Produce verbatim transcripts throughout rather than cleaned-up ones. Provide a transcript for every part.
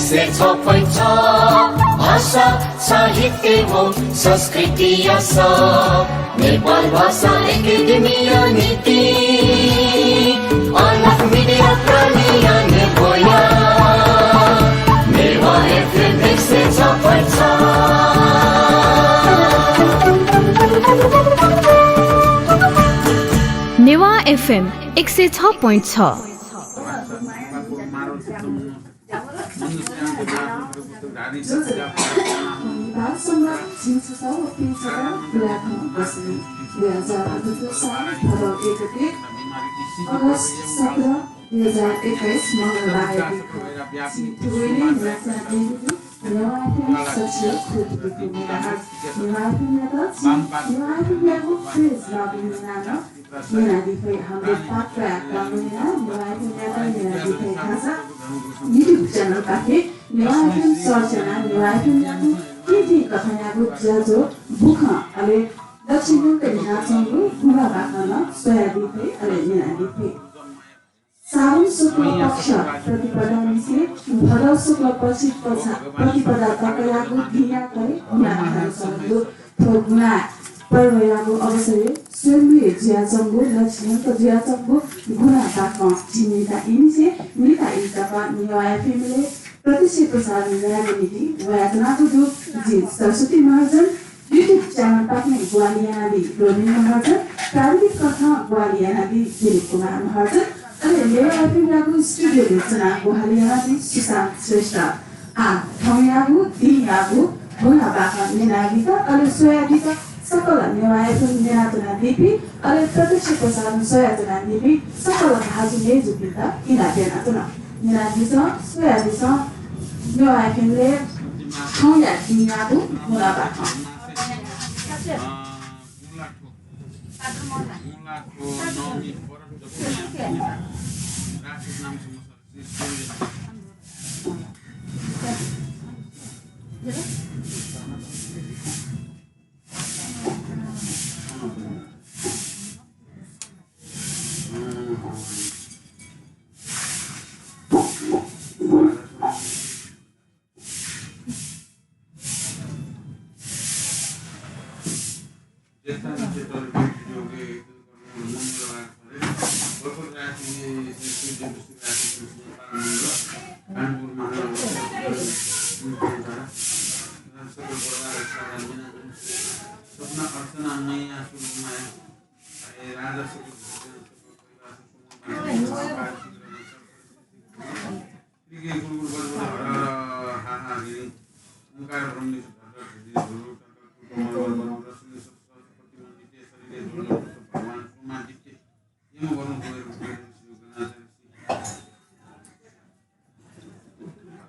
सय् छ point छ भाषा साहित्य व संस्कृतिया स नेपाल भाषा एकेडेमिया निंतिं अलख मिडिया प्रालिया नेवाः नेवाः एफएम एक सय छ point छ। नेवाः एफएम एक सय छ point छ। नेपाल सम्बत झिंछसः व पीछदँ गुंलाथ्व दशमी, दुई हजार अठहत्तर साल भाद्र एक गते, अगस्त सत्र, दुई हजार एक्काइस, मंगलबार। छिं थुबलय् न्ह्याथाय् ब्वनादीगु नेवाः एफएम सच्छि थुगु मेगाहर्ट्ज। नेवाः एफएमयात छिं नेवाः एफएमयागु पेज लगइन यानाः नं न्यनादी फइ। हाम्रो पात्रा लगइन यानाः नेवाः एफएमयात न्यनादी फइ। खास YouTube च्यानलपाखे नेवाः एफएम सर्च यानाः नेवाः एफएमयागु थीथी कथंयागु ज्याझ्वः बुखँ अले लक्षित न्यंक न्ह्यानाच्वंगु गुंला बाखं नं स्वयादी फइ अले न्यनादी फइ। सावन शुक्ल पक्ष प्रतिपदा निसें भदौ शुक्ल पक्ष प्रतिपदा तकयागु दिंया कथं गुंला धाःसा थ्व गुंला पर्वयागु अवसरय् स्वयम्भूइ जुयाच्वंगु, लक्षित न्यंक जुयाच्वंगु गुंला बाखं झी न्हिता ई निसें न्हिता ई तक नेवाः एफएमलय् प्रत्यक्ष प्रसारण यायेगु निंतिं वयाच्वनागु दु। जि सरस्वती महर्जन, YouTube च्यानलपाखें ग्वाहालि यानादी रोबिन महर्जन, प्राविधिक कथं ग्वाहालि यानादी दिलीप कुमार महर्जन, अले नेवाः एफएमयागु स्टुडियोय् च्वनाः ग्वाहालि यानादी सुशान्त श्रेष्ठ। आः थौंयागु दिंयागु गुंला बाखं न्यनादीत अले स्वयादीत सकल नेवाः एफएम न्यनाच्वनादीपिं अले प्रत्यक्ष प्रसारण स्वयाच्वनादीपिं सकल भाजु मय्जुपिन्त इनाप यानाच्वना। न्यनादिसँ, स्वयादिसँ, नेवाः एफएमलय् थौंया दिंयागु गुंला बाखं।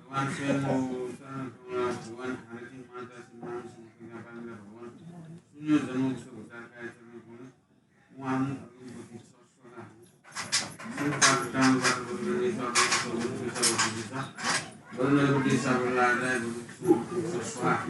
भगवान स्वयं हो, शरण कमला भगवान भारती माता श्री रामचंद्र पाण्डे भगवान शून्य जन्म विश्व भूताकाय चरण कमल उहाँ अग्निपति स्वाहा। स्वाहा।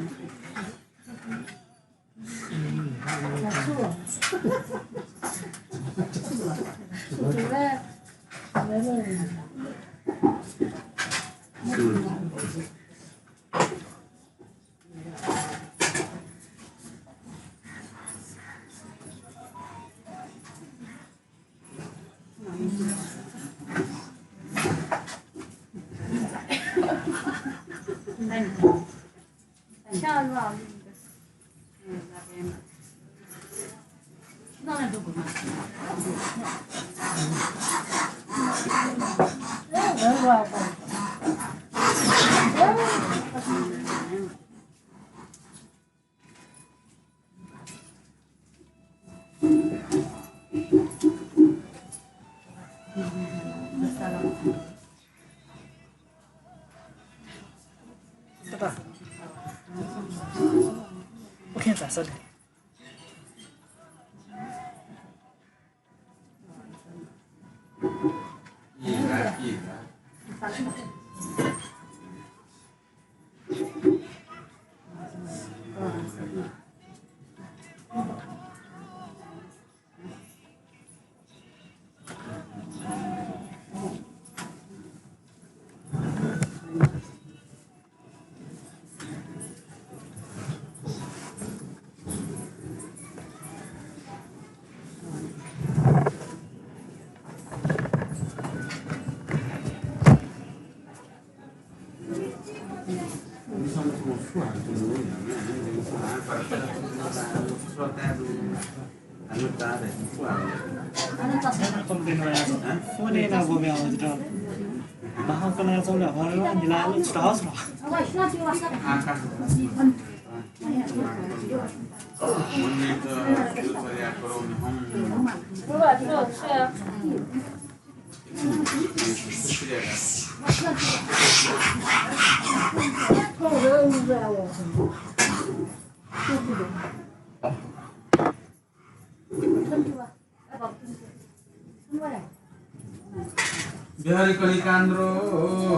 बिहारी कलिकान्द्रो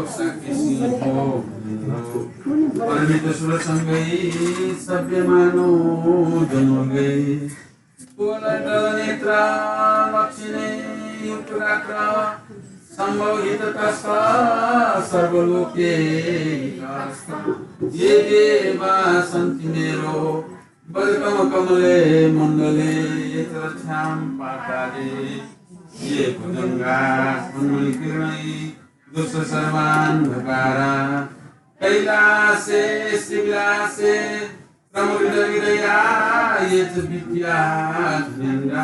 शाक्य सिंह परमित सुरसंगै सभ्यमानो जनुर्गै। पूर्णनेत्र लक्षणे युक्तगात्र संभवहिततस्थ सर्वलोके हितस्थ। ये देवा सन्ति मेरो वजकम कमले मण्डले ये च रक्षां पातारे। ये भुजंगा फणिमणिकिरणै दुष्ट सर्वान्धकारा। कैलासे श्रीविलासे प्रमुदित हृदया ये च विद्याधरेन्द्रा।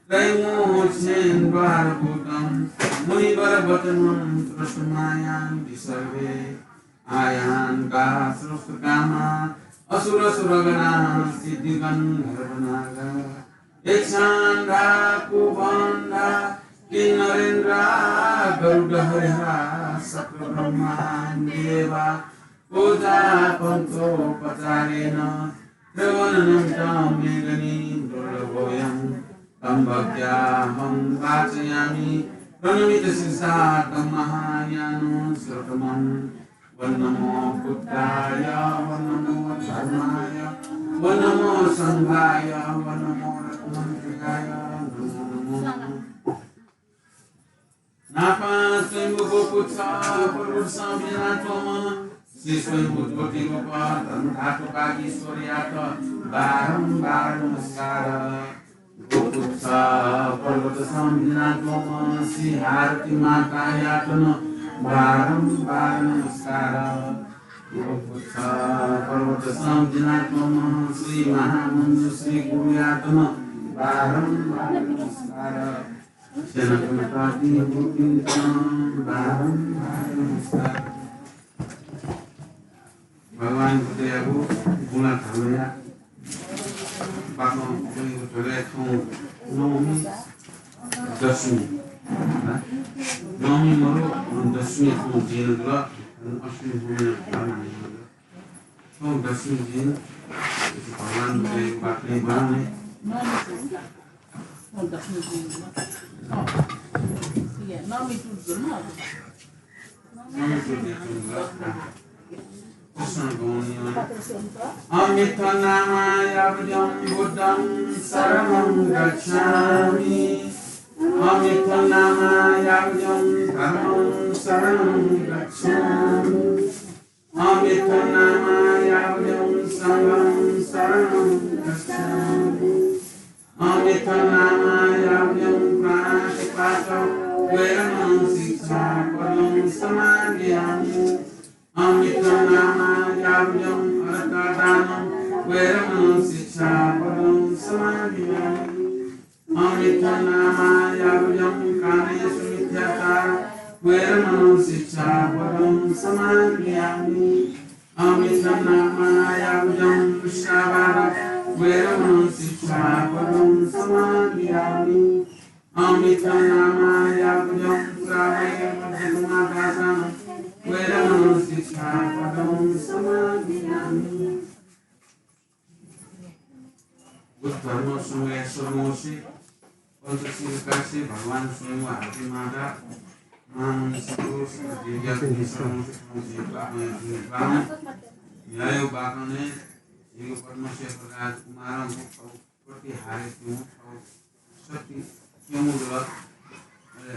त्रयमूर्तेन्द्वारभूतं मुनिवरवचनं श्रोतुं मायान्ति सर्वे। आयान्ता श्रोतुकामा असुर सुरगणा सिद्धिगन्धर्वनागा। यक्षान्धा कुम्भान्धा किन्नरेन्द्रा गरुडहरिहरा सप्त ब्रह्माण्डेवा। पूजापन्तोपचारेण त्रिभुवनन्तं मेदिनी दुर्लभोऽयं। तं भक्त्याहं वाचयामि प्रणमित शिरसा तं महायानं शिरोतमं। ॐ नमो बुद्धाय, ॐ नमो धर्माय, ॐ नमो संघाय, ॐ नमो रत्नत्रयाय नमो नमः। नापं स्वयम्भू गोपुच्छ पर्वतसं बिज्यानाच्वंम्ह श्री स्वयम्भू ज्योतिरूप धर्मधातु वागीश्वरयात बारम्बार नमस्कार। गोपुच्छ पर्वतसं बिज्यानाच्वंम्ह श्री हारती मातायात नं बारम्बार नमस्कार। गोपुच्छ पर्वतसं बिज्यानाच्वंम्ह श्री महामञ्जुश्री गुरुयात नं बारम्बार नमस्कार। स्यनाच्वनातःपिं गुरुपिन्त नं बारम्बार नमस्कार। भगवान बुद्धयागु गुणा धर्मया बाखं वइगु झ्वलय् थौं नवमी दशमी, नवमी मरु दशमी थौं दिं जुल, अष्टमी होमया भार माने जुल। थौं दशमी दिं भगवान बुद्धयागु बाखं वने। अमित नामा यावजं बुद्धं शरणं गच्छामि। अमित नामा यावजं धर्मं शरणं गच्छामि। अमित नामा यावजं संघं शरणं गच्छामि। अमित नामा यावजं प्राणातिपात वेरमणं शिक्षापदं समादियामि। अमित नामा यावजं अर्थदानं वेरमणं शिक्षापदं समादियामि। अमित नामा यावजं कामेसु मिथ्याचार वेरमणं शिक्षापदं समादियामि। अमित नामा यावजं मुसावादा वेरमणं शिक्षापदं समादियामि। अमित नामा यावजं पुरावैमद्यगमादासानं वेरमणं शिक्षापदं समादियामि। बुद्ध धर्म संघया सर्वंशी पञ्चशील काशी भगवान स्वयम्भू हारती माता महामञ्जुश्री गुरु श्री दिव्या सर्वंशी बाखं यायो बाखने जिगु पद्मश्री राजकुमारं प्रतिहारे तुं सत्य क्यमु जुल। अले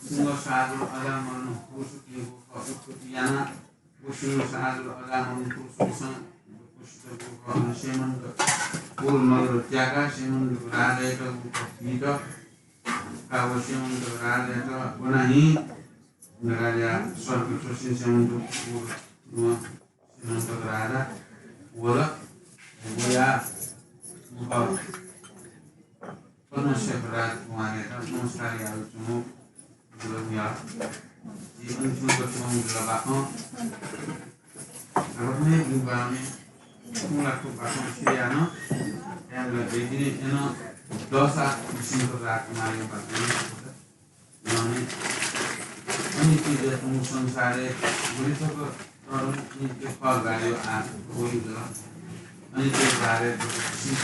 सिंह साजु अजामरण पुरुष के उत्पत्ति याना। व सिंह साजु अजामरण पुरुष कुसं कुसित गुरुः सेमन्त गुरु नगर त्याका सेमन्त राजायात गुरुः भीत का। व सेमन्त राजायात वनाहि नगाल्या स्वर्ग छोसिन सेमन्त गुरु सेमन्त राजा वल। वया पद्मश्रेष्ठ राजकुमारयात नमस्कार यायेगु च्वंगु जुल। जि अन च्वंगु जुल बाखं। रत्ने गुबामे कुला कुबाखं सियान याला बेदिने एन दसा सिंह राजकुमारया बाखं। अनि अनि चिज तुम संसारय् गुलिथक तरु नित्य फल गायो आ होई गल। अनि त्यो बारे सिंह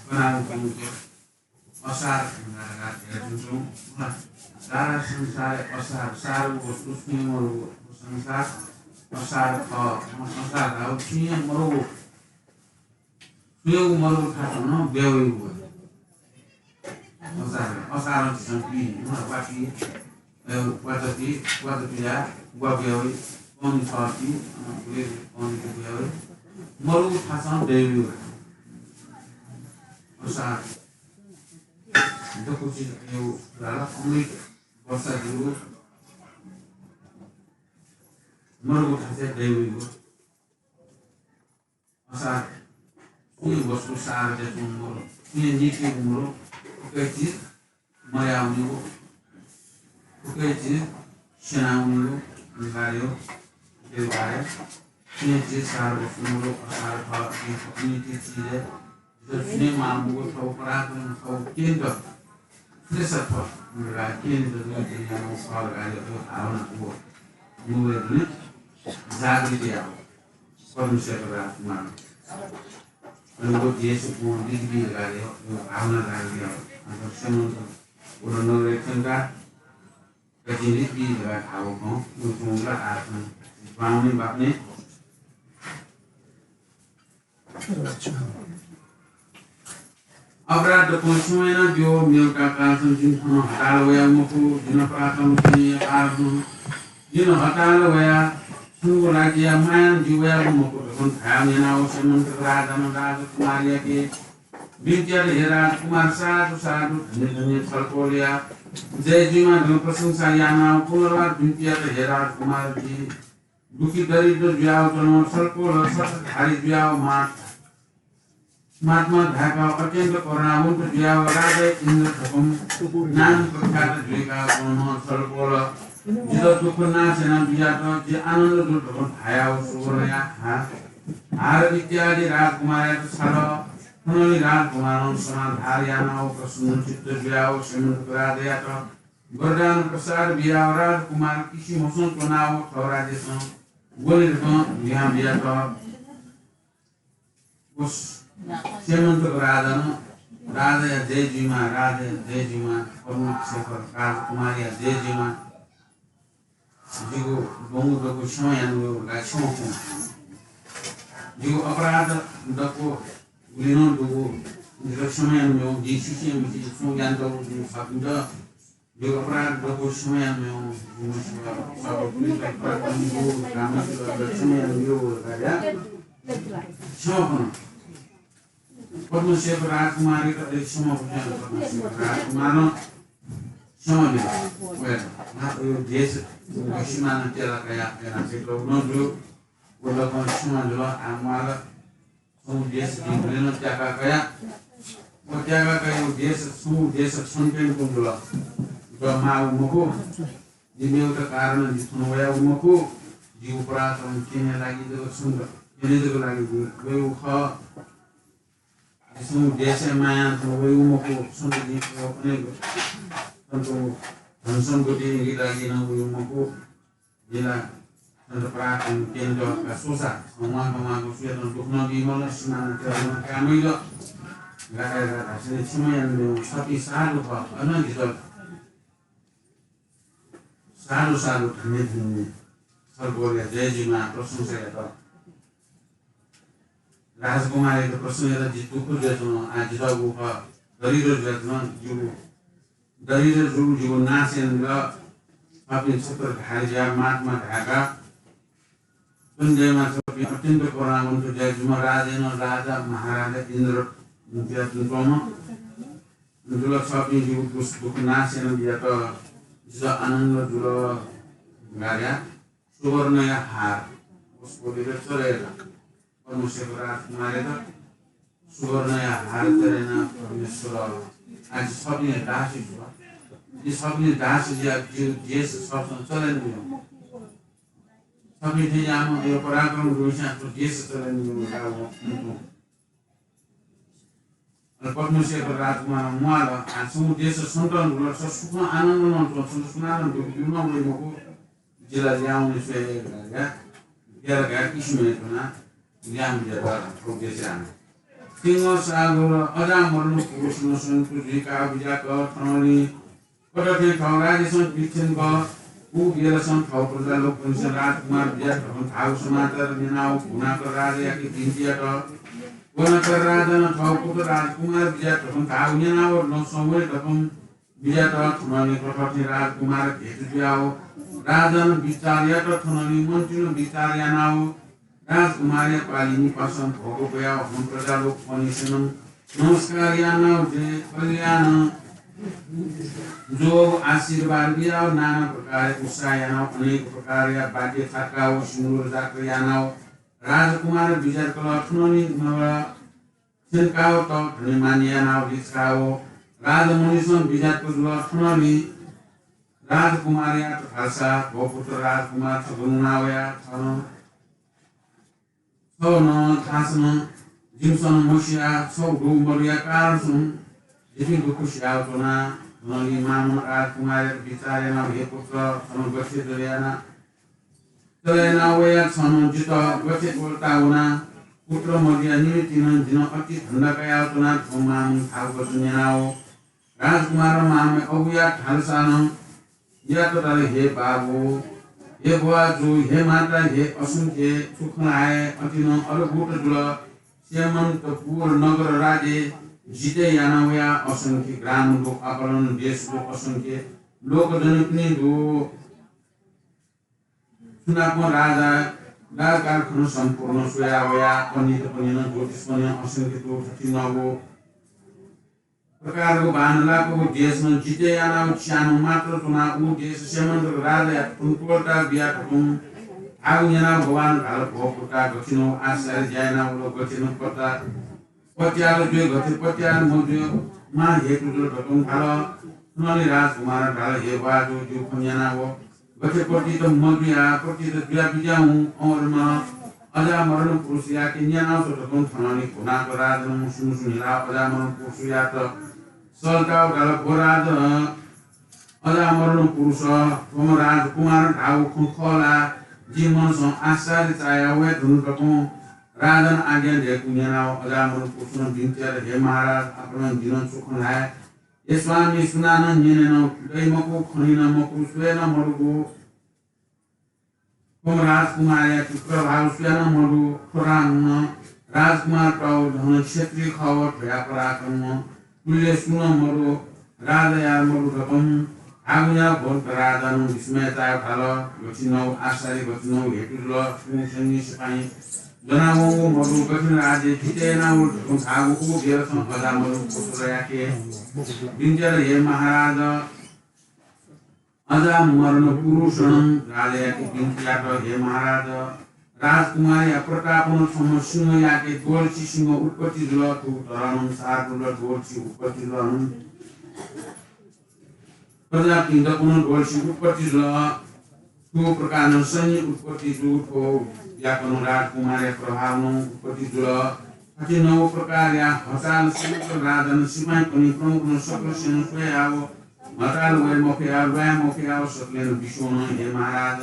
कनाल तुमको असार संसार। सारा संसार असार, सार वस्तु स्वयं मरु संसार असार ख, संसार धाउ स्वयं मरु। स्वयं मरु थासं ब्याउ। असार, असार संपी, वाकी, वाचकी, वाचकिया, वा ब्याउ, कौन साथी, कौन के ब्याउ, मरु थासं ब्याउ। असार दक्व चिज यो लाला अमृत वर्षा जुरु मरुगु थासय् दयेगु। असार कुनै वस्तु सार जति मरु, कुनै नीति मरु, उकै चिज मर्यावनीगु, उकै चिज स्यनावनीगु अनिवार्य हो। त्यही भएर कुनै चिज सार वस्तु मरु, असार फल, अनीति चिज जितः सुने मांबुगु थ्व पराक्रम थ्व अत्यन्त श्रेष्ठ फल। मेरा अत्यन्त दुर्जनयानो फल गाले यो भावना को मुले दुने जागृति आओ। परमेश्वर राजकुमार। अनि वो देश को दिग्विजय गाले यो भावना जागृति आओ। अन्त समन्त उडन रेखन का गतिविधि धकाः धाःगु खँ, उकुंला आसन बाहुने बापने। अपराध दक्वं क्षमा यानादियो, मेगु कारणं जिं थन हताल वयागु मखु, जिं प्रार्थना यानादियो, जिं हताल वया छंगु राज्यया मायां जि वयागु मखु धकं धायेगु यानाव श्रीमन्त राजानं राजकुमारयाके बिन्ति यात, हे राजकुमार, साधु, साधु, धन्य, धन्य, छलपोलया जय जुइमा धकं प्रशंसा यानाव पुनर्वार बिन्ति यात, हे राजकुमार, जि दुःखी दरिद्र जुयाव च्वनाव छलपोल सतधारी जुयाव मात-, महात्मा धायेकाव अत्यन्त करुणावन्त जुयाव राजा इन्द्र धकं नाम प्रख्यात जुइकाव च्वनाव छलपोल जितः दुःख नाश याना बियात, जि आनन्द दु धकं धायाव सुवर्णया हा-, हार इत्यादि राजकुमारयात छात। थनंलि राजकुमारं समाधार यानाव प्रसन्न चित्त जुयाव श्रीमन्त राजायात वरदान प्रसाद बियाव राजकुमार किसि मसं च्वनाव थव राज्यसं ग्वने धकं भिहां बियात। श्रीमन्त राजानं राजाया जय जुइमा, राजाया जय जुइमा, परमेश्वर राजकुमारया जय जुइमा। जिगु द्वंगु दक्व क्षमा यानादियो, ला क्षमा खन। जिगु अपराध दक्व गुलि नं दुगु जितः क्षमा यानादियो, जि सिसिया मिति छुं ज्ञान दक्व जिं छपिन्त जिगु अपराध दक्व क्षमा यानादियो, जिगु अपराध दक्व क्षमा यानादियो, क्षमा खन। पद्मश्रेष्ठ राजकुमारयात अले क्षमा बुझान पद्मश्रेष्ठ राजकुमारं क्षमा बिल। वया ना यो देश सिमाना तेला कया, तेला से तो न जो, वो लोगों क्षमा जुला, आमाला छंगु देश जिं गुलि नं त्याका कया। व त्याका कयागु देश, छंगु देश छन्तेन कुंगु जुल। द माउ मखु। जिं मेगु कारणं जि थन वयागु मखु। जिगु पराक्रम केने लागि जक छन्त, केने जक लागि जि वयागु खः। जि छंगु देशया मायां थन वयागु मखु। छन्त जिं अनेक छन्त धन सम्पत्ति लागि नं वयागु मखु। जिला छन्त पराक्रम केन्द्र का सोसा, वांका वांका सुयातं दुःख नं बीमल, सिमाना तेला नं काये मजिल। गाता गाता सिने क्षमा यानादियो, सपिं साधु खः, अन जितः साधु, साधु, धन्य, धन्य। छलपोलया जय जुइमा, प्रशंसा यात। राजकुमारयात प्रशंसा यात, जि दुःख जुयाच्वना, आ, जितः व खः, दरिद्र जुयाच्वना, जिगु दरिद्र जुल, जिगु नाश यानादिल। सपिं सतधारी जुया, महात्मा धायेका। सुन्दरमा सपिं अत्यन्त करुणावन्त जुया, जिम्ह राजानं राजा महाराजा इन्द्र जुया च्वंम्ह। जुल, सपिं जिगु दुःख, दुःख नाश यानाबियात। जितः आनन्द जुल। गार्या सुवर्णया हार। उसको लिए चले जा। पद्मशेखर राजकुमारयात सुवर्णया हार चढायेना परमेश्वर, आः जि छपिनि दासी जुल। जि छपिनि दासी जुयाः जिगु देश छपिसं चले यानादिसँ। छपिं थें याःम्ह यो पराक्रम दुम्हसिया थ्व देश चले यानादिसँ धकाः वं अले पद्मशेखर राजकुमारं म्वाल, आः छंगु देश छन्त दुल, छ सुखं आनन्दं च्वँ, छन्त सुनानं दुःख ब्यू नं वइ मखु, जि ला ल्याहां वने स्वये धकाः ग्याःगु किसिमय् च्वनाः ल्याहां बिज्यात थःगु देशय् हानं। सिंहसागर अजामरण पुरुषं सन्तुष्ट जुइकाः बिज्यात थनंलि कथं थें थः राज्यसं पिथ्यंक उ बेलसं थः प्रजा लोकपनिसें राजकुमार बिज्यात धकं धाःगु समाचार न्यनाव भुवनाकर राजायाके बिन्ति यात। भुवनाकर राजानं थः पुत्र राजकुमार बिज्यात धकं धाःगु न्यनाव लसं वये धकं बिज्यात थनंलि कथं थें राजकुमार भेट जुयाव राजानं बिचार यात थनंलि मन्त्रीनं बिचार यानाव राजकुमारया पालि निपासं भोग ब्वयाव हं प्रजा लोकपनिसेनं नमस्कार यानाव जय कल्याण ज्वःगु आशीर्वाद बियाव नाना प्रकारया उत्साह यानाव अनेक प्रकारया वाद्य थाकाव सिन्दूर जात्रा यानाव राजकुमार बिज्यात कल थनंलि नगर थ्यंकाव तःधंगु मान यानाव लिछाव राजमणिसं बिज्यात जुल थनंलि राजकुमारयात धालसा, भो पुत्र राजकुमार, छगू नुना वया थन छं नं थासं नं जिमिसं नं मसिया, छगू मदुया कारणसं जिपिं दुःख सियाव च्वना। थनंलि मामं राजकुमारयात बिचार यानाव, हे पुत्र, छं गथे चले याना, चले याना वया छं नं जितः गथे त्वःता वना। पुत्र मदुया निमित्तिं नं जिं नं अति धन्दा कयाव च्वना। थ्व मामं धाःगु वचन न्यनाव राजकुमारं मामया अबुयात धालसा नं यात धाल, हे बाबु, हे बुवा जु, हे माता, हे असंख्य, छु खँ ल्हाये, अति नं अद्भुत जुल। स्यमन्तपुर नगर राज्य जितय् याना वया असंख्य ग्राम दु, आकलन देश दु, असंख्य लोकजनपिनि दु। सुनापं राजा राजकारखाना सम्पूर्ण स्वया वया पण्डितपनि नं ज्योतिषपनि नं असंख्य दु, थथिंगु प्रकारको बांलाःगु देशं जितय् यानाव च्याम्ह मात्र च्वनाव उ देश स्यमन्तक राजायात त्वःता बिया धकं धाःगु न्यनाव भगवान धाल, भो पुत्र, गथिंगु आश्चर्य ज्या यानाव गथिंगु पत्ता पत्यार जुइ, गथे पत्यार मजुइ, मां हेतु जुल धकं धाल। थनंलि राजकुमारं धाल, हे बुवा जु, जिगु खँ न्यनाव गथे पतित मजुया, पतित जुया बिज्याहुँ, अमरम्ह अजामरण पुरुषयाके न्यनाव स्व धकं थनंलि भुवनाकर राजानं मुसु मुसु न्हिलाव अजामरण पुरुषयात सःताव धाल, भो राजन, अजामरण पुरुष, थ्वम्ह राजकुमारं धाःगु खँ खः ला? जिं मनसं आश्चर्य चाया वये धुन धकं राजानं आज्ञा दयेकूगु न्यनाव अजामरण पुरुषं बिन्ति यात, हे महाराज, आकलं जिं नं छु खँ ल्हाये? हे स्वामी, सुनानं न्यने नं दइ मखु, खने नं मखु, स्वये नं मदुगु। थ्वम्ह राजकुमारयाके प्रभाव सुयानं मदु। थ्व राजकुमार तःधं क्षत्रिय खः, थ्वया पराक्रम तुल्य सुं नं मदु, राजाया मदु धकं धाःगु न्यनाव भुवनाकर राजानं विस्मय चायाव धाल, गथिंगु आश्चर्य, गथिंगु हेतु जुल, सुं सैन्य सिपाइँ ज्वनावंगु मदु, गथिंगु राज्य जितय् यानाव धकं धाःगु उ बेलसं अजामरण पुरुषयाके बिन्ति यात, हे महाराज, अजामरण पुरुषं राजायाके बिन्ति यात, हे महाराज, राजकुमारया प्रतापनं छम्ह सिंहयाके द्वलछि सिंह उत्पत्ति जुल, थुगु तरहं सार जुल, द्वलछि उत्पत्ति जुल। प्रजापिं दक्वं द्वलछि उत्पत्ति जुल। थुगु प्रकारं सैन्य उत्पत्ति जू, थ्व याकनं राजकुमारया प्रभावनं उत्पत्ति जुल। थथिंगु प्रकारया हताल समस्त राजानं सिपाइँपनि प्रमुखनं सकल सेना स्वयाव हताल वये मफयाव, ल्वाये मफयाव सकलेनं बिस्युं वन, हे महाराज,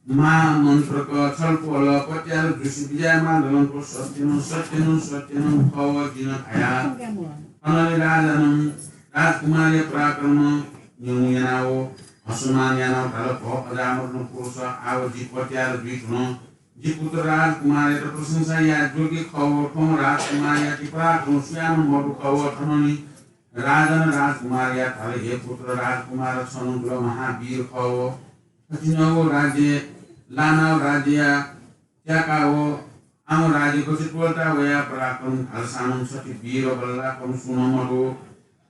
महामन्त्रक छलपोल पत्यार जुसे बिज्यायेमाः धकं सत्यनं, सत्यनं, सत्यनं खः जिं धया। थनंलि राजानं राजकुमारया पराक्रम न्यंगु यानाव हसमान यानाव धाल, भो अजामरण पुरुष, आव जि पत्यार जुइ धुन। जि पुत्र राजकुमारयात प्रशंसा याये योग्य खः। थ्वम्ह राजकुमारयाके पराक्रम सुयानं मदु खः। थनंलि राजानं राजकुमारयात धाल, हे पुत्र राजकुमार, छं नं महावीर खः। थथिंगु राज्य लानाव राज्यया त्याकाव आम राज्य गथे त्वःता वया पराक्रम धालसानं छथी वीर बल्लाकं सुं नं मदु।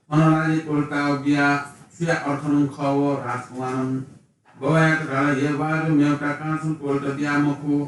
थन राज्य त्वःता बिया सुया अर्थनं खः। राजकुमारं बुवायात धाल, हे बाजु, मेवता कांसं त्वःता बिया मखु।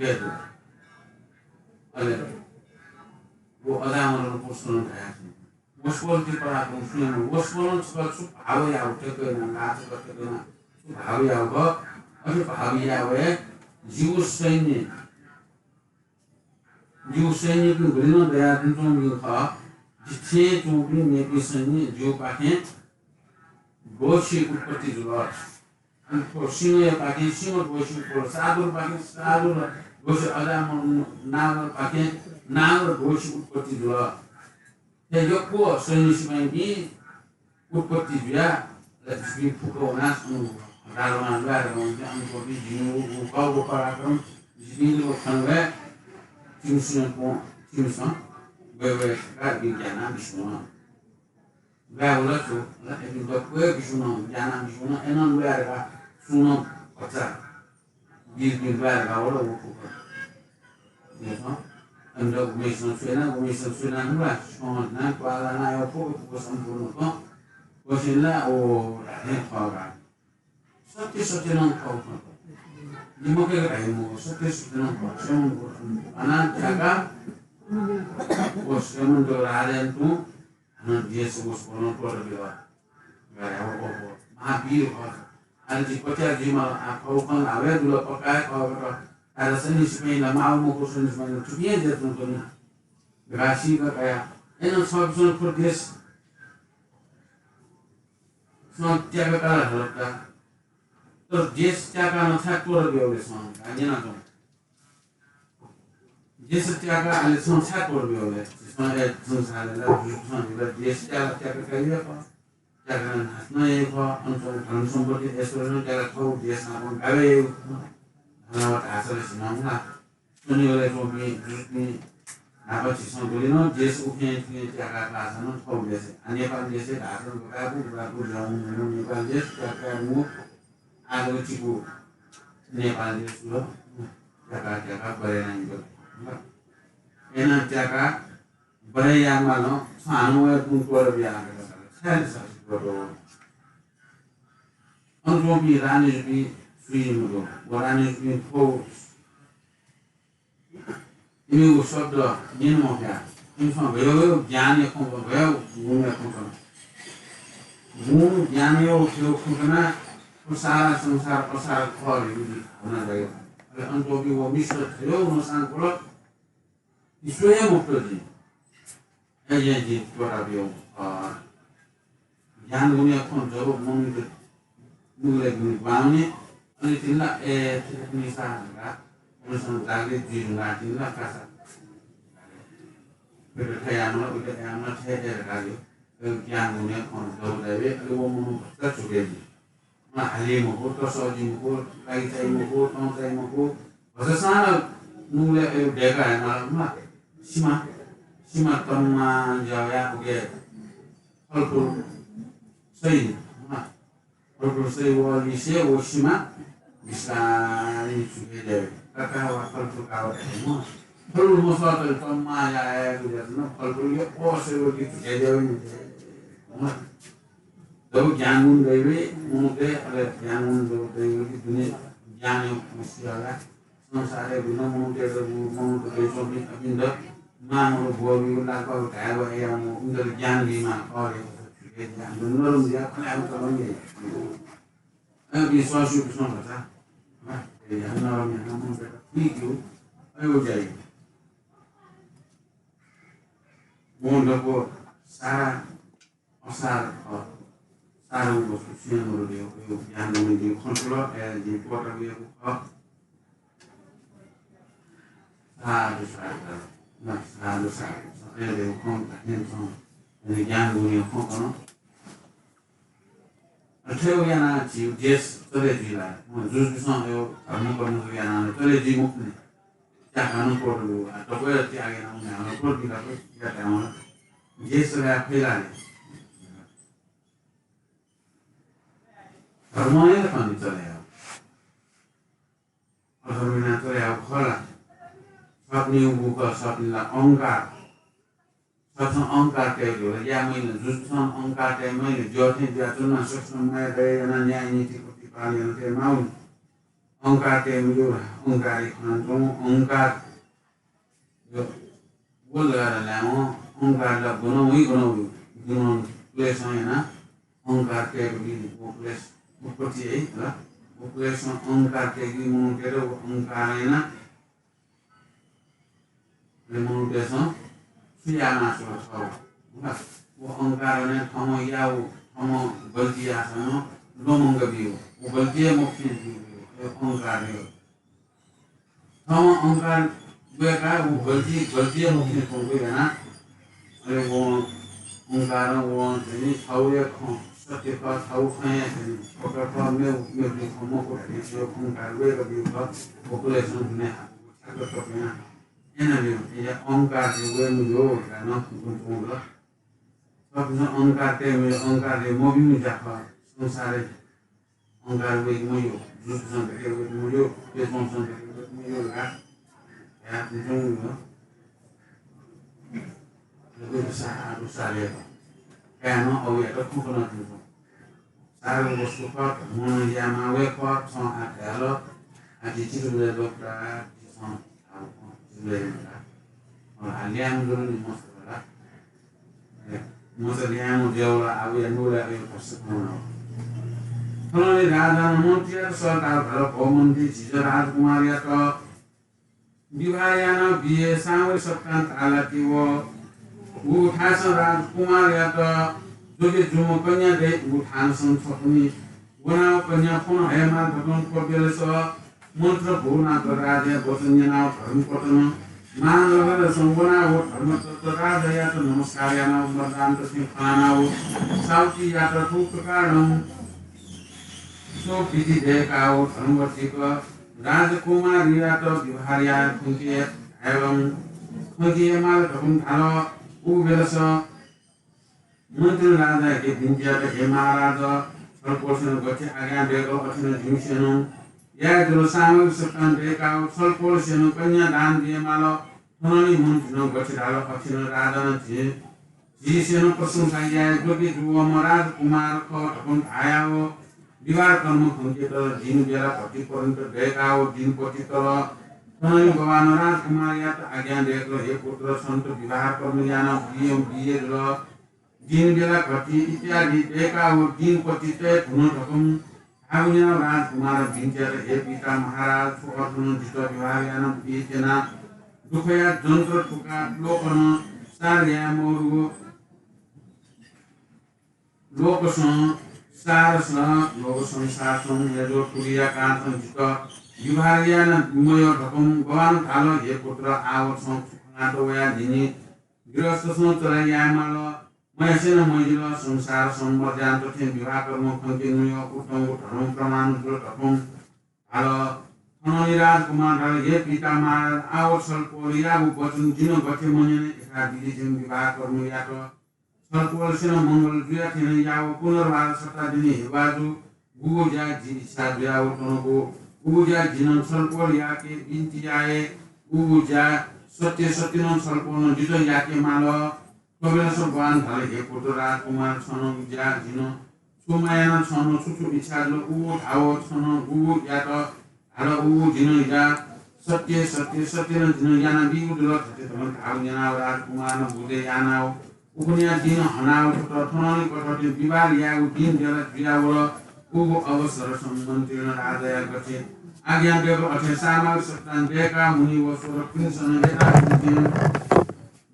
गय् दु। अले व अजामल वसपोलं धयाच्वन। वसपोलं ति पराक्रम सुनां, वसपोलं छकः छु भाव याव थें कयाना, ला छकः थें कयाना छु भाव याव, अथे भाव याव हे जिगु सैन्य, जिगु सैन्यपिं गुलि नं दयाच्वंपिं खः, जि थें च्वंपिं मेपिं सैन्य जिगुपाखें द्वःछि उत्पत्ति जुल। अनि थ्व सिंहयापाखें सिंह द्वःछि उत्पत्ति, सादुलपाखें सादुल द्वःछि, अजामल नागलपाखें नागल द्वःछि उत्पत्ति जुल। थ्व यक्व सैन्य सिपाइँपिं उत्पत्ति जुया, अले जिपिं फुक्क वनाः अन दालमा ल्वाये धुंकल। अन जिपिं जिगु कःगु पराक्रम जिपिं जक खने वये, छिमिसं, छिमिसं गय् वये धकाः जिपिं ग्यानाबिस्युं। गाय् वल छु, अले इपिं दक्व हे बिस्युं, ग्यानाबिस्युं, अन ल्वाये धकाः सुं नं भचा बीरपिं ल्वाये धकाः वल व फुक्क। देख्यौ, अन गुम्हय्‌सिनं छ्वय्‌ना, गुम्हय्‌सिनं छ्वय्‌ना नुगः, छ्यं ना, त्वाला ना, अय् फुक्क फुक्क सम्पूर्ण खँ। क्वसिन ला व धाये खः का। सत्य सत्य नं खः खः। जिं मखु धयागु मखु, सत्य सत्य नं खः। स्यंगु अनाथ त्याका व स्यंगु राजां तुं हानं देश व स्वर्ण तोर बिल। गाया व महावीर खः। अले जि पत्याः जुइमाल, आ खः खँ धाये दुल पक्का खः का। अले सन्यासी पाइँ ला माउ मखु, सन्यासी पाइँ ला थुकिया जे तुं तुं। गासी का काया। एनं छपिसं थ्व देश सँ त्याका काला हलता। तर देश त्याका न छाय् तोर ब्यवले सँ, आ न्यना तुं। देश त्याका अले सँ छाय् तोर ब्यवले। सँ ए संसार ला, सँ ला देश त्याका, त्याका काया का। त्याका नाश न ये खः, अन तुं धन सम्पत्ति ऐश्वर्य नं त्याका थौ देश नापं गावे ये। धनवत हासल सिनाम ना। सुनिवले तुं भी, जुजुपिं न्हापा झीसं गुलि नं देश उखें थुखें त्याका कासा नं थौ देश। आ नेपाल देश धाःसा नं गुलाबु, गुलाबु जौं, नेपाल देश त्याका मु, आगो चिकु नेपाल देश लो, त्याका, त्याका बरे नाइ बरे। एना त्याका बरे यामालं, छानु वे तुं तोर बिया का, छाय् सासु तोर। अन तुं भी रानीजुपिं सुइ मदु, व रानीजुपिं थ्व इमिगु शब्द न्यने मफया। इमिसं गयो गयो ज्ञानया खँ, गयो गुणया खँ कन। गुण ज्ञानया खँ कना, सारा संसार असार खः धइगु भावना जायो। अले अन तुं भी व मिश्र थयो नसां खोल, ईश्वरया मुक्त जि। ए, ए, जि त्वःता बियो। अ, ज्ञान गुणया खँ जब मनूत नुगलय् गुण बावने, अले तिनला ए, थिनिसा धका, मनसन जागृत जुइ धुंगा तिनला कासा। फिर थयामला, उते यामला थे ए धका यो। ए, ज्ञान गुणया खँ जब जावे, अले वो मनू भत्ता छुटे जि। मा हाली मखु, तसः जि मखु, लागिचाइ मखु, तंचाइ मखु, भजसां नुगलय् अय् दय्‌का हे माल मा सिमा, सिमा तम्मा ज्याया उके फलफुल सही मा, फलफुल सही व लिसे व सिमा बिस्तारै छुटे जायो। काका वा फलफुल कावा मा फलफुल मसः तम्मा या आया गुजर न फलफुल यो ओ सही व की छुटे जायो नि। जब ज्ञान गुण दैवे, मनूतय्, अले ज्ञान गुण दैवे कि दुने ज्ञान मुस्किल होला। संसारय् गुण मनूतय्, मनूत दैवे अपिन्द मामर बोवी लागू धायेबा या उन्दर ज्ञान बीमा करे। ज्ञान गुण नरम दिया खनाम चलन ये। अ विश्वास यु विश्वास होता। हाँ, ये नरम या मनूत ठीक यु। अयो जाई। वो नको सारा असार, अ, सारा वस्तु स्वयं मरुदेव, यो ज्ञान मरुदेव, खंतुल, ए, जे पोटा वयेगु, अ, साधु, साधु, न, साधु, साधु, स-, ए, देव, खं, खं, खं, अनि ज्ञान गुणीय खं, खं। अथे याना झी देश चले जुइला। म जुजुपिसं यो धर्म कर्म जो याना चले जुइ मखुनि। त्याग हानं कोट दु, आ, तबय् त्याग याना उन्हें हानं कोट बिला कोट या त्याग हानं। जे सगळ्या फैलाले। धर्मया खनि चले याव। अधर्मया चले याव खला। सपनी उगु क सपनीला अहंकार। ससं अहंकार तये जुल, या महिना जुजुपिसं अहंकार तये महिना ज्योथें ज्या चुना ससं माया दया याना न्याय नीति प्रतिपालन याना तये माउन। अहंकार तये मजू, अहंकारी खनान तुं, अहंकार यो बोल लगा लायेवं, अहंकार ला गुण हुई, गुण हुई, गुण क्लेशं याना, अहंकार तये बी, वो क्लेश उत्पत्ति है, होला? वो क्लेशं अहंकार तये बी, मनूतय्‌त वो अहंकार याना, अले मनूतय्‌सं छु याना स्वल छल? होला? वो अहंकार ने थम या वो, थम गल्ती याःसां लोमंग बियो। वो गल्ती हे मोक्षें बियो, यो अहंकार यो। थम अहंकार गुय्‌का वो गल्ती, गल्ती हे मोक्षें थ्वंगु याना। अले वो अहंकार वो जनी छाउया खँ, सत्य खँ, छाउ खँ हे जनी। पक्का खँ, मे, मे भी खँ, मखु धनी, यो अहंकार गुय्‌का बियो खँ, वो क्लेशं दुने हाकु, छाक तपया। एना बियो, या अहंकार बियो, वे मुयो, का न, गुण तुंगल। सब जन अहंकार ते मुयो, अहंकार बियो, मबियो, जा खँ, संसार हे। अहंकार वे मुयो, जुजुपिसं धके वे मुयो, पेसोंसं धके वे मुयो, का। या, जुजुं मुयो। लगे सारा, सारे। काय्‌नं अबुयात खुंकन जुल। सारं व सुख धर्मं यायेमाः वय् खः, छं आः धायेल, आः जि चिचुलय् दु का, जि छं आः चिचुलय् दु का। अ, आः ल्याय्म्ह जुल नि मचा ला। ए, मचा ल्याय्म्ह जुयावल, आः वया नुगलय् अय् फस्स खँ वल। थनंलि राजां मन्त्रीयात सःताः धाल, भो मन्त्री, झीसं राजकुमारयात विवाह यानाबी हे सामग्री सकतां थाय् लाति वः। व थासं राजकुमारयात जोग्य जूम्ह कन्या दइ, व थासं छकुनि वनाव कन्या फ्वना हयेमाल धकं क्वब्यलस मन्त्र भूनात राजाया वचन न्यनाव धर्मपतन महानगरसं वनाव धर्मतत्व राजायात नमस्कार यानाव मर्दान्त थें खनाव साहुतियात थुप्रकारं स्वविधि दय्काव धर्मवतीक राजकुमारीयात विवाह याये खंके धायेवं खंके माल धकं धाल। उबेलस मन्त्री राजायाके बिन्ति यात, हे महाराज, छलपोलसेनं गथे आज्ञा दय्कल अथेनं जिमिसेनं याये जुल। सामग्री सकतां दय्काव छलपोलसेनं कन्या दान बिये माल। थनंलि मन्त्रीनं गथे धाल अथेनं राजानं झी झीसेनं प्रशंसा याये योग्य जूम्ह राजकुमार खः धकं धायाव विवाह कर्म खंकेत दिन बेला घटी पर्यन्त दय्काव दिन पतितल। थनंलि भगवान राजकुमारयात आज्ञा दय्कल, हे पुत्र, छन्त विवाह कर्म यानाव बियं बिये जुल। दिन बेला घटी इत्यादि दय्काव दिन पतितये धुन धकं धाःगु न्यनाव राजकुमारं बिन्ति यात, हे पिता महाराज, थ्व अर्थनं जितः विवाह यानाव बिये त्यना दुःखया जन्त्र थुकाः लोकनं सार याये मरुगु लोकसं सारसं लोकसंसारसं मेजो पुलिया कान्थं जितः विवाह याना मयः धकं भगवान धाल, हे पुत्र, आव छं थुखानात वया न्हिनि गृहस्थसं चला याये माल। मयासेनं मजिल संसारसं मर्जान्त थें विवाह कर्म खंके नुयः उत्तम धर्म प्रमाण जुल धकं धाल। थनंलि राजकुमार धाल, हे पिता महाराज, आव छलपोलयागु वचन जिं गथे मन्यने यथाविधि जिं विवाह कर्म यात। छलपोलसेनं मंगल जुया थें याव पुनर्वार सत्ता दिने हे बाजु गुगु ज्या जि इच्छा जुयाव तनगु उगु ज्या जिनं छलपोलयाके बिन्ति याये। उगु ज्या सत्य सत्यनं छलपोलं जितः याके माल। कपिलस भगवान धाल, हे पुत्र राजकुमार, छनं ज्या जिनं छु मायाना छनं छु छु इच्छा जुल उगु धाव छनं उगु यात धाल उगु जिनं या। सत्य सत्य सत्यनं जिनं याना बीगु जुल। थथे धकं धाव न्यनाव राजकुमारनं बुझे यानाव उखुन्हु दिन हनाव थुत थनंलि कथं विवाह यायेगु दिन बेला जुयावल। उगु अवसरसं मन्त्रीनं राजाया गथे आज्ञा दय्कल अथे सामग्री सकतां दय्काव मुनि व स्वरपिन्सनं यथाविधि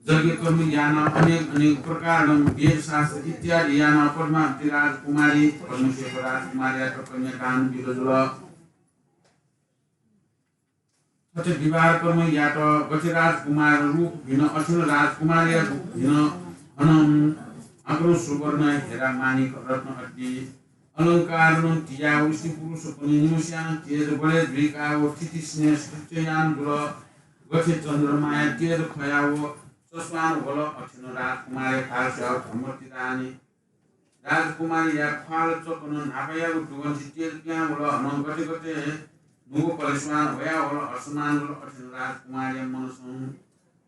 यज्ञ कर्म यानाव अनेक अनेक प्रकारं वेदशास्त्र इत्यादि यानाव पद्मावती राजकुमारी पद्मश्वेत राजकुमारीयात कन्यादान बिल जुल। थथे विवाह कर्म यात। गथे राजकुमार रूप भिन्न अथेनं राजकुमारीया रूप भिन्न। हनं अग्रं सुवर्ण हेरा माणिक रत्न अति अलंकारनं तियाव स्त्री पुरुषपनि निम्हस्यां तेज बलय् जुइकाव थिति स्नेह सृष्टि याना जुल। गथे चन्द्रमाया तेज खयाव चस्वान वल अथेनं राजकुमारया भाल स्वयाव धर्मवती रानी राजकुमारीया ख्वाल चकनं न्हापायागु दुगंसि तेज पिहां वल। हनं गथे गथे न्हूगु पलेस्वान वया वल, हर्षमान वल अथेनं राजकुमारया मनसं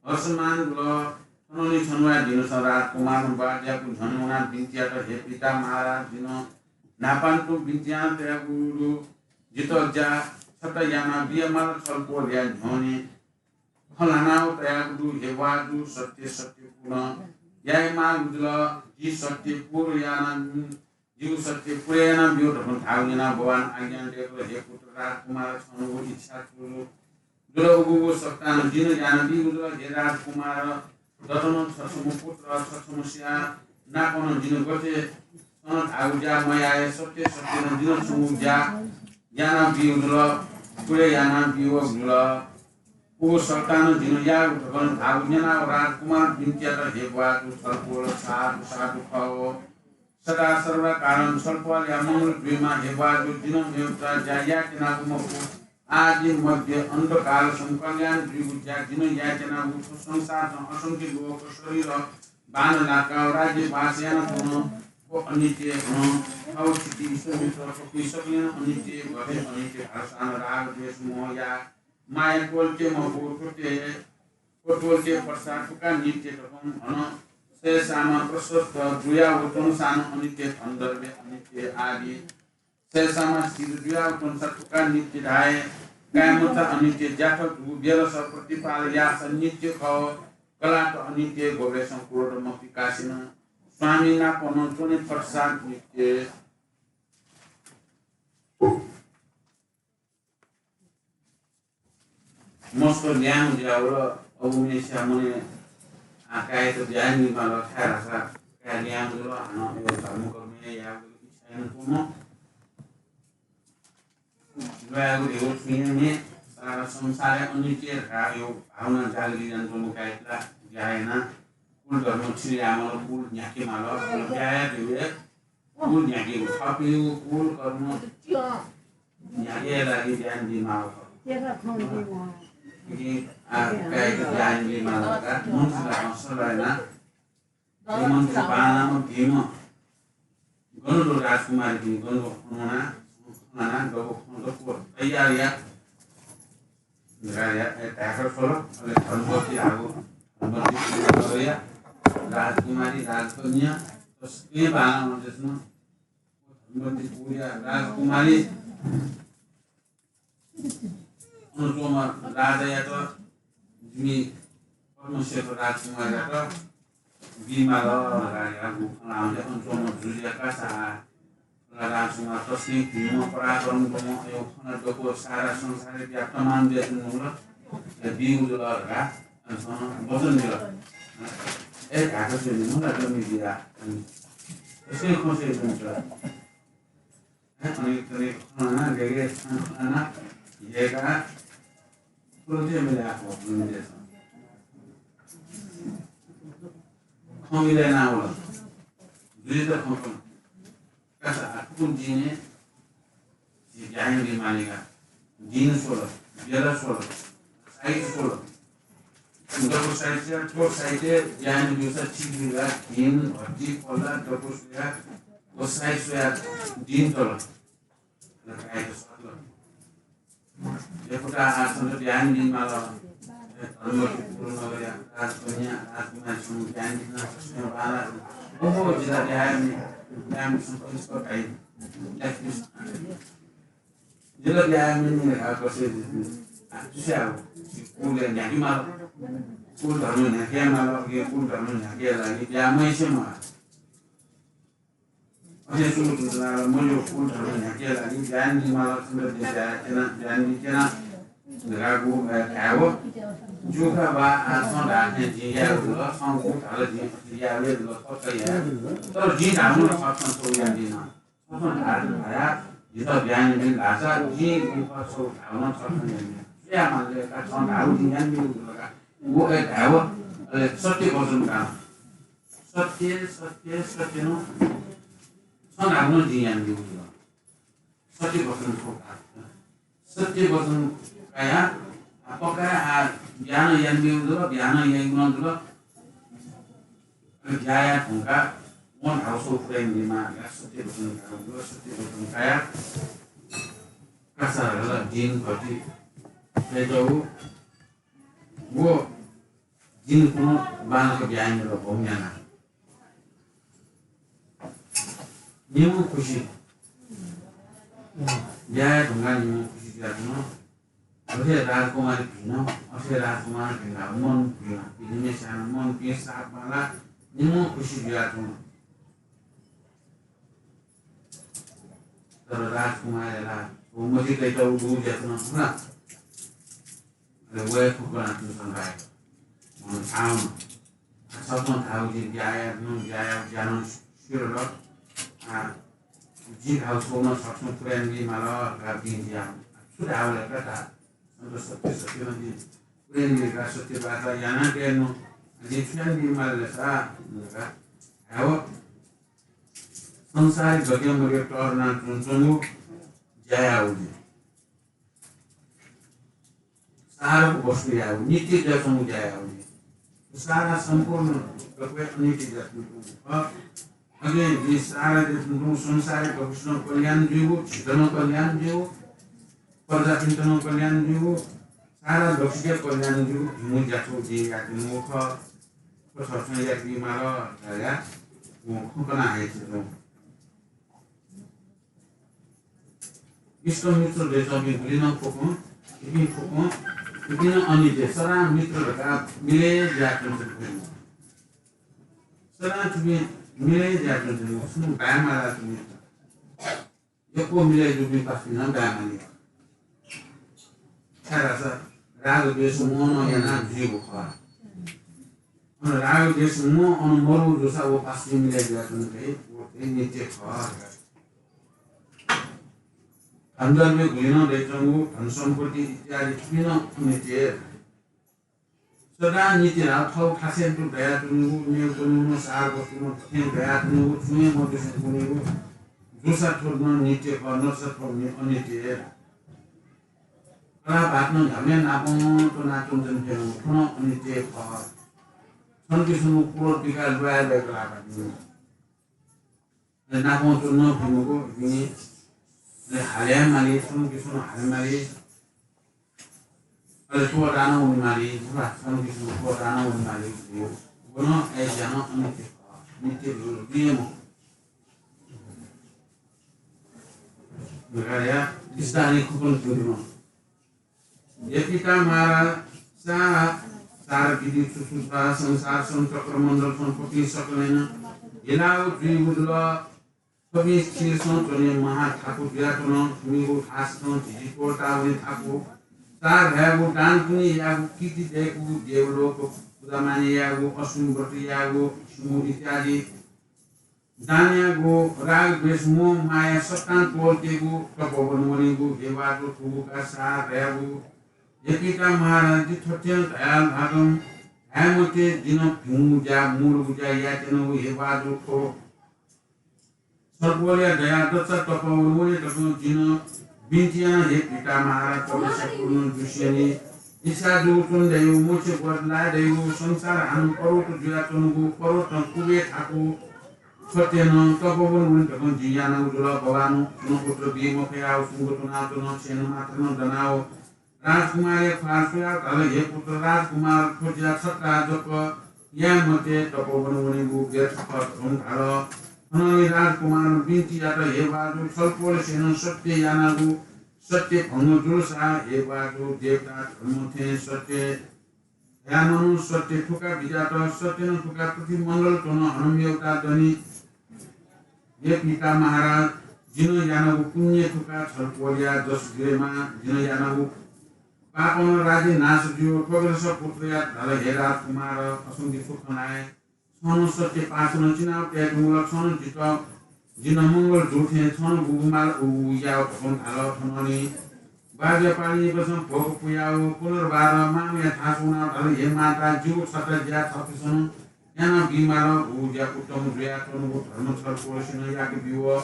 हर्षमान वल। थनंलि छन्हुया दिनसं राजकुमारं बाज्याकु न्ह्यःने वनाव बिन्ति यात, हे पिता महाराज, जिं न्हापां तुं बिन्ति याना तयागु दु। जितः ज्या छता याना बिया माल। छलपोलया न्ह्यःने खँ ल्हानाव तयागु दु। हे वाजु, सत्य सत्य पूर्ण याये माःगु जुल। जि सत्य पूर्ण याना जिगु सत्य पूर्ण याना ब्यु धकं धाःगु न्यनाव भगवान आज्ञा दय्कल, हे पुत्र राजकुमार, छंगु इच्छा छु जुल उगु सकतां जिं याना बीगु जुल। हे राजकुमार, दतनं छछम्ह पुत्र छछम्ह स्या नापनं जिं गथे छं धाःगु ज्या मयाये सत्य सत्यनं जिं छंगु ज्या याना बीगु जुल, पूर्ण याना बीगु जुल। उगु सकतां जिं यायेगु धकं धाःगु न्यनाव राजकुमारं बिन्ति यात, हे वाजु छलपोल, साधु साधु खः। सदा सर्वकालं छलपोलया मंगल जुइमा। हे वाजु, जिं मेगु ज्या याये त्यनागु मखु। आदि मध्य अन्तकालसं कल्याण जुइगु ज्या जिं याये त्यनागु। थ्व संसारसं असंख्य लोक शरीर बान लाकाव राज्य बास याना च्वन। व अनित्य हं। थव थिति समित थुपिं सकलें अनित्य, गथे अनित्य धालसां राग द्वेष मोहया माया त्वःते मफु, त्वःते, त्वःते पश्चात थुका नित्य धकं हनं सय्‌सामा प्रशस्त जुयावच्वंसां नं अनित्य, धन द्रव्य अनित्य आदि। सय्‌सामा स्थिर जुयावच्वंसा थुका नित्य धाये। काय्‌मचा अनित्य, ज्याथ दुगु बेलस प्रतिपाल याःसा नित्य खः। कलात अनित्य, गोबलय्‌सं क्रोध मपिकासेनं स्वामी नाप नं च्वने फतसा नित्य। मस्त ल्याय्म्ह जुयावल। अबुम्हेसिया मनय् आः काय्‌यात ब्याहा यानाबी माल, छाय्‌धाःसा काय् ल्याय्म्ह जुल, हानं अय् धर्मकर्म यायेगु इच्छा यानाच्वंम्ह। ल्वायेगु धयागु छुं हे मखु, सारा संसारय् अनित्य धकाः अय् भावना जागृत यानाच्वंम्ह काय्‌यात ला ब्याहा यानाः कुल धर्म छिले यायेमाल, कुल न्ह्याकेमाल, कुल ब्याहा याये धयागु हे कुल न्ह्याकेगु, थःपिनिगु कुल कर्म न्ह्याकेया लागि ब्याहा यानाबी माल खः। इपिं आः काय्‌यात ब्याहा यानाबी माल धकाः मन्त्रीनाप सल्लाह यानाः हे मन्त्री बांलाःम्ह भिंम्ह गन दु राजकुमारीपिं गन दु खँ न्यनाः, खँ न्यनाः दक्व खँ दक्व तयार या। राजा, ए, धायेका छ्वल, अले धनपति धाःगु, धनपतिपुर नगरया राजकुमारी, राजकन्या, तसकं बांलाःम्ह जुयाच्वन। धनपतिपुरया राजकुमारी, अन च्वंम्ह राजायात, जिमि पद्मश्रेष्ठ राजकुमारयात बीमाल धकाः धयागु खँ ल्हानाः अन च्वंम्ह जुजुया कासा ला राजकुमार तसकं भिंम्ह पराक्रम दुम्ह, अय् खँ ला दक्व सारा संसारय् व्याप्तमान जुयाच्वंगु जुल। अले बीगु जुल धकाः अन छं वचन बिल। अय् धायेका छ्वल नि, मला दमि बिया। तसकं खँ स्वयाच्वंगु जुल। अनेक थरीं खँ ल्हानाः, गय् गय् खँ ल्हानाः, यय्‌काः क्रोधय् मिलाः खः, जुजुयात। खँ मिले यानावल। जुजुयात खँ कन। कासा, थुकुन दिनय् जि ब्याहा यानाबी मालीका। दिं स्वल, बेला स्वल, साइत स्वल। दक्व साइत स्वयाः, थ्व साइतय् ब्याहा यानाबी जूसा ठीक जुइ धकाः दिं, भति, पल्ला, दक्व स्वयाः, व साइत स्वयाः दिं तल। अले काय्‌यात सःतल। यक्व ला आः छन्त ब्याहा यानाबी माल। धनपतिपुर नगरया राजकन्या, राजकुमारी छम्ह ब्याहा यानाबी माल, तसकं बांलाः। ओहो, जितः ब्याहा यानाबी, ब्याहा यानाबी सम्पत्ति भाइ। जितः ब्याहा यानाबी नि धकाः कसे जुइ। आ, जुसे आः, कुलय् न्ह्याके माल। कुल धर्म न्ह्याके माल, अले कुल धर्म न्ह्याकेया लागि ब्याहा मयासें म्वाः। अथे सुरु तुतुनाल मल्यो कुल धर्म न्ह्याकेया लागि ब्याहा यानाबी माल, छन्त जिं ब्याहा यानाबी, ब्याहा यानाबी धकाः गु, अ, धायेवं। ज्यू का बा, आः छं धाःथें जिं याये धुन, छं गु धाल जिं अथे याये धुन, पक्का याये। तर जिं धाःगु नं छं छं यानाबी माः। छं धाःगु धया, जितः ब्याहा यानाबी धाःसा जिं गु खः छं धाःगु नं छं छं यानाबी। सुया मानले का, छं धाःगु जिं यानाबी धुन का। गु अय् धायेवं, अले सत्य वचन का। सत्य, सत्य, सत्य नं छं धाःगु नं जिं यानाबी धुन। सत्य वचन खः का। सत्य वचन कयाः, आ, पक्का, आ, ब्याहा नं यानाबी धुन, ब्याहा नं याइगु नं धुन। अले ब्याहा याये धुंकाः वं धाःगु छगू पुरा यानाबी माः धकाः सत्य वचन कयाः, सत्य वचन कयाः कासा धकाः ला दिं भति तयातःगु। व दिं कुन्हु बांलाक ब्याहा यानादिल, भौम्ह यानाः। निम्ह खुसि। ब्याहा याये धुंकाः निम्ह खुसि जुयाच्वन। अथे राजकुमारी भिं, अथे राजकुमार भिं, मन भिं, निम्हय्‌सिनं मन भिं, साप बांलाः, निम्ह खुसि जुयाच्वन। तर राजकुमारया ला व मतिइ तयातःगु दु जुयाच्वन, हला। अले वया फुक्क नां तुं संकाय। मन थाउन। आ, छकः धाःगु जिं ब्याहा याये धुन, ब्याहा याये ज्या नं सिधल। आ, जिं धाःगु छगू नं छकः पुरा यानाबी माल धकाः दिं जिं। छु धाःगु लय् का धा। छन्त सत्य सत्य नं जिं पुरा यानाबी धकाः सत्य वाचा यानाः कयादिल। जिं छु यानाबी माल लय् का धकाः धायेवं। संसारय् गथे मथे तःधंना च्वंच्वंगु ज्या याः वजी। सारा वस्तु याः वजी, नित्य जुयाच्वंगु ज्या याः वजी। सारा सम्पूर्ण दक्वं अनित्य जुयाच्वंगु खः। अले जिं सारा जुयाच्वंगु संसारय् दक्वसिनं कल्याण जुइगु, झीत नं कल्याण जुइगु, प्रजापिन्त नं कल्याण जुइगु, सारा दक्वसित कल्याण जुइगु भिंगु ज्या छगू जिं याःगु खः। थ्व थःथं याके माल धया वं खँ कना हे च्वं। इष्ट मित्र दय्‌कूपिं गुलिं नं फुक्कं, इपिं फुक्कं, इपिं नं अनित्य, सदां मित्र धकाः मिलय् जुयाच्वंपिं। सदां थुपिं मिलय् जुयाच्वंपिं, छुं बाय् माला थुपिं। यक्व मिलय् जूपिं पासापिं नं बाय् माली। छाय्‌धाःसा राग द्वेष मोहं यानाः जुइगु खः। अन राग द्वेष मोह अन मरु जूसा व पासापिं मिलय् जुयाच्वंगु हे, व हे नित्य खः। धन द्रव्य गुलिं नं दय्‌कूगु, धन सम्पत्ति इत्यादि थुपिं नं अनित्य। सदां नित्य धाःगु थःगु थासय् तुं दयाच्वंगु, मेगु नं सार वस्तु नं थें दयाच्वंगु, छुं हे मजुसे वनीगु, जूसा थ्व नं नित्य खः, नजुसा थ्व नि-, अनित्य। कलाभात नं न्ह्याबलें नापं च्वनाच्वंगु, थ्व नं अनित्य खः। छन्हु कि छन्हु क्रोध बिकाः ल्वाये ल्वाये कलाभात नं। अले नापं च्वने फइ मखु, इपिं अले हाले माली, छन्हु कि छन्हु हाले माली। अले त्वःताः नं वने माली, छन्हु कि छन्हु त्वःताः नं वने माली। व नं अय् ज्या नं अनित्य खः, नित्य जुइ मखु। धकाः या, इष्टानि खुकुन जुइमा। हे पिता महाराज, सा सारा विधि सुश्रुता संसार सं चक्रमण्डल सं पतिं सकलेन हिलाव जुइगु जुल। थुपिं शीर्षं च्वने महा थाकु जुयाच्वन, थुमिगु थासं झिझित्वता वने थाकु। सा धयागु दान पुण्य यागु, कीर्ति दय्‌कू, देवलोक पुजामाने यागु, अश्विन व्रत यागु, सुमु इत्यादि दान यागु, राग द्वेष मोह माया सत्तां त्वःतेगु, तपोवन वनेगु, हे वाजु थुगु का सा धयागु। हे पिता महाराज, जि थथे धया भागं धाये मते, जिं भिंगु ज्या, मूलगु ज्या यायेत्यनागु, हे वाजु थ्व छलपोलया दया दच्चा तपोवन वने तकं जिं बिन्ति याना, हे पिता महाराज, तपस्या पूर्ण जुसेंलि इच्छा जूगु च्वने दइगु, मोक्ष ब्वति लाये दइगु, संसार हानं पर्वत जुयाच्वंगु, पर्वतं कुबे थाकु, थथे नं तपोवन वने धकं जिं यानागु जुल। भगवानं छुं उत्तर बी मफयाव सुंक च्वनाच्वन। छेँनं मात्र नं दनाव राजकुमारया ख्वाः स्वयाव धाल, हे पुत्र राजकुमार, थ्व ज्या छता जक याये मते, तपोवन वनेगु व्यर्थ खः धकं धाल। थनंलि राजकुमारं बिन्ति यात, हे वाजु, छलपोलसेनं सत्य यानागु सत्य भंग जुलसा, हे वाजु, देवता धर्म थें सत्य यानानं सत्य थुका बिज्यात, सत्यनं थुका पृथ्वी मण्डल च्वन हनम्यवता दनि। हे पिता महाराज, जिं यानागु पुण्य थुका छलपोलया जस जुयेमा, जिं यानागु पापनं राज्य नाश जुयो। थ्वगरस पुत्रया धाल, हे राजकुमार, असंगि सुख नाय। छं सत्य पासनं चिनाव तये धुंकल, छं जितः जिं मंगल जू थें छं गुगु माल उगु याव धकं धाल। थनंलि बाज्या पालिनिपसं भोक पुयाव पुनर्वार मामया थासं वनाव धाल, हे माता, जिगु छता ज्या छपिसनं याना बीमाल, उ ज्या उत्तम जुयाच्वंगु धर्म छलपोलसेनं याके बिव।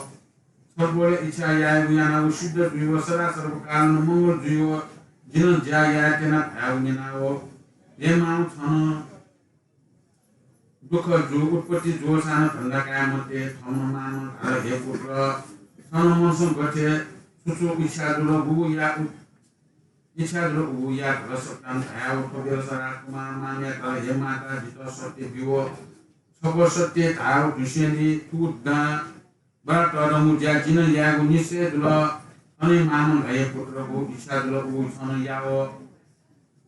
छलपोलया इच्छा यायेगु यानाव सिद्ध जुइव, सदा सर्वकालं मंगल जुइव, जिं ज्या याये त्यना धयाव न्यनाव। हे मां, छं दुःख जू, उत्पत्ति जूसां धन्दा काये मते। थन मां धाल, हे पुत्र, छं मनसं गथे छु छु इच्छा जुल, गुगु या उत- इच्छा जुल उगु या धल सकतां धयाव। थ्व बेलस राजकुमारं मांयात धाल, हे माता, जितः सत्य बिव। छकः सत्य धाव धुसेंलि थुगु दां बरा तःधंगु ज्या जिं यायेगु निश्चय जुल। थन मां धाल, हे पुत्र, गुगु इच्छा जुल उगु छं याव।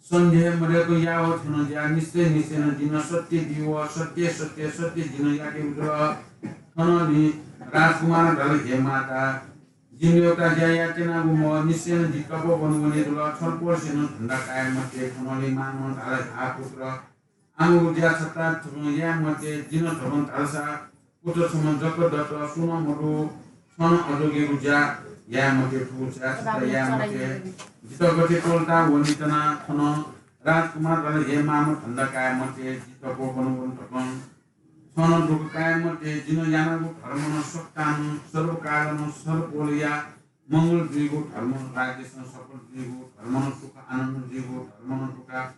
सन्देह मदय्क याव, थन ज्या निश्चय निश्चयनं जिं सत्य बिव। सत्य सत्य सत्य जिं याकेगु जुल। थनंलि राजकुमारं धाल, हे माता, जिं मेवता ज्या याये त्यनागु मखु, निश्चयनं जि तपोवन वने जुल। छलपोलसेनं धन्दा काये मते। थनंलि मां धाल, हे पुत्र, आमगु ज्या छता थुकं याये मते। जिं धकं धालसा पुत्र छम्ह जक दत, सुं नं मदु। छं अजोगेगु ज्या याये मते, थुगु ज्या छता याये मते। जितः गथे त्वःता वनेत्यना। थन राजकुमारं धाल, हे मां, धन्दा काये मते, जि तपोवन वने धकं। छं दुःख काये मते, जिं यानागु धर्मनं सकतां सर्वकालं छलपोलया मंगल जुइगु धर्म, राज्यसं सफल जुइगु धर्मनं सुख आनन्द जुइगु धर्मनं थुका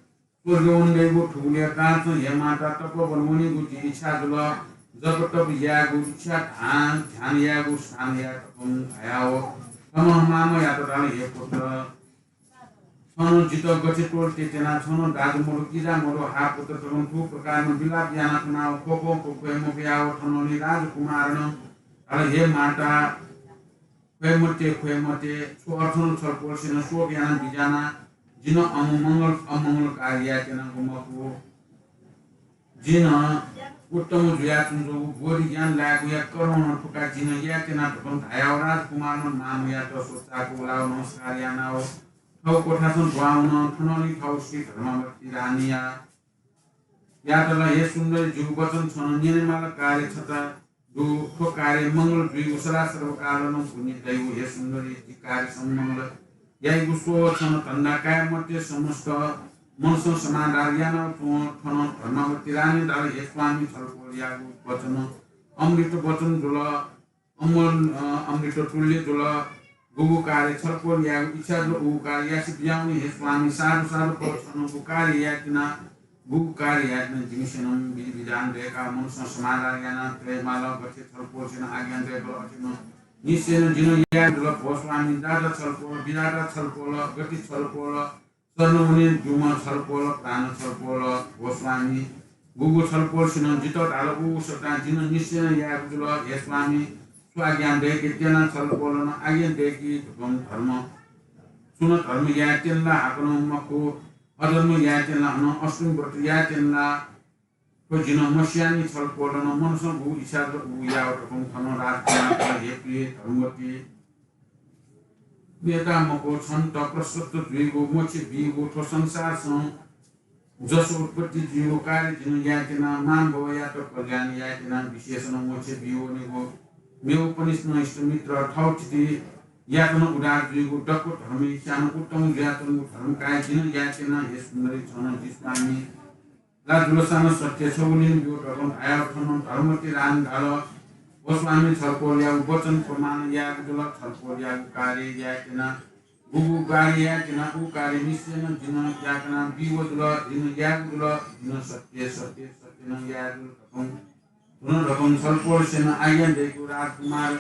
स्वर्ग वने दइगु। थुगुलिं कारणं हे माता, तपोवन वनेगु जि इच्छा जुल। जप तप यायेगु इच्छा, ध्यान ध्यान यायेगु स्थान याये धकं धयाव थम्हं मांयात धाल, हे पुत्र, छन जितः गथे त्वःते त्यना, छन दाजु मदु, किजा मदु, हा पुत्र तकं थु प्रकारं विलाप याना कनाव ख्वप ख्वये मफयाव थनंलि राजकुमारनं धाल, हे माता, ख्वये मते, ख्वये मते, छु अर्थं छलपोलसेनं शोक याना बिज्याना, जिं अमंगल, अमंगल कार्य याये त्यनागु मखु। जिं उत्तम जुयाच्वंगु बोधि ज्ञान लायेगुया कर्मं थुका जिं याये त्यना धकं धायाव राजकुमारनं मामयात स्वचाक उलाव नमस्कार यानाव थव कोठासं दुहां वन। थनंलि थव श्री धर्मावती रानीया यात ला, हे सुन्दरी, जिगु वचन छन न्यनेमाल, कार्य छता दु, थ्व कार्य मंगल जुइगु सदा सर्वकालनं पुण्य दइगु। हे सुन्दरी, जि कार्य सम्मंगल याइगु स्वः छन धन्दा काये मते, समस्त मनसं समाधार यानाव तुं थन धर्मावती रानी धाल, हे स्वामी, छलपोलयागु वचन अमृत वचन जुल, अमल, अ, अमृत तुल्य जुल। गुगु कार्य छलपोलयागु इच्छा जुल, उगु कार्य यासे बिज्याहुँ नि, हे स्वामी, साधु, साधु, थ्व छनगु कार्य याये त्यना, गुगु कार्य याये त्यना, जिमिसेनं विधि विधान दयेकाव मनसं समाधार याना तयेमाल, गथे छलपोलसेनं आज्ञा दयेबल अथेनं निश्चयनं जिं याये जुल। भो स्वामी, दाता छलपोल, विधाता छलपोल, गति छलपोल, शरण वने दुम्ह छलपोल, प्राण छलपोल, भो स्वामी, गुगु छलपोलसेनं जितः धाल, उगु सकतां जिं निश्चयनं यायेगु जुल। हे स्वामी, छु आज्ञा दयेके त्यना, छलपोलं आज्ञा दयेकी धकं धर्म, सुन धर्म याये त्यन ला, हाकनं मखु, अधर्म याये त्यन ला, हनं अष्टमी व्रत याये त्यन ला, थ्व जिं मस्यानि। छलपोलं मनसं गुगु इच्छा जुल उगु याव धकं थन राजकुमारं धाल, हे प्रिय धर्मवती, मेता मखु, छन्त प्रशस्त जुइगु, मोक्ष बीगु, थ्व संसारसं जस उत्पत्ति जुइगु कार्य जिं याये त्यना, मां बौयात कल्याण याये त्यना, विशेषनं मोक्ष बीवनेगु, मेगु पनिसनं इष्टमित्र थव थिति यात नं उद्धार जुइगु, दक्व धर्म इच्छानं उत्तम जुयाच्वंगु धर्म कार्य जिं याये त्यना। हे सुन्दरी, छन जि स्वामी ला जुलसानं सत्य छगू निं ब्यू धकं धायाव थन धर्मवती रानी धाल, भो स्वामी, छलपोलयागु वचन प्रमाण यायेगु जुल, छलपोलयागु कार्य याये त्यना, गुगु कार्य याये त्यना, उ कार्य निश्चयनं जिं याकना बीगु जुल, जिं यायेगु जुल, जिं सत्य, सत्य, सत्यनं याये जुल धकं धुन धकं छलपोलसेनं आज्ञा दयेकू राजकुमार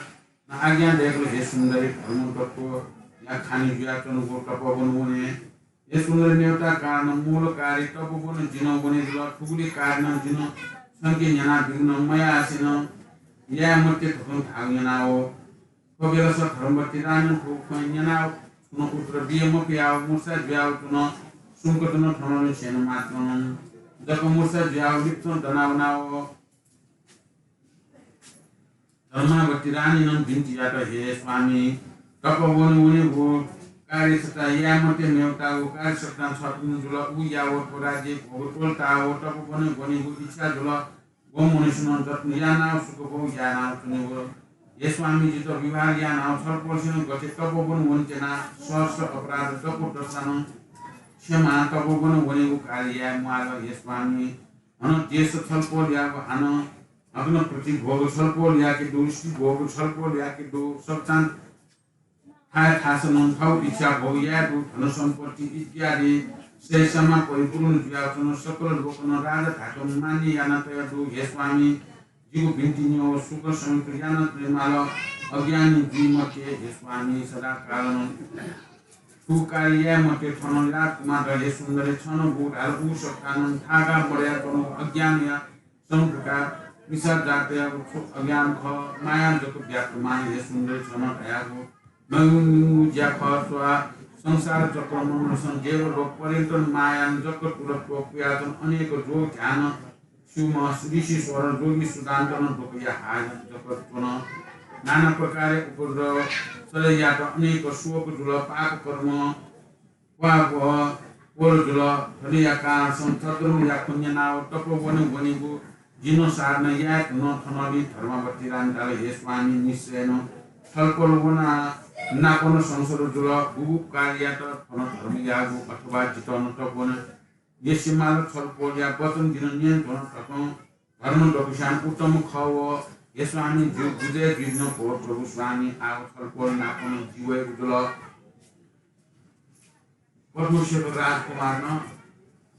आज्ञा दयेकल, हे सुन्दरी, धर्म तत्वया खानि जुयाच्वंगु तपोवन वने। हे सुन्दरी, मेवता कारण मूल कार्य तपोवन जिं वने जुल। थुगुलि कारणं जिं छंके न्यना विघ्न मयासेनं याये मते धकं धाःगु न्यनाव थ्व बेलस धर्मवती रानीं थ्व खँ न्यनाव छुं उत्तर बिये मफयाव मूर्छा जुयाव च्वन। सुम्क च्वन, थनंलि छेँनं मात्रं जक मूर्छा जुयाव लिपचं दनावनाव धर्मावती रानीनं बिन्ति यात, हे स्वामी, तपोवन वनेगु कार्य छता याये मते, मेवतागु कार्य सकतां छतुं जुल, उ यावत व राज्य भोग त्वलताव तपोवन वनेगु इच्छा जुल। व मनुष्यनं जतन यानाव सुख भोग यानाव च्वनेगु। हे स्वामी, जितः व्यवहार यानाव छलपोलसेनं गथे तपोवन वने त्यना, सहर्ष अपराध दक्व दसानं क्षमा, तपोवन वनेगु कार्य याये म्वाल। हे स्वामी, हनं देश छलपोलयागु, हानं हकनं प्रतिभोग छलपोलयाके दु, स्त्रीभोग छलपोलयाके दु, सकतां थाय् थासनं थव इच्छा भोग याये दु, धन सम्पत्ति इत्यादि सय्‌सामा परिपूर्ण जुयाच्वन, सकल लोकनं राजा धाकं मान्य याना तया दु। हे स्वामी, जिगु बिन्ति न्यंव सुख संयुक्त याना तयेमाल, अज्ञानी जुइ मते। हे स्वामी, सदाकालं थुगु कार्य याये मते, थन राजकुमार, हे सुन्दरी, छन गु धाल उ सकतानं थागा मदयाच्वंगु अज्ञानया समुद्रका मिसा जातयागु छु अज्ञान खः, मायां जक व्याप्त मां। हे सुन्दरी, छन धयागु मयु मिंगु ज्या खः, च्वः संसार चक्र मण्डलसं देवलोक पर्यन्त मायां जक तुलत्व पुयाच्वन। अनेक जोग ध्यान स्यूम्ह ऋषीश्वर जोगी सुदान्तनं दुःखया हाय जक च्वन। नाना प्रकारया उपद्रव चले यात, अनेक शोक जुल, पाप कर्म वा व पोल जुल। थनया कारणसं छद्म याखुन्यनाव तपोवन वनेगु जिं साधना याये धुन। थनंलि धर्मावती रानी धाल, हे स्वामी, निश्चयनं छलपोल वना नापं संसार जुल। गुगु कार्य यात थन धर्मयागु अथवा जितः नं तपोवन यसेमाल। छलपोलया वचन जिं न्यने धुन धकं धर्म दक्वस्यां उत्तम खः व। हे स्वामी, जिगु बुझय् जुइधुन, भो प्रभु स्वामी, आव छलपोल नापं जि वयेगु जुल। पद्मश्वेत राजकुमारनं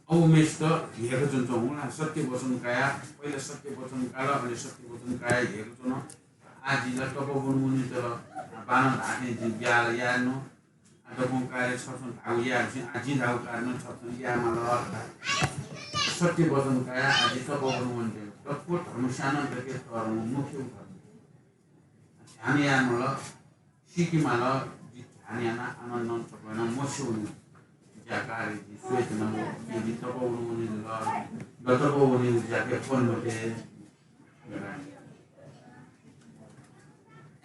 अबुम्हेसित ह्येक च्वंच्वं हुँ ला, सत्य वचन काया, पहिले सत्य वचन काल, अले सत्य वचन काया ह्येक च्वन। आः जि ला तपोवन वने जुल, बानं धाःथें जिं ज्या ला याये नु। दक्वं कार्य छकः धाःगु याये, आः जिं धाःगु कार्य नं छकः याये माल। सत्य वचन काया आः जि तपोवन वनेत्यंगु। दक्व धर्म स्यानं दके तःधंगु मुख्य धर्म। ध्यान याये माल, सीके माल, जि ध्यान याना आनन्दं छकः नं मस्यू वने। ज्या कार्य जि स्वयाच्वनागु, जि तपोवन वने जुल, द तपोवन ज्याके फोन मते।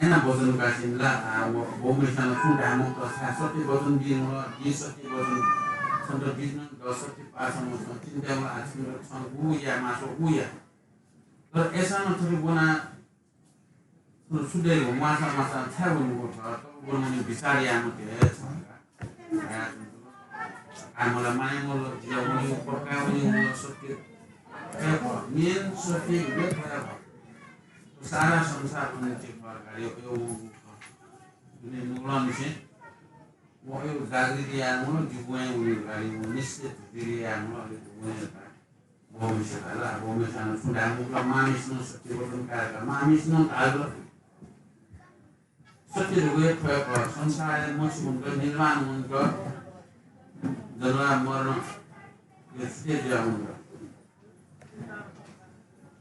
एना वचन कासिन ला, आ, व, व मिसानं सुं धायेमखु, छाय् सत्य वचन बीगु ला, जि सत्य वचन छन्त बीगु नं, द सत्य पासां वचन चिन्ता ला, आ, छिमित छं उ या मास्व, उ या। तर अय्सां नं थथे वना, सुदेगु म्वासा म्वासा छाय् वने मखु, तपोवन वने बिचार याये मते छं का। आ, मला माया मल, जिया वने पक्का वने मल सत्य। मेन सत्य हुने थ्व हे खः। सारा संसार वने चे खः, गाडी यो, यो, यो, यो, दुने मुगलंनिसें, व यो जागृति याये मल, जिगु वने गाडी, व निश्चित धीरे याये मल, अले वने का। व मिसा धाल, व मिसानं सुं धायेमखु ला, मांमिसिनं सत्य वचन काया का, मांमिसिनं धाल, सत्य धइगु हे थ्व हे खः, संसारय् मस्यू वंक, निर्वाण वंक, जन्म मरण, यो छुटे जुया वंक।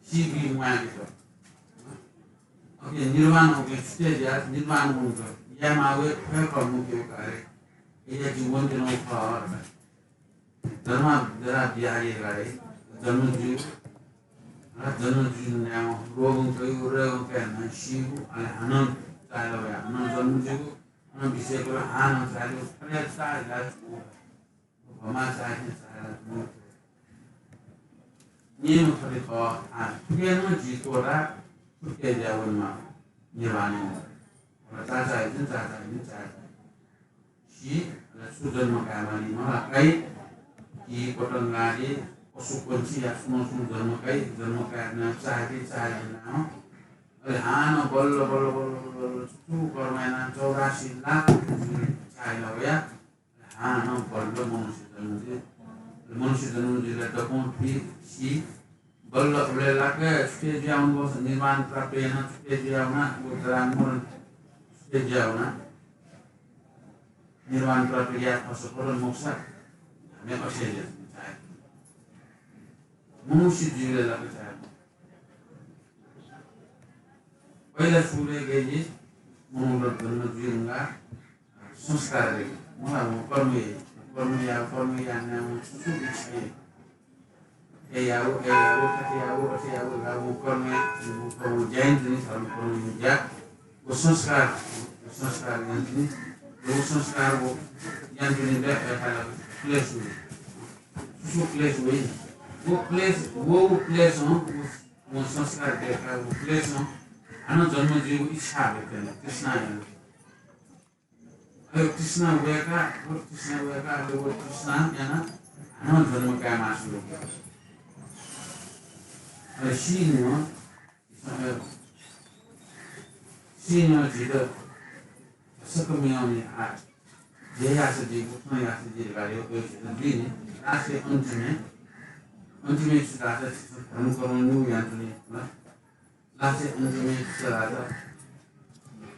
सी बी म्वायेक। अके निर्वाण वंक छुटे जुया, निर्वाण वंक। याये माःगु हे थ्व हे खः मुख्य कार्य। अय् या जि वनेत्यनागु खः। जन्म जरा व्याधि गाडी, जन्म जुइ, र जन्म जुइ नाय् रोगं कइ, रोगं कइ न सीगु, अले हानं चाय् ला वया, हानं जन्म जुइगु, हानं बिसे कल, हानं चाय् ला, अले चाय् ला, भमा चाय् ला, चाय् ला, नियम थथे खः, आ, थुके नं जि त्वःता, छुटे जुया वनेमाः, निर्वाण। चाचा इदिन, चाचा इदिन, चाचा। सी, अले सु जन्म काये माःनि मला काइ, कि पतंग आदि पशु पंक्षी या सुनं सुनं जन्म काइ, जन्म काये ना चाहे कि चाहे ना। अले हानं बल्ल बल्ल बल्ल बल्ल बल्ल छु कर्म याना चौरासी लाख चाहे ला वया, हानं बल्ल मनुष्य जन्म जुइ। मनुष्य जन्म जुइला दक्वं थुइ सी बल्ल उबलय् लाक्क छुटे जुया वंगु, निर्वाण प्राप्त याना छुटे जुया वना, व जरा मरण छुटे जुया वना। निर्वाण प्राप्त याये फत, पतन मोक्ष, धाःम्ह अथे जुया चाहे। मनुष्य जुइबलय् लाक्क चाहे। पहिला सुरुइ गय् जि मनूत जन्म जुइ धुंकाः संस्कार दइ। मला व कर्म याइ। कर्म या, कर्म यानाः व छु छु इच्छा याइ। अथे यायेगु, अथे यायेगु, अथे यायेगु, अथे यायेगु, ला व कर्म या, व कर्म ज्या यानाच्वनी, धर्म कर्म ज्या। व संस्कार, व संस्कार यानाच्वनी। व संस्कार व यानाच्वनी, ला, ला, ला, क्लेश वइ। छु छु क्लेश वइ। व क्लेश, व, व क्लेशं, व, व संस्कार दय्काः व क्लेशं हानं जन्म जुइगु इच्छा व्यक्त याना, तृष्णा याना। अले तृष्णा वय्काः, व तृष्णा वय्काः, अले व तृष्णा यानाः हानं जन्म काये मास्ति वय्काः। अले सीन्हु, अ, सीन्हु झीत सकल मियावनी आ, जे याःसा जि, गुकथं याःसा जि धकाः ल्यय्, ल्यय् झीत दीनि। लास्टय् अन्तिमय्, अन्तिमय् छु धाःसा झीसं धर्म कर्म निगू यानाच्वनी, ल? लास्टय् अन्तिमय् छु धाःसा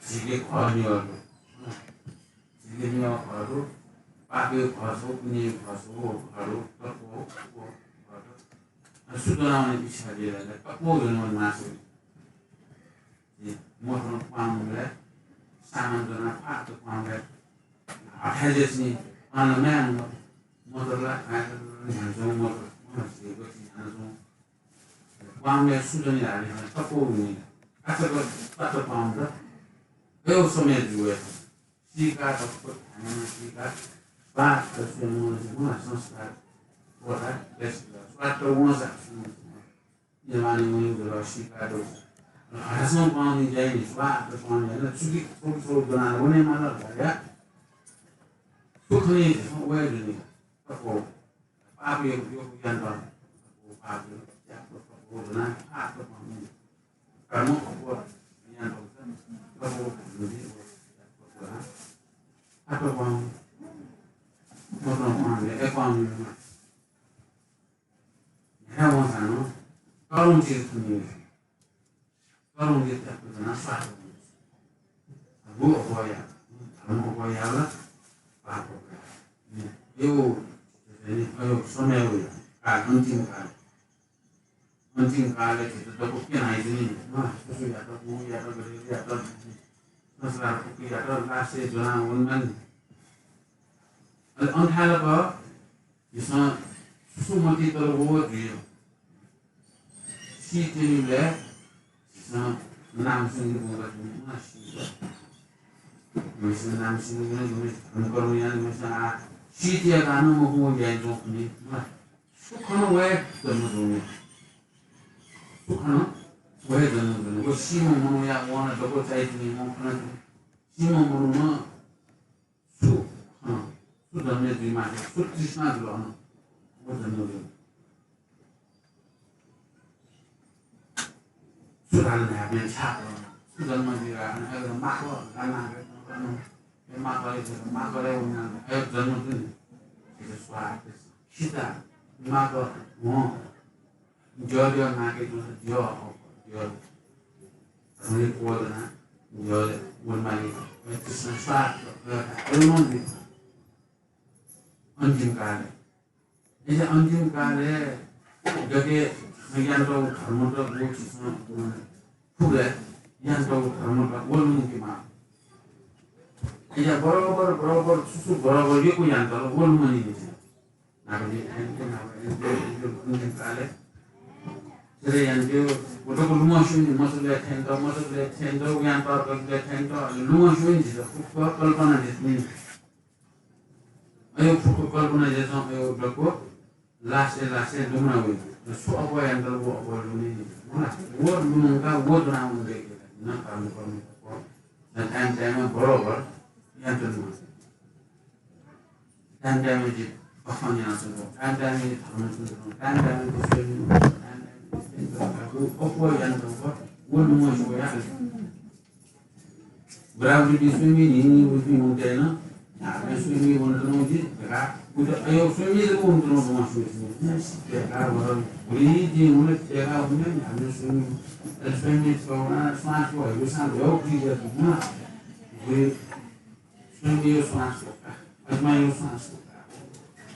झीके घः निगः दु। झीके निगः घः दु, पापया घः छगू, पुण्यया घः छगू, घः दु, तत्व, तत्व, घः दु। अले सु ज्वनावने इच्छा जुइ धाःसा तक्व ज्वनावने मास्ति वइ। ए, मोटरं क्वहां वंबलय्, सामान ज्वनाः फात क्वहां वंबलय्, हथाय् जसि पाना मयाः मोटर ला, न्ह्यानाच्वंगु मोटर, मोटर झीगु न्ह्यानाच्वंगु। क्वहां वंबलय् सु ज्वनी धाःसा तक्व वनी। काचाक्क पात क्वहां वंबलय्, अय् समय जुइ। सीकाः तक्व ध्यान यानाः सीकाः, स्वात्त स्वयं मनसे मुना संस्कार वःसा, स्वात्त वंसा, निर्वाणय् वनेगु जक सीकाः दु। अथासं पाउने ज्याइनि स्वात्त पाउने ज्याइनि, छुकी थोडा थोडा ज्वनाः वने माल धाःसा, सुख नि वये जुनि। तक्व पाप योग, योग यानाः, पाप योग, त्याग, तक्व ज्वनाः, पाप पाउने। कर्म तक्व यानाः, तक्व ज्वनाः, तक्व पाउने। मतलब पाउने, ए पाउने। न्ह्याः वंसां नं तःधंगु चिज थुनी। तःधंगु चिज त्याक्व ज्वनाः स्वात्त वनी। गुगु अप्वः याः, धर्म अप्वः याः ला, यो, यो समय हो, का, अन्तिम काल। अन्तिम कालय् झीत दक्व क्यनाइजनी। अँ, सुसुयात, गुयात, गदेयात, संसार फुक्कयात लासय् ज्वना वनेमानि। अले अन थाय् लक झीसं सुसु मतिइ तल व जुइ। सी त्यनीबलय् झीसं नाम स्यनीगु ला जुइ, सी। झीसं नाम स्यनीगु ला जुइ, धर्मकर्म यानागु ला जुइ, आ, सी त्यनीगु नं मखु, व याइ जुइ खनी। सुखं वये जन्म जुइ। सुखं वये जन्म जुइ। व सीम्ह मनूया वं दक्व चाइतिनि, वं खन। सीम्ह मनुखं छु, अँ, छु जन्म जुइमाः, छु तृष्णा जुल अन, व जन्म जुल। छु धाल न्हाय्‌पं छाप, छु जन्म जुइमाः, अन अय् माकः, गाना, अन, ए माकः, ए माकः, ए उन्ना, अय् जन्म जुल। ए स्वाहा, खिचा, माकः, हँ। ज्यः, ज्यः नाके जुल, ज्यः, ज्यः। धनी कोदना, ज्यः वनमाली, कृष्ण स्वाहा, अय् मन्दिर। अन्तिम कालय्। अय् अन्तिम कालय् गथे यानातःगु धर्मत व झीसं फुक्कं यानातःगु धर्मत व लुमंकेमाः। अय् बराबर, बराबर, सुसु बराबर यक्व यानातल व लुमंकेमाः। नापं थ्यंक, नापं थ्यंक, अन्तिम कालय्। सरे यानातःगु, व दक्व लुमं स्यू नि, मचाबलय् थ्यंक, मचाबलय् थ्यंक, उयां तर्कबलय् थ्यंक, लुमं स्यू नि झीत, फुक्क कल्पना जुइ नि। अय् फुक्क कल्पना जुइजं, अय् दक्व लासय्, लासय् लुमना वइ। छु अप्वः यानातल व अप्वः लुमंके नि। व लुमंकाः व ज्वना वने दइ। न कर्म, कर्म, न time, time बराबर यानातःगु। Time time-य् जिं भजन यानाच्वनागु, time time-य् धर्म च्वनाच्वनागु, time time-य् जिं स्वयम्भू, time time-य् जिं स्वयम्भू, व अप्वः यानातःगु, व लुमं स्यू यानातःगु। बुराबुरी स्वयम्भू न्हिं न्हिं वइपिं मनूतय्‌त नं, न्हापां स्वयम्भू वनाच्वनागु जिं धकाः, उत अय् स्वयम्भू जक वनाच्वनागु लुमं स्यू। धकाः वर भुलि जिं हुन धकाः हुन न्हापां स्वयम्भू, अले स्वयम्भू स्वयम्भू स्वां स्यू, हइगु सां ल्ह्यौ की जक हुन। भुलि स्वयम्भू स्वां स्यू का। अजमा यो स्वां स्यू का।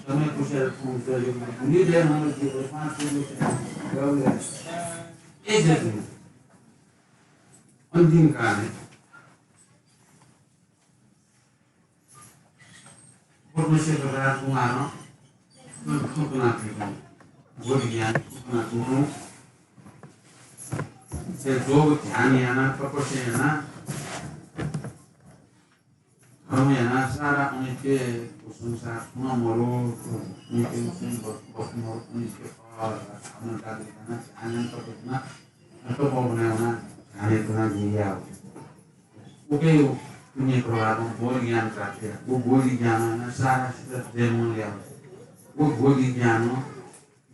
समय कुशल फुं जो यो मुनि दे हम जो स्वां स्यू का। ए जति। अन्तिम कालय्। पद्मश्री राजकुमार, न खुद ना फिर। बोध ज्ञान, खुद ना गुरु। से जो ध्यान याना, तपस्या याना। धर्म याना सारा अनित्य, व संसार सुन मरु, अनित्य, उसिन बस, बस मरु, अनित्य, अ, धारण कार्य याना, ध्यान याना, तप याना, तप बनाय् वना, ध्यान याना, जिया। उके पुण्य प्रभावं बोध ज्ञान प्राप्त या। व बोध ज्ञान याना, सारा सित जन्म लिया। व बोध ज्ञान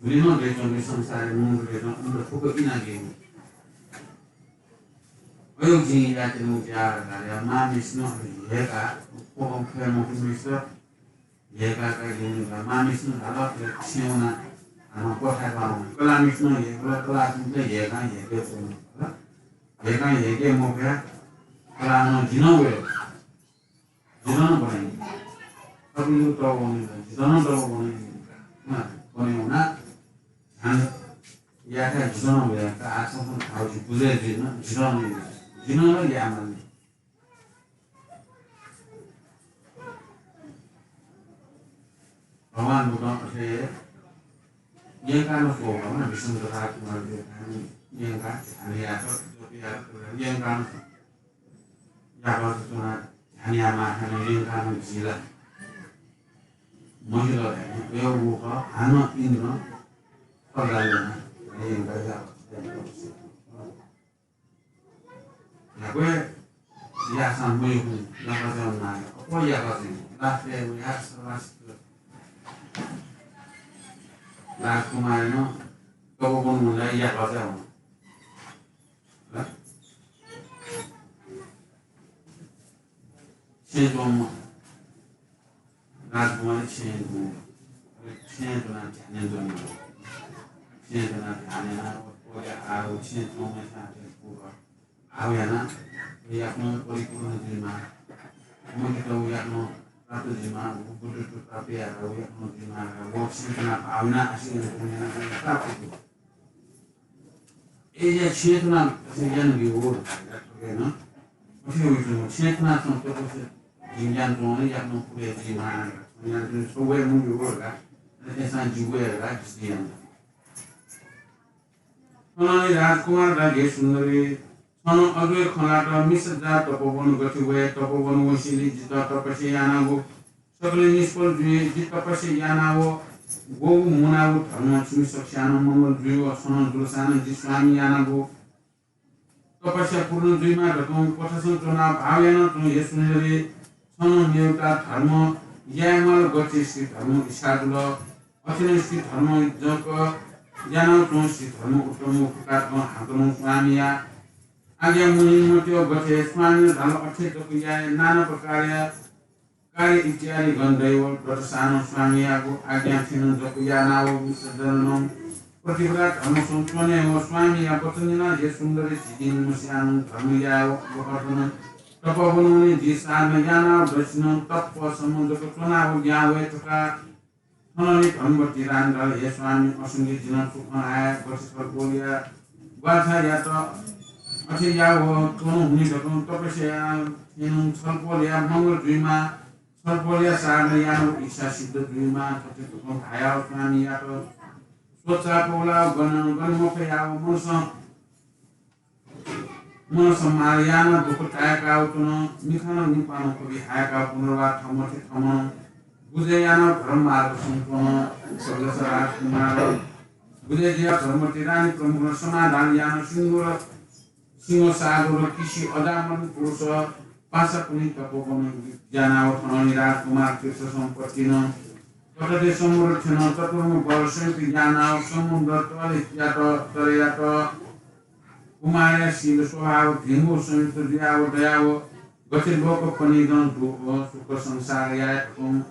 गुलि नं दय्‌च्वंपिं संसारय् मनूत दय्‌च्वं, उमित फुक्क इनागीगु। अय् जिं यायेत्यनागु ज्या धाःसा मांम्हय्‌सिनं अथे ह्यय्‌काः, कोपं फय् मखुम्हय्‌सित ह्यय्‌काः का जिं धाः। मांम्हय्‌सिनं धाल, अले छेँय् वनाः हानं क्वथाय् पाः वना। कलाःम्हय्‌सिनं ह्यय्‌कल, कलाःपिन्त ह्यय्‌काः ह्यय्‌के फु। ह्यय्‌काः ह्यय्‌के मफया, कलाः नं जि नं वये। जिं नं बनाइ। थःपिनिगु तःगु बनाइ, जिं नं तःगु बनाइ। अँ, बनाइ वना। ध्यान यायेत जिं नं वया। आः थौं थौं थाय् जि बुझे जुइन, जिं नं वया। जिं नं याये मानि। भगवान बुद्धं अथे यंकाः नं स्वःगु खः, विष्णुदत्त राजकुमारजुं यंकाः ध्यान यात, जप यात, यंकाः नं याकःचा च्वनाः ध्यान यायेमाः थें यंकाः नं जुइ ला? मजिल धाइ, वयागु खः, हानं इन्द्रं खड्ग ल्यनाः यंकाः याकःचा यात। न्हापा याःसां मयाःगु याकःचा यानाः, अप्वः याकःचा यानाः, last-य् वयाः राजकुमारं तपोवन वनाः याकःचा यात। छेँय् च्वंम्ह राजकुमारी छेँय् च्वं। छेँय् च्वनाः ध्यानय् च्वं। छेँय् च्वनाः ध्यान यानाः व, व या-, आ, व छेँय् च्वंम्ह साथी पूर्व आः यानाः व याकनं परिपूर्ण जुइमाः। मखुत व याकनं प्राप्त जुइमा, बुद्धत्व प्राप्त यायेगु याकनं जुइमा, व सिंकना भावना आसिं प्राप्त जुइमा। ए या छेतना ज्ञान बियो ना। अथे हुइजु छेतना संतोष ज्ञान तो याकनं पुरे जुइमा। ज्ञान तो सबै मुंगु हो ला। अथे सा जीवया ला ज्ञान। थनंलि राजकुमार धाल, हे सुन्दरी, छं अज्वः खँ ल्हात, मिश्रजात तपोवन गथे वये, तपोवन वंसेंलि जितः तपस्या यानागु सकलें निष्फल जुइ। जि तपस्या यानाव वःगु मुनागु धर्म छिमि सकस्यां नं मंगल जुइ। छं जुलसां नं जि स्वामी यानागु तपस्या पूर्ण जुइमा धकं क्वथासं च्वनाव भाव यानाच्वँ। हे सुन्दरी, छं मेगुता धर्म यायेमाल गथे श्री धर्म इच्छा जुल। अथे नं श्री धर्म जक यानाच्वँ। श्री धर्म उत्तम उपकार कं हाकनं स्वामीया आज्ञा मुनि मत्यः गथे स्वामी धाल अथे जक याये। नाना प्रकारया कार्य इत्यादि गन्धैव व्रतसानं स्वामीयागु आज्ञा थें जक यानाव मिश्रजननं पतिव्रता धर्मसं च्वनेव स्वामीया वचन न्यना। हे सुन्दरी, झिदिं मस्यानं धर्म यायेव अज्वः खँ ल्हात। तपोवनंलि जि साधना यानाव दसिनं तप्प सम्म जक च्वनाव ज्ञान वये धकाः थनंलि धर्मवती रानी धाल, हे स्वामी, असंख्य जिनं छु खँ ल्हाये, गथे छलपोलया ग्वाहालि यात, अथे याव च्वनु हुनि धकं तपस्या यानाव थें छलपोलया मंगल जुइमा। छलपोलया साधना यानाव इच्छा सिद्ध जुइमा। थथे धकं धायाव स्वामीयात सोचाः पौलाव गन गन मफयाव मनसं मनसं मार यानाव दुःख ताय्काव च्वन। मिखां निपानं कबि हाय्काव पुनर्वार थमथे थमं गुजय यानाव धर्म मार्गसं च्वन। सगलस राजकुमार गुजय जुयाव धर्मवती रानी प्रमुखनं समाधान यानाव सिंह सिंह साधु र किसि अजामरु पुरुष पासाकुनि तपोवन ज्यानाव थनंलि राजकुमार तीर्थ सम्पत्तिनं कतथे समुद्र थें चतुर्मुख बल संयुक्त ज्यानाव समुद्र तले यात, तले यात। कुमारया शील स्वभाव भिंगु संयुक्त जुयाव दयाव गथे लोकपनिदं दु, सुख संसार याये धकं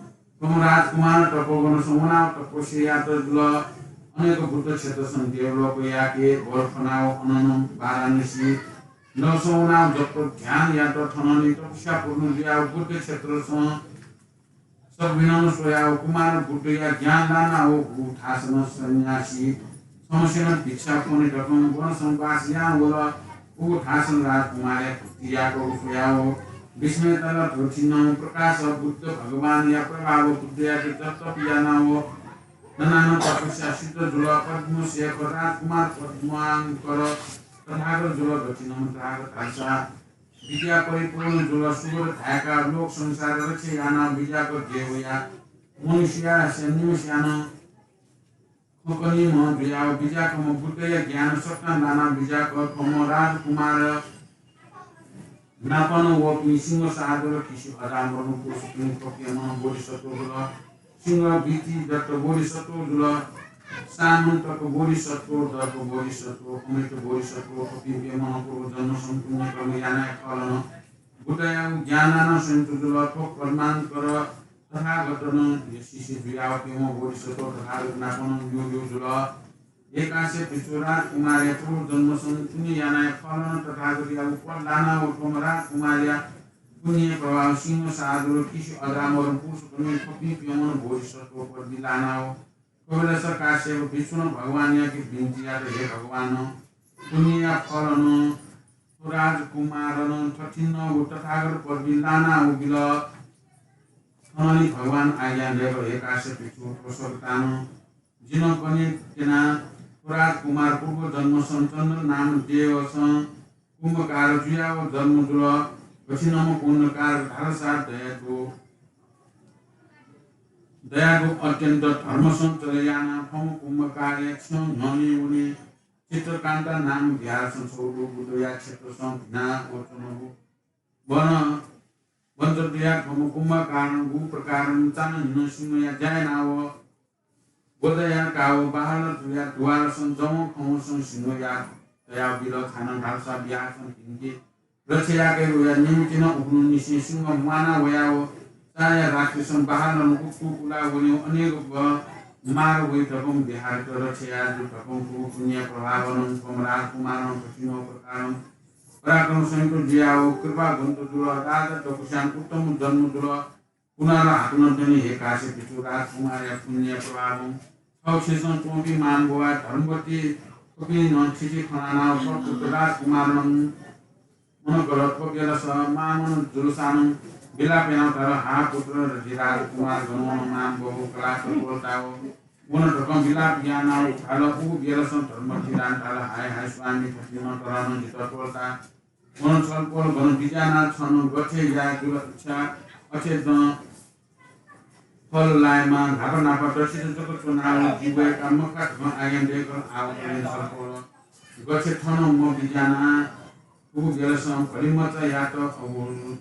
थ्व राजकुमार तपोवनसं वनाव तपस्या यात जुल। अनेक बुद्ध क्षेत्रसं देवलोकयाके बल खनाव अननं वाराणसी नगरसं वनाव जप ध्यान यात। थनंलि तपस्या पूर्ण जुयाव बुद्ध क्षेत्रसं सकभिनं स्वयाव कुमार बुद्धया ज्ञान लानाव उगु थासनं सन्यासी छम्हसेनं भिक्षा फ्वने धकं वनसं वास यानाव वल। उगु थासनं राजकुमारया भक्ति याकःगु स्वयाव विस्मयता ला दथिनं प्रकाश बुद्ध भगवानया प्रभाव बुद्धयाके जप तप यानाव ननानं तपस्या सिद्ध जुल। पद्मशेखर राजकुमार पद्मांकर तथागत जुल। दथिनं तथागत धालसा विद्या परिपूर्ण जुल। सुगत धाय्काव लोक संसार रक्षा यानाव बिज्याक देवया मनुष्यया निम्हस्यानं खँ कनीम्ह जुयाव बिज्याकम्ह बुद्धया ज्ञान सकतां लानाव बिज्याक थ्वम्ह राजकुमार नापं वःपिं सिंह साधु र किसि अजामरु पुरुषपिं थ्वपिं बोधिसत्व जुल। सिंह वीतिदत्त बोधिसत्व जुल। सामन्तक बोधिसत्व, दर्प बोधिसत्व, अमृत बोधिसत्व, थ्वपिं प्यम्हं पूर्व जन्मसं पुण्य कर्म यानाया फलं बुद्धयागु ज्ञान लानाव संयुक्त जुल। थ्व पद्मांकर तथागतनं शिष्य जुयाव प्यम्ह बोधिसत्व तथागत नापं ल्यूल्यू जुल। हे काश्यप भिक्षु, राजकुमारया पूर्व जन्मसं पुण्य यानाया फलं तथागतयागु पद लानाव थ्वम्ह राजकुमारया पुण्य प्रभाव सिंह साधु र किसि अजामरु पुरुषपिं थ्वपिं प्यम्हं बोधिसत्व पदवी लानाव थ्व बेलस काश्यप भिक्षुनं भगवानयाके बिन्ति यात, हे भगवान, पुण्यया फलं थ्व राजकुमारनं थथिंगु तथागत पदवी लानाव बिल। थनंलि भगवान आज्ञा दय्कल, हे काश्यप भिक्षु, थ्व सकतां नं जिं कने त्यना। थ्व राजकुमार पूर्व जन्मसं चन्दन नाम देवसं कुम्भकार जुयाव जन्म जुल। कठिनम्ह कुम्भकार धालसा दयादु, दयादु अत्यन्त धर्मसं चले यानाव थ्वम्ह कुम्भकारया छ्यं न्ह्यःने वने चित्रकान्ता नाम विहारसं छगू बुद्धया क्षेत्रसं भिनाव च्वनागु वन वंचद्वया थ्वम्ह कुम्भकारं गु प्रकारं चान्हय् न्हिनं सिंहया ज्या यानाव वध याकाव बाहल जुया दुवारसं जवं खवंसं सिंहया तयाव बिल। खानं धालसा बिहारसं भिंके रक्षा याकेगुया निमित्तिनं उखुन्हुनिसें सिंह म्वाना वयाव चाया राक्षसं बाहलं उकु उला वनेव अनेक ब-, मार वइ धकं बिहारत रक्षा याये धकं थुगु पुण्य प्रभावनं थ्वम्ह राजकुमारं कठिन प्रकारं पराक्रम संयुक्त जुयाव कृपावन्त जुल। राजा दक्वस्यां उत्तम जन्म जुल। पुनः हाकनं दनि, हे काश्यप भिक्षु, राजकुमारया पुण्य प्रभावं थःखिसं च्वंपिं मांबौ व धर्मवती थुपिं नं थिति खनाः सत्पुत्र राजकुमारं मनोगलत्व बेलस मामन जुलसानं विलाप यानाः धाल, हा पुत्र, जि राजकुमार गन वन, मांबौ कलाः सल्पोल ताः वन धकं विलाप यानाः धाल। उगु बेलसं धर्मवती रानी धाल, हाय हाय स्वामी, थथिंगु तलं जितः त्वःताः वन, सल्पोल गन बिज्यानाः छं गथे याये जुल इच्छा अथे दँ फल लायेमा। न्हापा न्हापा दथित जक च्वनाः जि वयेका मखा धकं आज्ञा दयेकल। आः व तलें सल्पोल गथे थन मबिज्यानाः उगु बेलसं भलिमचायात अवुल।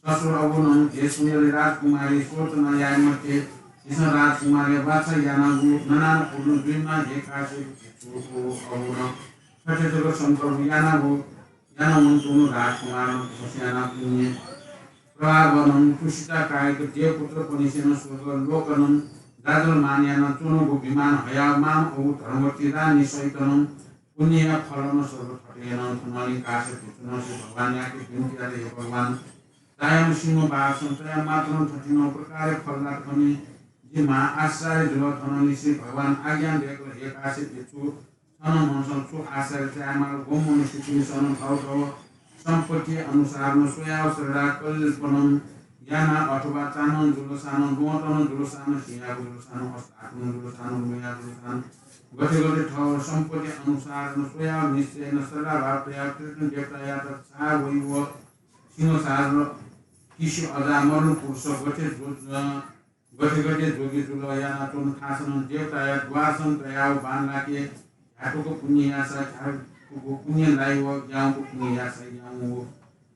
ससुर अवुनं, हे सुन्दरी राजकुमारी, सोच नं याये मते, झीसं राजकुमारया बाछा यानागु ननानं पुरुं जुइमा, हे काश्यप भिक्षु। अवुनं थथे जक संकल्प यानागु यानाः वंतुं राजकुमारं तपस्या यानाः पुण्य प्रभावनं तुसिता काय्क देवपुत्रपनिसेनं स्वर्ग लोकनं दादल मान यानाः च्वनागु विमान हयाः मां अवु धर्मवती रानी सहितनं पुण्यया फलं स्वर्ग थत यानाः थनंलि काश्यप भिक्षुनं श्री भगवानयाके बिन्ति यात, हे भगवान, ताय्‌म्ह सिंह बाघसं तया मात्रं थथिंगु प्रकारया फल लात खनी। जि महा आश्चर्य जुल। थनंलि श्री भगवान आज्ञा दयेकल, हे काश्यप भिक्षु, छनं मनसं छु आश्चर्य चायेमाल? गुम्ह मनुष्यपिन्सं थःथःगु सम्पत्ति अनुसारनं स्वयाः श्रद्धा कल्पनं यानाः अथवा चानं जुलसानं, द्वहंतं जुलसानं, सिंहयागु जुलसानं, अष्टार्कनं जुलसानं, लुँया जुलसानं, गथे गथे थःगु सम्पत्ति अनुसारनं स्वयाः निश्चयनं श्रद्धाभाव तयाः त्रिरत्न देवतायात छाः वइ व सिंहसार किसि अजामरण पुरुष गथे जो-, गथे गथे जोगी जुल यानाच्वन थासनं देवताया द्वारसं तयाव बांलाके ध्यातुक पुण्य यासा ध्यातुक पुण्य लाइव याउँक पुण्य यासा याउँव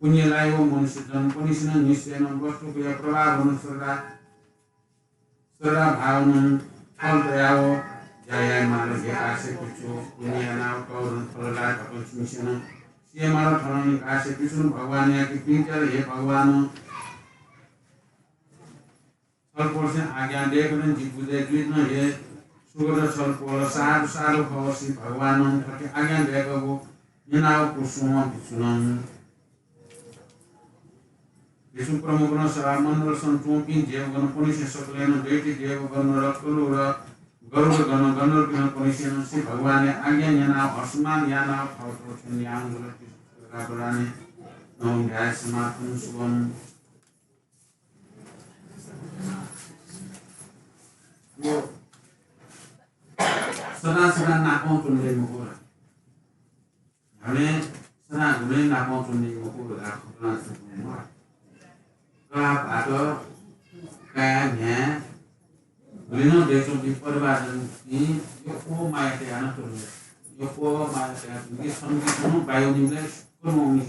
पुण्य लाइव मनुष्य जन्मपनिसेनं निश्चयनं वस्तुकया प्रभावनं श्रद्धा श्रद्धाभावनं फल तयाव ज्या यायेमाल। हे काश्यप भिक्षु, पुण्य यानाव तःधं फल लाये धकं छिमिसेनं सियेमाल। थनंलि काश्यप भिक्षुं भगवानयाके बिन्ति यात, हे भगवान, सल्पोलसें आज्ञा दयेकनं जि बुझे जुइत न, हे सुगत सल्पोल, साधु साधु खः। श्री भगवानं थथे आज्ञा दयेकःगु न्यनाव कुसुम भिक्षुनं भिक्षु प्रमुखनं सभामण्डलसं च्वंपिं देवगणपनिसें सकलेनं दैत्य देवगण, नरक, कलुर, गरुडगण, गन्धर्वगणपनिसेनं श्री भगवानया आज्ञा न्यनाव हर्षमान यानाव थःथः थें याउँगु नं ध्याय समापन सुवं। सदां सदां नापं च्वने मखु ला? न्ह्याबलें सदां गुबलें नापं च्वने मखु ला? खँ कनाः च्वने मखु ला? कलाः भाःत, काय्, म्ह्याय्, गुलिं नं दयाच्वंपिं परिवारजनपिं यक्व माया तयाः नं च्वने। यक्व माया तयाः च्वंपिं छन्हुं छन्हुं बाय् वनीबलय् यक्व नं वनी।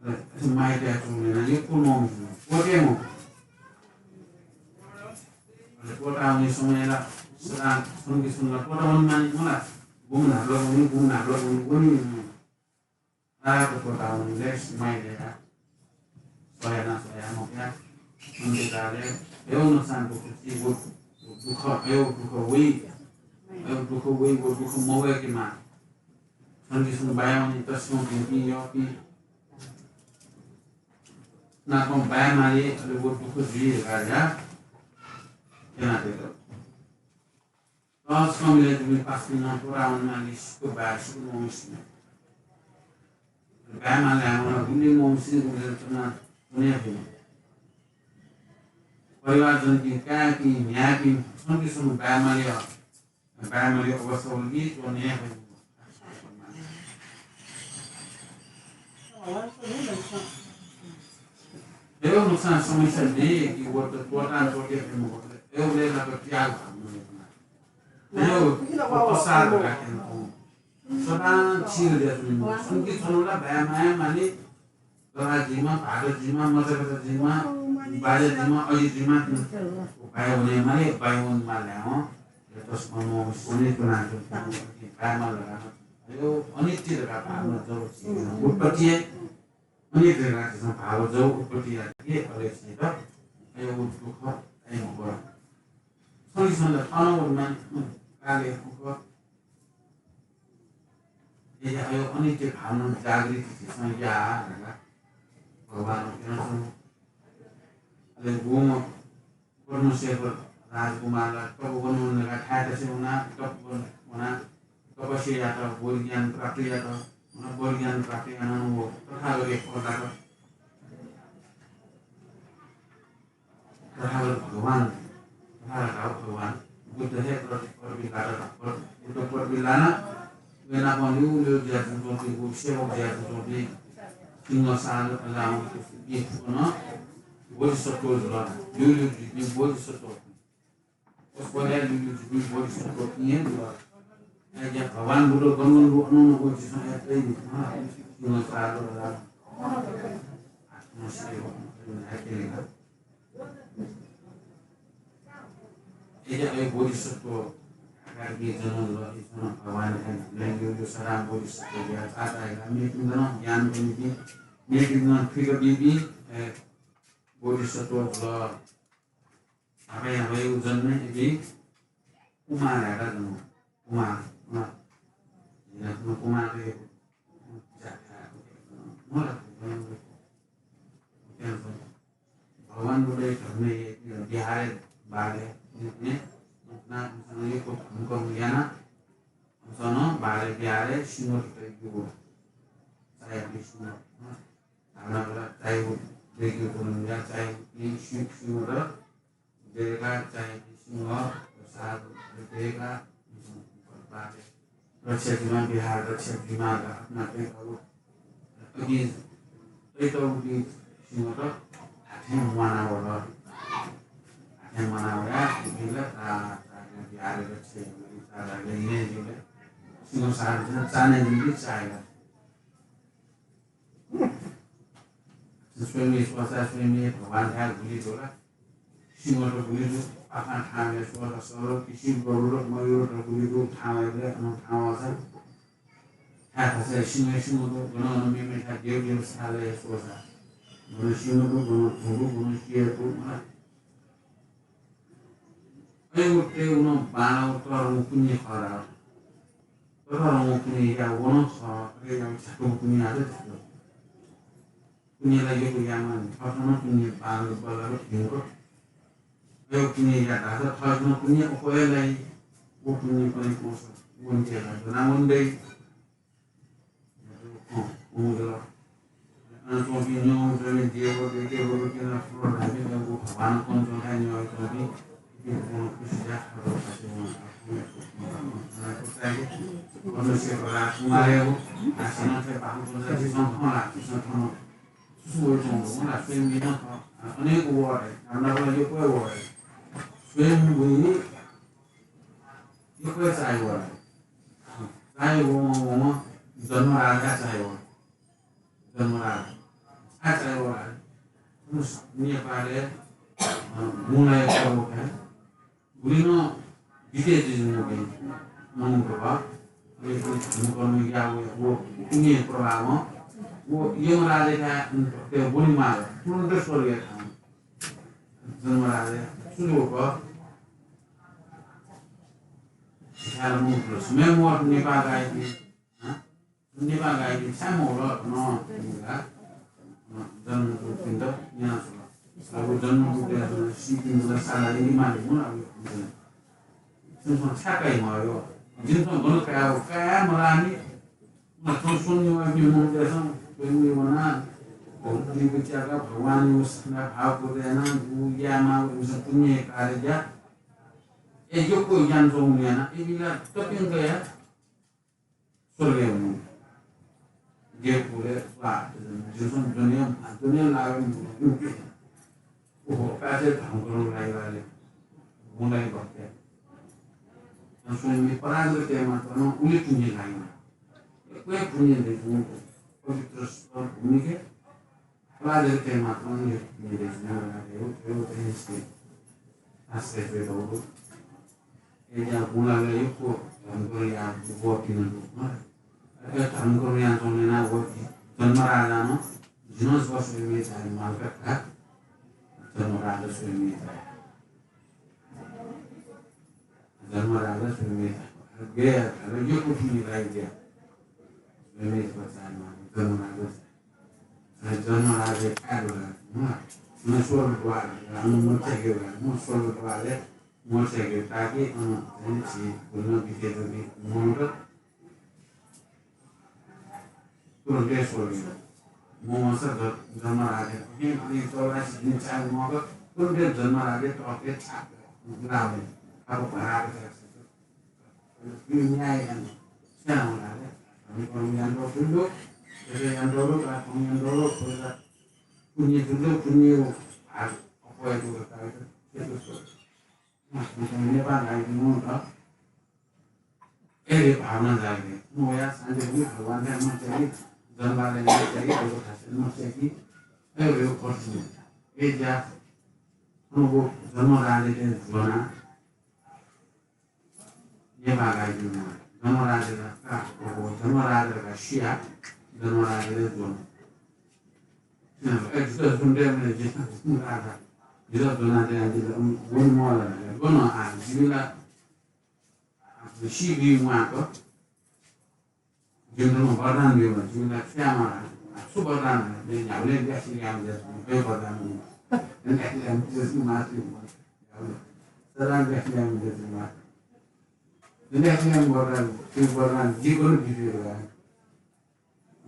अले अथे माया तयाः च्वंगुलिं नं यक्व नं वनी। त्वःते मखु। अले त्वःताः वने समय ला सदां छन्हुं छन्हुं ला त्वःताः वने मानि मला। गुम्ह न्हापा ला वनी, गुम्ह न्हापा ला वनी, वनी। ताःक त्वःताः वने, लय्‌स माया तयाः। स्वयाना, स्वयाना मखु या। अन्त्यकालय् अय् नोक्सान दुःख ची, व दुःख, अय् दुःख वइ। अय् दुःख वइ, व दुःख मवय्‌केमा। छन्हुं छन्हुं बाय् वनी, तसकं भिंपिं यःपिं नाप बाय् माली, अले व दुःख जुइ धकाः या। क्यनातयेत। तसकं मिले दुने पासापिं नं त्वःताः वनेमाली, सुख बाय्, सुख मवंसिनं। बाय् माले हानं गुलि मवंसिनं गुलि च्वना, च्वने फइ। परिवारजनपिं, काय्‌पिं, म्ह्याय्‌पिं, छन्हुं छन्हुं बाय् माली, बाय् माली अवस्था वल कि च्वने फइ। अय् नोक्सान समस्या दइ कि व त त्वःतां त्वःते फइ मखु। अय् उबलय् नाप त्याग भावना। अय् प्रसाद राखें। सदां चिल दे तुम। छन्हुं छन्हुं ला बाय् माया माली, कलाः जुइमा, भाःत जुइमा, मचाकचा जुइमा, बाज्या जुइमा, अजि जुइमा, बाय् वने माली, बाय् वने माली हँ। तसकं मवंसिनं च्वना, बाय् माल धकाः। अय् अनित्य धकाः भावना जब उत्पत्ति हे अनेक जग्गातिसं भाव जव उत्पत्ति यात कि अले छित अय् व दुःख अय् मखु। छन्हुं छन्हुं थन व मन काले दुःख। यदि अय् अनित्य भावना जागृति झीसं या धकाः भगवान क्यनाच्वंगु। अले गुम्ह पद्मशेखर राजकुमारला तपोवन वनेका थाय् तसे वना, तपोवन वना, तपस्या यात, बोधि ज्ञान प्राप्त यात, वना बोधि ज्ञान प्राप्त यानाः व तथागत पदार्थ तथागत भगवान, तथागत भगवान बुद्ध हे पदवी लात। बुद्ध पदवी लाना वय् नाप ल्यू ल्यू जुयाच्वंपिं, सेवक जुयाच्वंपिं सिंह, साधु, अजामिल, इपिं फुक्कं बोधिसत्व जुल। ल्यू ल्यू जुइपिं बोधिसत्व। वसपोलया ल्यू ल्यू जुइपिं बोधिसत्व पिं हे जुल। अय्‌जुया भगवान बुद्ध गन गन दु अन अन वःपिन्सं यात तइ नि। सिंह, साधु, अजामिल। अय्‌जुया अय् बोधिसत्व आकारपिं जन जुल, इपिन्सं भगवान हे ल्यू ल्यू सदां बोधिसत्व जुयाः चाःचाः यानाः मेपिन्त नं ज्ञान ब्वनीपिं, मेपिन्त नं थुइका बीपिं, अय् बोधिसत्व जुल। न्हापा न्हापायागु जन्मय् इपिं कुमार धायेत जन्म। कुमार, अँ। झीसं कुमार, भगवान बुद्धया धर्मय् बिहारय् बारे, धर्म कर्म याना, बारे बिहारय् सिंह तयागु, चायागु सिंह, धारणा करा, चायागु, देखियो, चायागु सिंह, सिंह त देगा चाहिँ सिंह, साधु देगा, रक्षा जुइमा, बिहार रक्षा जुइमा, अपना तैतौ, अघि तैतौ सिंह त हाथें म्वाना वल। हाथें म्वाना वया, उकिला ता, ता, बिहार रक्षा जुइमा, ता, ता, ले, ले, ले, सिंह साधु जन चाने जुइमा चायेगा। स्वयम्भू स्वसा, स्वयम्भू भगवान थाय् गुलि दु ला? सिंह त गुलि दु, आखं थाहां स्वसा सरल, किसिम गरुड, मयूर त गुलि दु, थाहां वयेबलय् अन थाहां वःसा। थाय् थासय् सिंह, सिंह दु, गन गन मेमेथाय् देव देवस्थानय् स्वसा। गन सिंह दु, गन धुँ दु, गन सिंह दु, मला। अय् उत्ते उन बांला उत्तर पुण्य खः ला? तथागत पुण्य या वन खः, अथे याःगु झ्याकु पुण्य आः झ्याकु। पुण्य ला यक्व यायेमानि, थःथनं पुण्य बांलाक बल्लाक भिंक। अय् पुण्य या धाःसा थःथनं पुण्य अप्वः हे लाइ, व पुण्य कने कोस, वंके ला, जना वन दइ। अँ, अँ, अन च्वंपिं न्यं च्वंपिं देव, देव, देव, देव, भगवान कन च्वंथाय् न्यं च्वंपिं, इपिं खुसि जुयाः मनुष्य राजकुमारयागु आसनं थें बाखं च्वंथाय् झीसं खं ला, झीसं थन सुसु वइच्वंगु ला, स्वयम्भू नं खः। अनेक वर हे, नापनापं यक्व हे वर हे। स्वयम्भूइ यक्व हे चाय् वर हे। चाय् वं वं जन्मराजा चाय् वर। जन्मराज। छाय् चाय् वल धाःसा, नेपालय्, अ, गुँलाया पर्व खः। गुलि नं बिते जुइ मखु, मनूत खः। अले धर्मकर्म याः वया, व पुण्य प्रभावं व यमराजाया भक्तय् वने माल, तुरुन्त स्वर्गय् थाहां। जन्मराजा सुजोग। छाय् मनूत छम्ह मवः नेपाल गाय्, हँ? नेपाल गाय् छाय् मवल, अन, अन जन्मदूतपिन्त न्यनाच्वन। अब जन्मदूतया सिपिन्त साला लिने माली मुन, अब छिमिसं छाय् काइ मवय्? जिमिसं गन काये, काये मलाःनि। न थौं स्वन्यु वःपिं मनूतय्‌सं स्वन्यु वनाः, भौतिक त्याकाः भगवानयागु सत्ता भाव यानाः उ यायेमाःगु इमिसं पुण्य कार्य ज्या। ए, यक्व ज्ञान च्वंगु यानाः, इमिला तप्यंक या स्वर्गय् वने। देवकुलय् वा, जिमिसं दुनिया, दुनिया लागे। ओहो, पाय्‌छि धर्मकर्म लाइ वाले, गुँलाया भक्तय्। अन स्वयम्भूइ पराजित तये मात्र नं उलि पुण्य लाइ। यक्व हे पुण्य दइ, पवित्र स्थल भूमिके पराजित तये मात्र नं उलि पुण्य दइ, आश्रय जुइ दौगु। अय्‌जुया गुँलाया यक्व धर्मकर्म याःपिं दु। अथे धर्मकर्म यानाच्वंगु यानाः व जन्मराजां नं जिं नं स्वयम्भूइ चाये माल का धकाः जन्मराजा स्वयम्भूइ चाइ। जन्मराजा स्वयम्भूइ चाइ। गय् धाल, यक्व पुण्य लाइ ज्या। स्वयम्भूइ चाये माल, जन्मराजा चाइ। अले जन्मराजा थाय् दुल, हँ। अन स्वर्गद्वार, अन मोक्षके, मोक्ष स्वर्गद्वारय् मोक्षके ताकि अन चाहिँ झी गुल्म विद्याधरी मनोरथ तुरुन्ते स्वर्गय् मवंसा ज-, जन्मराजया हे अनि चौरासी दिन छाय् मवंसा तुरुन्ते जन्मराजया तःखे छाप लावने। अब भराएको छ। यो न्याय याना। स्याना होला रे। हामी कर्म याना दु, दु। त्यसै याना दु, आ, कर्म याना दु, पुण्य दु, पुण्य हो। आ, अपोय दु, आ, दु। नेपाल राइट मुंत एरे भावना जागे। मुया शान्ति हुई भगवान का मत चाहिए, जनवाले मत चाहिए, लोग खासे मत चाहिए। एरे यो पर्सन। ए जा, अनुभव जन्मराजले ज्वना। नेपाल राइट मुंत। जन्मराजले का, जन्मराजले का सिया, जन्मराजले ज्वना। ए, जिता सुनते मैंने जिता सुना था। जिता ज्वना दे, जिता, उन, उन मौला, उन, आ, जिमिला, आ, सी भी वहाँ को। जिमिला वरदान भी वहाँ, जिमिला क्या मारा, आ, सु वरदान है, मैं जावले क्या सी क्या मुझे, मैं वरदान भी। मैं क्या मुझे सी मार सी वहाँ। जावले। सदा क्या सी क्या मुझे सी मार। मैं क्या सी क्या वरदान, सी वरदान, जी को भी भी वरदान।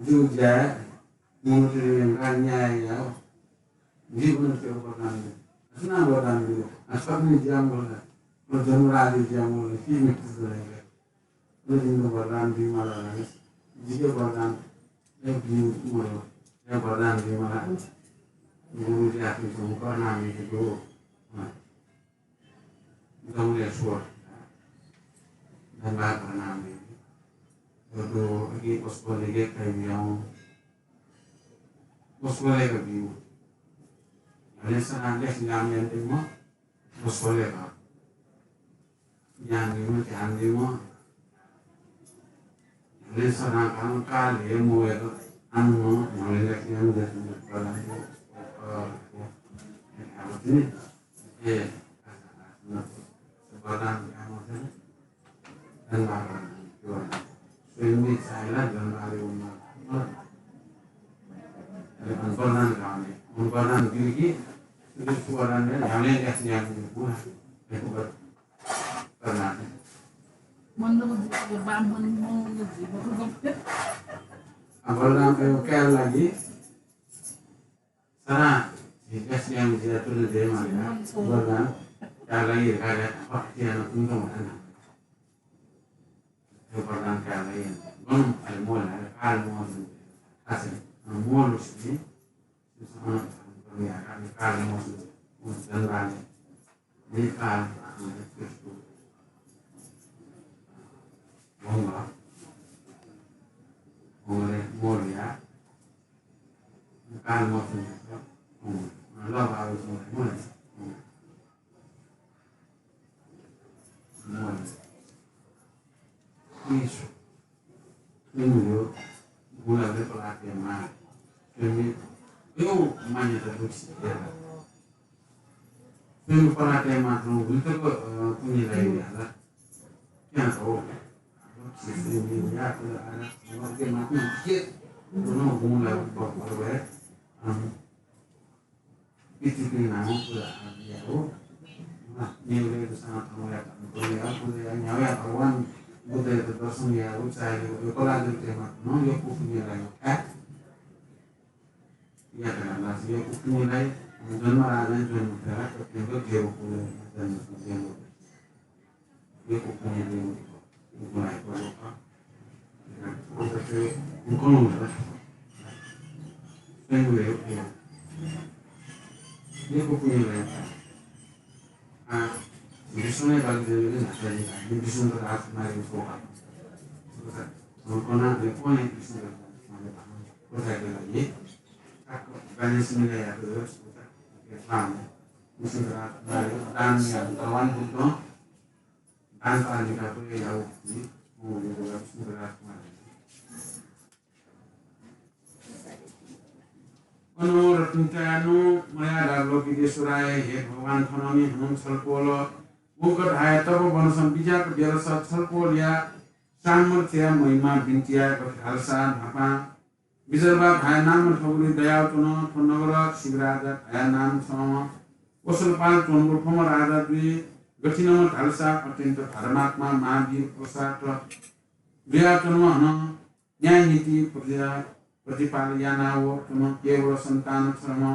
जिगु ज्या मनूतय्‌त यंकाः न्याय यायेगु। जिं मनूतय्‌त वरदान बिया। सुनां वरदान बिया? आ, सकलें ज्या मखु ला? व जन्मराजया ज्या मखु ला? सी मखुत ला? व जिमित वरदान बीमाल ला? जिके वरदान हे बीमाल। हे वरदान बीमाल। गुरु ज्या तुं करुणा मखु। जमलेश्वर धनबाद प्रणाम। तो अगे उसको लेके कहीं जाऊं, उसको लेकर भी हूँ। हमेशा नाम के नाम लेते मो, उसको लेकर ज्ञान भी मो, ध्यान भी मो। हमेशा नाम काम काल है मो, ये तो अनु मो, हमें लेके हम जैसे प्रणाम। ए, वरदान कामं चाहिँ धनबाद वरदान, त्यो वरदान। स्वयं नै चाहिला धनबाद वरदान। अरे, अनि वरदान कामं, अनि वरदान दियो कि, त्यो वरदान है, हामीले ल्यास ल्यास दियो, बुवा। वरदान। मन लोग बाम मन, मन लोग जीवन को गप्पे। अब वरदान को क्या लगी? सदां झी एसडीएम जिया तुले देमा वरदान काला ये काला भक्तिया न तुंतों हना। यो वरदान काला ये गन अले मोला काल मोजन। असे मोलुसनी काल मोजन। जनवाले नेपाल, भोंगा, भोंगले मोरिया, काल मौसम, ल, बाबु, मोरिया, मोरिया। ईश्वर। स्वयं यो गुणले पलाते मा। स्वयं यो मान्यता दुखी है। स्वयं पलाते मा तो हुल तक, अ, पुण्य लाइ याला। क्या हो? स्वयं या तो आला, मर के मात्र के दोनों गुण ला ऊपर पर है। हम पृथ्वी नाम पूरा आ गया हो। हाँ, नेवले तो साथ हम या काम कर लिया, पूरे या, यहाँ या भगवान बुद्ध के दर्शन लिया, वो चाहे वो, वो कला जो के मत, नो, यो कुछ नहीं लायो। है? या कला लास, यो कुछ नहीं लायो। जन्म राजा, जन्म तेरा, तो तेरे को देव को जन्म, देव। दान पालिका को याव नि, वो विष्णु राजकुमार। अनो रत्नताय् नु मया दाबलो विदेश्वराय, हे भगवान थनंनि हनं छलपोल। उंक धाये तप वनसं बिज्याक बेलस छलपोलया सामर्थ्य महिमा बिन्तिया कथालसा न्हापां विदर्भा धाया नाम थगुली दयाव च्वन। थ्व नगर शिवराजा धाया नाम छम्ह कोसलपाल च्वंगु थ्वम्ह राजा जुइ। गथिनम्ह धालसा अत्यन्त धर्मात्मा महावीर प्रसाद जुया च्वन। हनं न्याय नीति प्रजा प्रतिपाल यानाव च्वन। केवल सन्तान छम्ह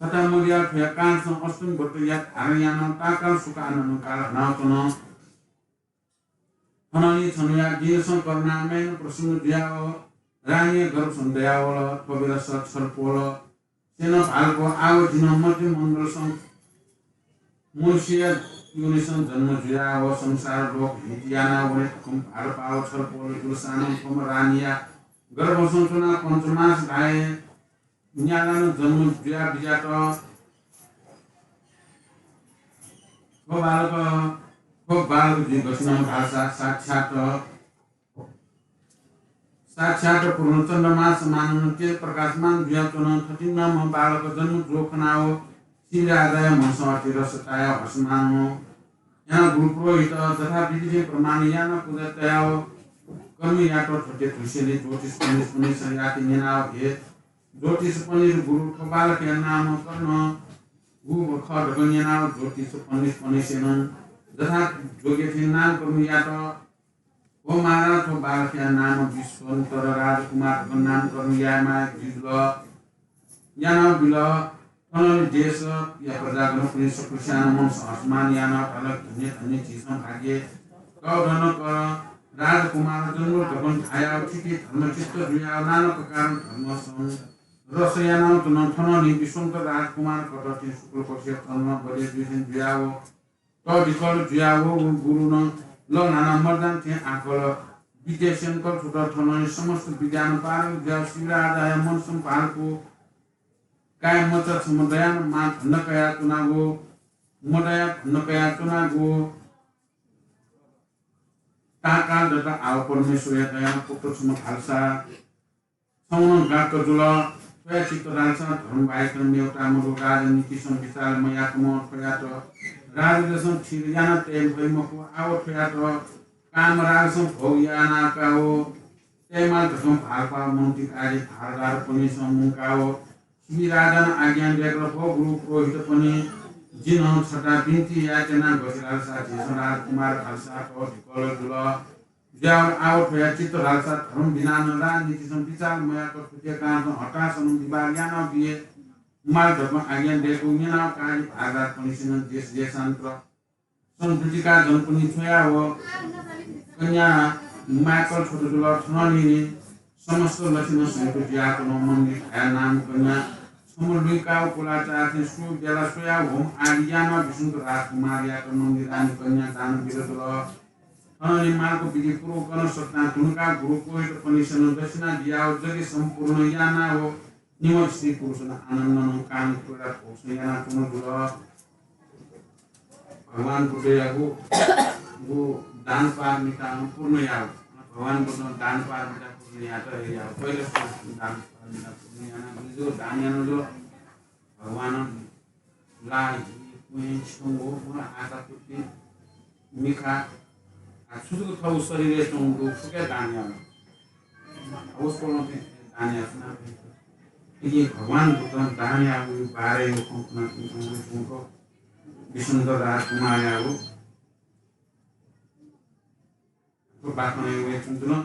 छता मदिया थ्वया कालसं अष्टमी व्रतया धारण यानाव ताकाल सुख आनन्द काल हनाव च्वन। थनंलि छन्हुया दिनसं करुणामयनं प्रसन्न जुयाव रानीया गर्भसं दयावल। थ्व बेलस छलपोल सेनं भालको आव जिनं मध्यम मण्डलसं मनुष्यया योनिसं जन्म जुयाव संसार लोक हित यानाव वने धकं भालपाव छलपोल जुलसानं थ्वम्ह रानीया गर्भसं च्वनाव पञ्चमास धाये न्यालानं जन्म जुया बिज्यात। थ्व बालक, थ्व बालक जुइ गथिनं धालसा साक्षात, साक्षात पूर्ण चन्द्रमा समानं तेज प्रकाशमान जुया च्वन। थथिंम्ह बालक जन्म जुव खनाव शिवराजाया मनसं अति रस तायाव हर्षमान यानाव गुरु पुरोहित जथा विधि प्रमाण यानाव पूजा तयाव कर्म यात। थथे धुसेंलि ज्योतिष पण्डित पण्डितयात न्यनाव हे ज्योतिष पण्डित गुरु, थ्व बालकया नाम कर्ण गु खः धकं न्यनाव ज्योतिष पण्डित पण्डितसेनं जथा योग्य थें नामकरण यात। हो महाराज, थ्व बालकया नाम विश्वन्तर राजकुमार धकं नामकरण यायेमाः जुल। यानाव बिल। थनंलि देशया प्रजागणपिं सकलस्यां मनसं हर्षमान यानाव धाल, धन्य धन्य झीसं भाग्य। कः धन कर राजकुमार जन्म धकं धायाव थिति धर्मचित्त जुयाव नाना प्रकारं धर्मसं रस यानाव च्वन। थनंलि विश्वन्तर राजकुमार कत थें शुक्लपक्षया चन्द्रमा बलय् जुइथें जुयाव तःधिकल जुयाव गुरुनं लःल्हानाव मर्दान थें आकल विद्या स्यंकल छुत। थनंलि समस्त विद्यानं पारंगत जुयाव शिवराजाया मनसं भालको काय् मचा छम्ह दयानं मां धन्दा कयाच्वनागु, मदया धन्दा कयाच्वनागु ताकाल दत। आव परमेश्वरया दयानं पुत्र छम्ह धालसा छम्हं गाक्क जुल। थ्वया चित्त धालसा धर्म बाहेक मेवता मदु। राजनीतिसं विचार मयाकम्ह थ्वयात राजगृहसं थिर याना तये फइ मखु। आव थ्वयात कामरागसं भोग यानाकाव तयेमाल धकं भालपाव मन्त्री कार्य धारदारपनिसं मुंकाव शिवराजानं आज्ञा दयेकल, भो गुरु पुरोहितपनि, जिं छता बिन्ति यायेत्यना। गथे धालसा झीसं राजकुमार धालसा तःधिकल जुल। जुयाव आव थ्वया चित्त धालसा धर्म बिनानं राजनीतिसं विचार मयाक थुकिया कारणसं हतासनं विवाह यानाव बिये माल धकं आज्ञा दयेकूगु न्यनाव कार्य धारदारपनिसेनं देश देशान्तर संस्कृतिका जनपनि छ्वयाव कन्या माय्कल छुत जुल। थनंलि समस्त लक्षणं संयुक्त जुयाच्वंम्ह मन्दिर धाया नाम कन्या छम्ह लुइकाव कुलाचार थें सु बेला स्वयाव होम आदि यानाव विश्वन्त राजकुमारयात मन्दिर रानी कन्या दान बिल जुल। थनंलि मालको विधि पूर्वकं सत्तां धुंकाव गुरु पुरोहितपनिसेनं दक्षिणा बियाव यज्ञ सम्पूर्ण यानाव निम्ह स्त्री पुरुषनं आनन्दनं कान क्रीडा भोगसं यानाच्वन जुल। भगवान बुद्धयागु गु दान पारमिता पूर्ण याव। भगवान बुद्धं दान पारमिता पूर्ण यात हे याव। पहिला दान पारमिता पूर्ण याना जुल, दान याना जुल। भगवानं ला, हि, क्वँय्, छ्यंगु, मल, आकाकुति, मिखा, आ, छु छु थःगु शरीरय् च्वंगु दु, फुक्कं दान याः। आ, वसपोलं थें दान याःसां। इपिं भगवान बुद्धं दान याःगु बारे खँ कनाच्वंगु विश्वन्त राजकुमारयागु थ्व बाखनय् वय्कलं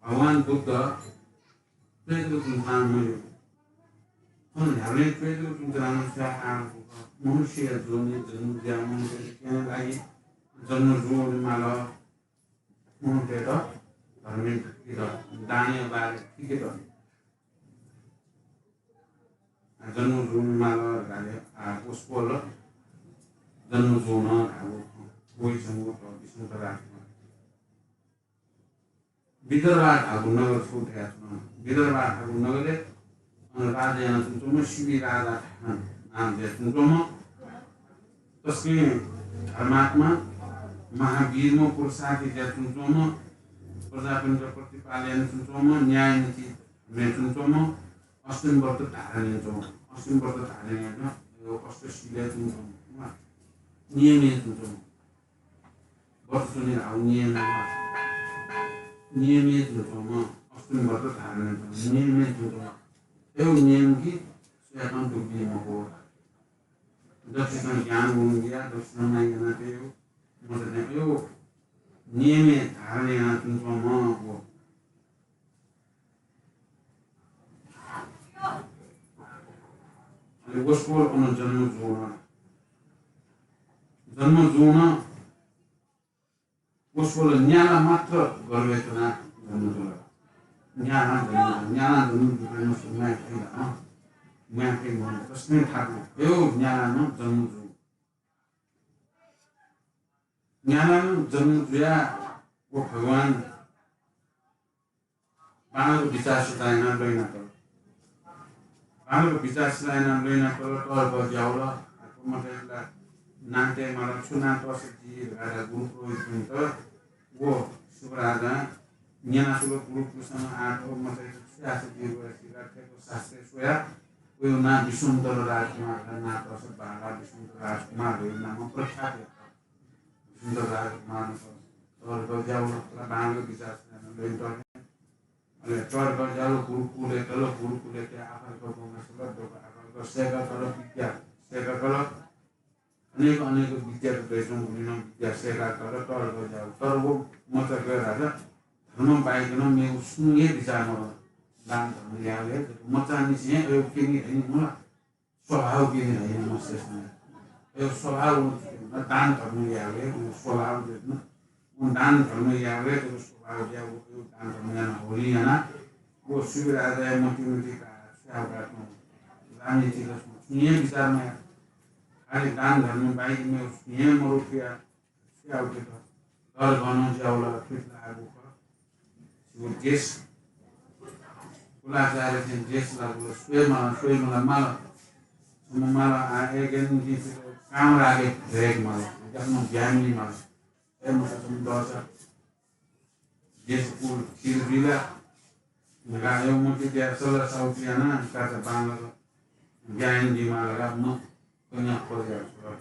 भगवान बुद्ध च्वय् जक च्वंच्वनाः मजू। थन न्ह्याबलें च्वय् जक च्वंच्वनाः मस्याः आः मनुष्यया ज्वनय् जन्म जुयाः मनूतय्त क्यनेगु लागि जन्म जूवनेमाल। मनूतय्त धर्मय् थुइकेत, दानया बारे थुइकेत। जन्म जूवनेमाल धाःगु, आ, वसपोल जन्म जूवन धाःगु खँ वइच्वंगु थ्व विश्वन्त राजकुमार। विदर्भा धाःगु नगर छु धयाच्वन। विदर्भा धाःगु नगरय् अन राजा यानाच्वंम्ह शिवि राजा धाःम्ह नां जुयाच्वंम्ह तसकं धर्मात्मा महावीरम्ह पुरुषार्थी जुयाच्वंम्ह प्रजातन्त्र प्रतिपाल यानाच्वंम्ह न्याय नीति धर्मय् च्वंच्वंम्ह अष्टमी व्रत धारण यानाच्वंम्ह, अष्टमी व्रत धारण यानाच्वंम्ह, अष्टशीलय् च्वंच्वंम्ह, नियमय् च्वंच्वंम्ह, व्रत च्वने धाःगु नियम यानाच्वंम्ह। नियमय् जुयाच्वंम्ह, अष्टमी व्रत धारण यानाच्वंम्ह, नियमय् जुयाच्वंम्ह। अय् नियम कि सुयातं दुःख बी मखु। दक्वसितं ज्ञान वंबिया, दक्वसितं माया यानातय्, मचाने अय् नियमय् धारण यानाच्वंम्ह व। अले वसपोल अन जन्म जुल। जन्म जुल। वसपोल न्याला मात्र गर्भय् च्वना जन्म जुल। न्याला जन्म, न्याला जन्म जुल, मस्त माया फइ ला, अँ? माया फइ मखु, तसकं थाकु। अय् न्याला नं जन्म जुल। न्याला नं जन्म जुया व भगवान बांलाक बिचाः सिचाः यानाः ल्वय् नातल। बांलाक बिचाः सिचाः यानाः ल्वय् नातल, तःधंगु ज्या वल। आः थ्व मचाया नां तये माल, छु नां तःसा जुइ धकाः गुरु पुरोहितपिन्त व शुभराजं न्यनाच्वंगु गुरुपुरुषं आः थ्व मचाया छु याःसा जुइ धकाः थें शास्त्रय् स्वयाः वया नां विश्वम्भर राजकुमार धकाः नां तःसा बांलाः। विश्वम्भर राजकुमार धइगु नामं प्रख्यात यात। विश्वम्भर राजकुमारं तःधंगु ज्या वल, बांलाक बिचाः सिचाः यानाः ल्वय् तल। अले तःधंगु ज्या वल, गुरुकुलय् तल, गुरुकुलय् तयाः आखः तक गंगास्रोत, आखः तक सय्‌का तल, विद्या सय्‌का तल। अनेक अनेक विद्या दइच्वंगुलिं नं विद्या सय्‌का तल, तःधंगु ज्या वल। तर व मचा गय् धाःसा धर्म बाहेक नं मेगु सुं हे बिचाः मदु। दान धर्म यायेगु हे मचांनिसें हे अय् क्यनी धइगु मखु ला। स्वभाव क्यनी धइगु मखु ला। अय् स्वभाव दान धर्म यायेगु हे स्वभाव जुल। व दान धर्म यायेगु हे स्वभाव जुयाः व दान धर्म यानाः होली यानाः व शुभराजया मतिइ मतिइ का छ्वया वयाच्वन। राजनीतिक छुं हे बिचाः मयाः। खालि दान धर्म बाहेक मेगु छुं हे मरु थुया छ्वया वयाच्वन। तःधंगु ज्या वल, थुइत ला आगु खः। छिगु देश कुलाचार थें देश ला वल, स्वये माल, स्वये माल, माल। छम्ह माल, आः अय्‌केनं जिं छितः कामरागय् दयेके माल, ज्याखँ ब्याहा याये माल। अय् मचा छम्ह दःसा देश कुल थिर जुइ ला धकाः अय् मतिइ तयाः सल्लाह साउति यानाः काचा बांलाक ब्याहा यानादी माल धकाः म कन्या खोज यानाच्वन।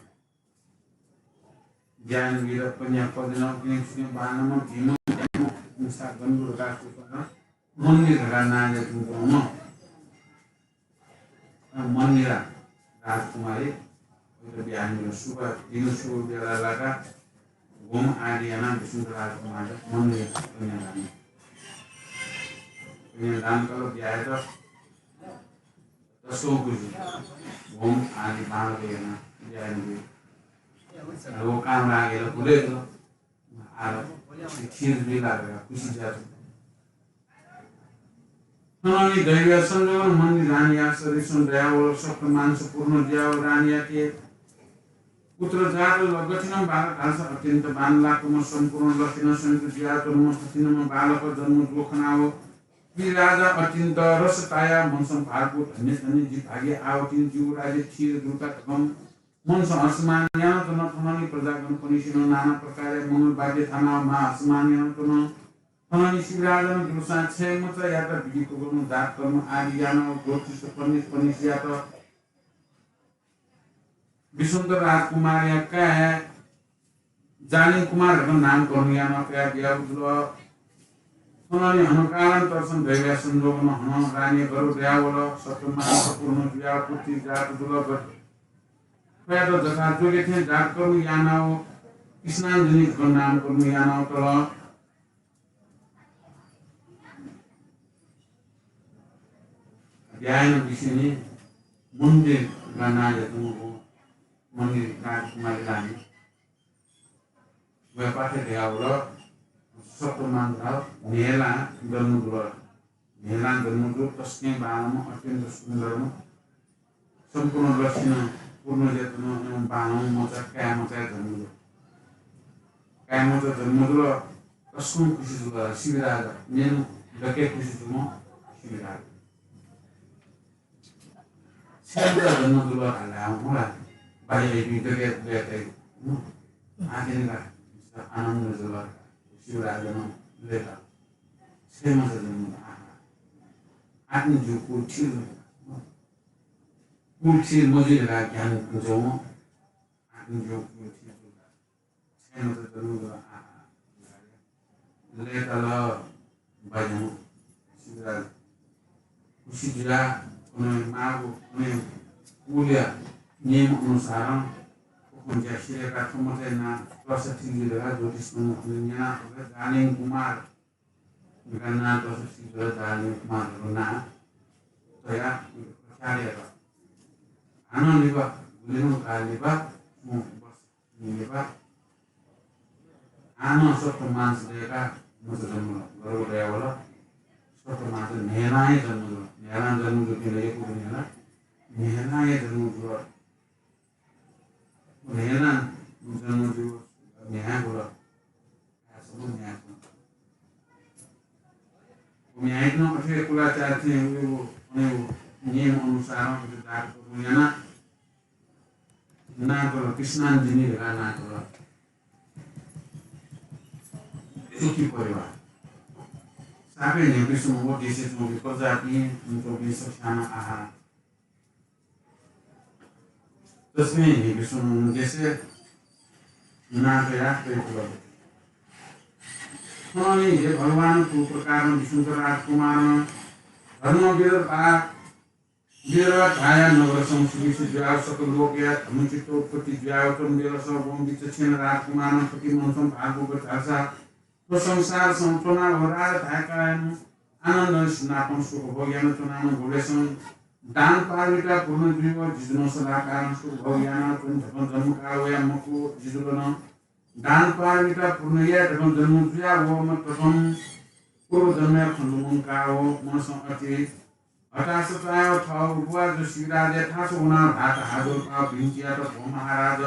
ब्याहा यानाबीत कन्या खोजल, उकिं सुकिं बांलाम्ह भिंम्ह ज्याम्ह उसा गन दु धकाः स्वल। मन्दिरा धकाः नां जुयाच्वंम्ह मन्दिरा राजकुमारी, वयात ब्याहा यानाबिल। शुभ दिन शुभ बेला लाकाः होम आदि यानाः विष्णु राजकुमारयात मन्दिरा कन्यादान, कन्यादान कल, ब्याहा यात। तसकं खुसी। होम आदि बांलाक यानाः ब्याहा यानाबिल। अले व कामरागय् ला भुलय् जुल। आः थिर जुइ ला धकाः खुसी जुयाच्वन। थनंलि दैवीया संजोगं मन्दिरा रानीया शरीरसं दयावल। सप्त मास पूर्ण जुयावल। रानीयाके पुत्र जात ल। गथिनं बालक धाःसा अत्यन्त बांलाःम्ह सम्पूर्ण लक्षणं संयुक्त जुयाच्वंम्ह गथिनम्ह बालक जन्म जूगु खनाव पृथ्वीराजा अत्यन्त रस तायाः मनसं भाःगु धन्य धन्य जि भाग्य आवतिं जिगु राज्य थिर जुल का धकं मनसं हर्षमान यानाच्वन। थनंलि प्रजागणपनिसेनं नाना प्रकारया मंगल वाद्य थानाः महाहर्षमान यानाच्वन। थनंलि शिवराजं दुसा छय् मचायात विधिपूर्वकं जातकर्म आदि यानाव ज्योतिष पण्डितपनिसेयात विश्वम्भर राजकुमारया काय् जालिम कुमार धकं नामकरण यानाव कयाबियागु जुल। थनंलि हनं कालान्तरसं दैवीया संजोगं हनं रानीया गर्भ दयावल। सप्त मास पूर्ण जुयाव पुत्री जात जुल। थ्वयात जथायोग्य थें जातकर्म यानाव कृष्णाञ्जनी धकं नामकरण यानाव तल। ब्याहा यानाबिसेंलि मन्दिरा नां जुयाच्वंगु मन्दिरा राजकुमारी रानी। वयापाखें दयावल। सप्त मास धाःसा न्हय्‌लां जन्म जुल। न्हय्‌लां जन्म जुल, तसकं बांलाम्ह, अत्यन्त सुन्दरम्ह, सम्पूर्ण लक्षणं पूर्ण जुयाच्वंम्ह, एवं बांलाम्ह मचा, काय् मचा जन्म जुल। काय् मचा जन्म जुल, तसकं खुसी जुल शिवराज, मेम्ह जक खुसी जुल शिवराज। छय् मचा जन्म जुल धाःसा, हँ ला, भाइ भाइपिं जक लय्‌ताइ, हँ। आखिर ला आनन्द जुल, शिवराजं लय्‌ताल। छय् मचा जन्म जुल, आहा। आखिर जिगु कुल थिर जुल। कुल थिर मजुइ धकाः ज्ञान जुल। आखिर जिगु कुल थिर जुल। छय् मचा जन्म जुल, आहा। लय्‌ताल। भाजन शिविराज खुसी जुयाः कन्हय् माःगु कन्हय् कुलया नियम अनुसारं उखुन्हु ज्या सिधयेकाः थ्व मते नां तःसा ठीक जुइ धकाः ज्योतिषीतय्‌सं न्यना। डार्लिङ कुमार धकाः नां तःसा ठीक जुइ, डार्लिङ कुमार धकाः नां तयाः प्रख्यात यात। हानं लिपा गुलिनं काल लिपा सुं वर्ष लिपा हानं सप्त मास दयेकाः मचा जन्म गर्भ दयावल। सप्त मास न्हय्‌लां हे जन्म जुल। न्हय्‌लां जन्म जूपिं ला यक्व दु न्हय्‌लां। न्हय्‌लां हे जन्म जुल। न्हय्‌लां जन्म जू, न्हय्‌लां जुल। आसम्म न्हय्‌लां जुल। न्हय्‌लां अथे कुलाचार थें उयो, उयो नियम अनुसार उयो दाखक्वबुल याना। नां तल कृष्णाञ्जनी धकाः नां तल। सुखी परिवार। सापे न्ह्यइपुसे व देशय् च्वंपिं प्रजापिं, च्वंपिं सकसिनं आहा। तसकं न्ह्यइपुसे व देशय् नां तयाः तयाः तल। थन हे भगवान थ्व प्रकारं विष्णुधर राजकुमारं धर्म विदर्भ विदर्भ धाया नगर संस्कृति जुयाव सकल लोकया धर्मचित्त उत्पत्ति जुयाव च्वन बेलस वं विचक्षण राजकुमारं थुकी मनसं भागवत धालसा थ्व संसारसं च्वनाव राजा धाय्‌काय् आनन्दं सिनापं सुख भोग याना च्वनाव गुबलेसं दान पारमिता पूर्ण जुइव जिजुनं सदाकालं सुख भोग याना च्वन धकं जन्मकाः वया मखु जिजुलं दान पारमिता पूर्ण याये धकं जन्म जुयाव वःम्ह तकं पूर्व जन्मया खँ लुमंकाव मनसं अति हताश चायाव थःगु बुवा जु शिवराजया थासय् वनाव भाःत हाजर पाव बिन्ति यात, भो महाराज,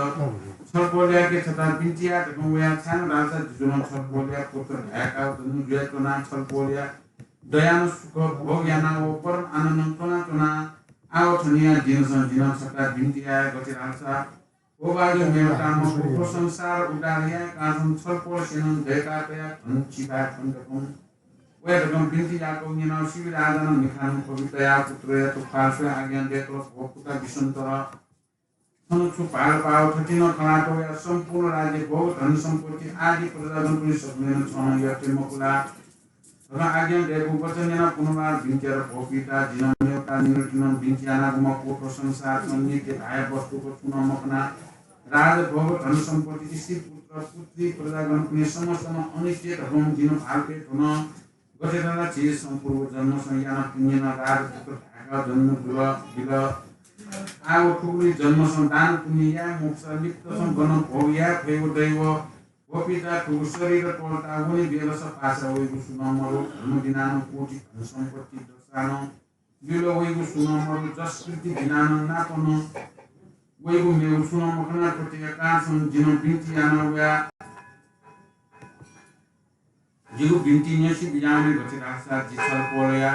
छलपोलयाके छता बिन्ति याये धकं वया, छाय्‌धाःसा जिजुनं छलपोलया पुत्र धाय्‌काव जन्म जुयाच्वना। छलपोलया दयानं सुख भोग यानाव परम आनन्दं च्वनाच्वना। आव थनिया दिनसं जिनं छता बिन्ति याये, गथे धाःसा भो बाजु मेवताम्ह, थ्व संसार उद्धार यायेकाः छलपोलसेनं दय्‌का तयाः धन चिभाय् खन धकं वये धकं बिन्ति याकः न्यनाव शिवराजं मिखां पवित्रया पुत्रयात ख्वाः स्वयाः आज्ञा दय्‌कल, भो पुता विश्वन्तर, छन्त छु भार पाव, थथे नं खनात वया सम्पूर्ण राज्य भोग धन सम्पत्ति आदि प्रजाजनपिनि सकलें छं यःथें मखु ला? धकं आज्ञा दय्‌कूगु वचन न्यनाव पुनर्वार बिन्ति यात, भो पिता, जिनं मेवता निंतिं नं बिन्ति यानागु मखु। थ्व संसारसं नित्य धाये वस्तुक छुं नं मखना। राजभोग धन सम्पत्ति स्त्री पुत्र पुत्री प्रजागणपिनि समस्त नं अनित्य धकं जिं भालपे धुन। गथे धाःसा झीसं पूर्व जन्मसं याना पुण्यं राजपुत्र धाय्‌काव जन्म जुल, बिल। आव थुगुलि जन्मसं दान पुण्य याये मफुसा लिपतसं गनं भोग याये फयेगु दइ व भो पिता, थुगु शरीर त्वःता वने बेलस पासा वइगु सुं नं मरु, धर्म दिनानं कोटि धन सम्पत्ति दसानं बिल वइगु सुं नं मरु, जसकृति दिनानं नापनं वइगु मेगु सुं नं मखना। थ्वतेया कारणसं जिनं बिन्ति याना वया। जिगु बिन्ति न्यंसि बिज्याहुँ नि, गथे धाःसा जि छलपोलया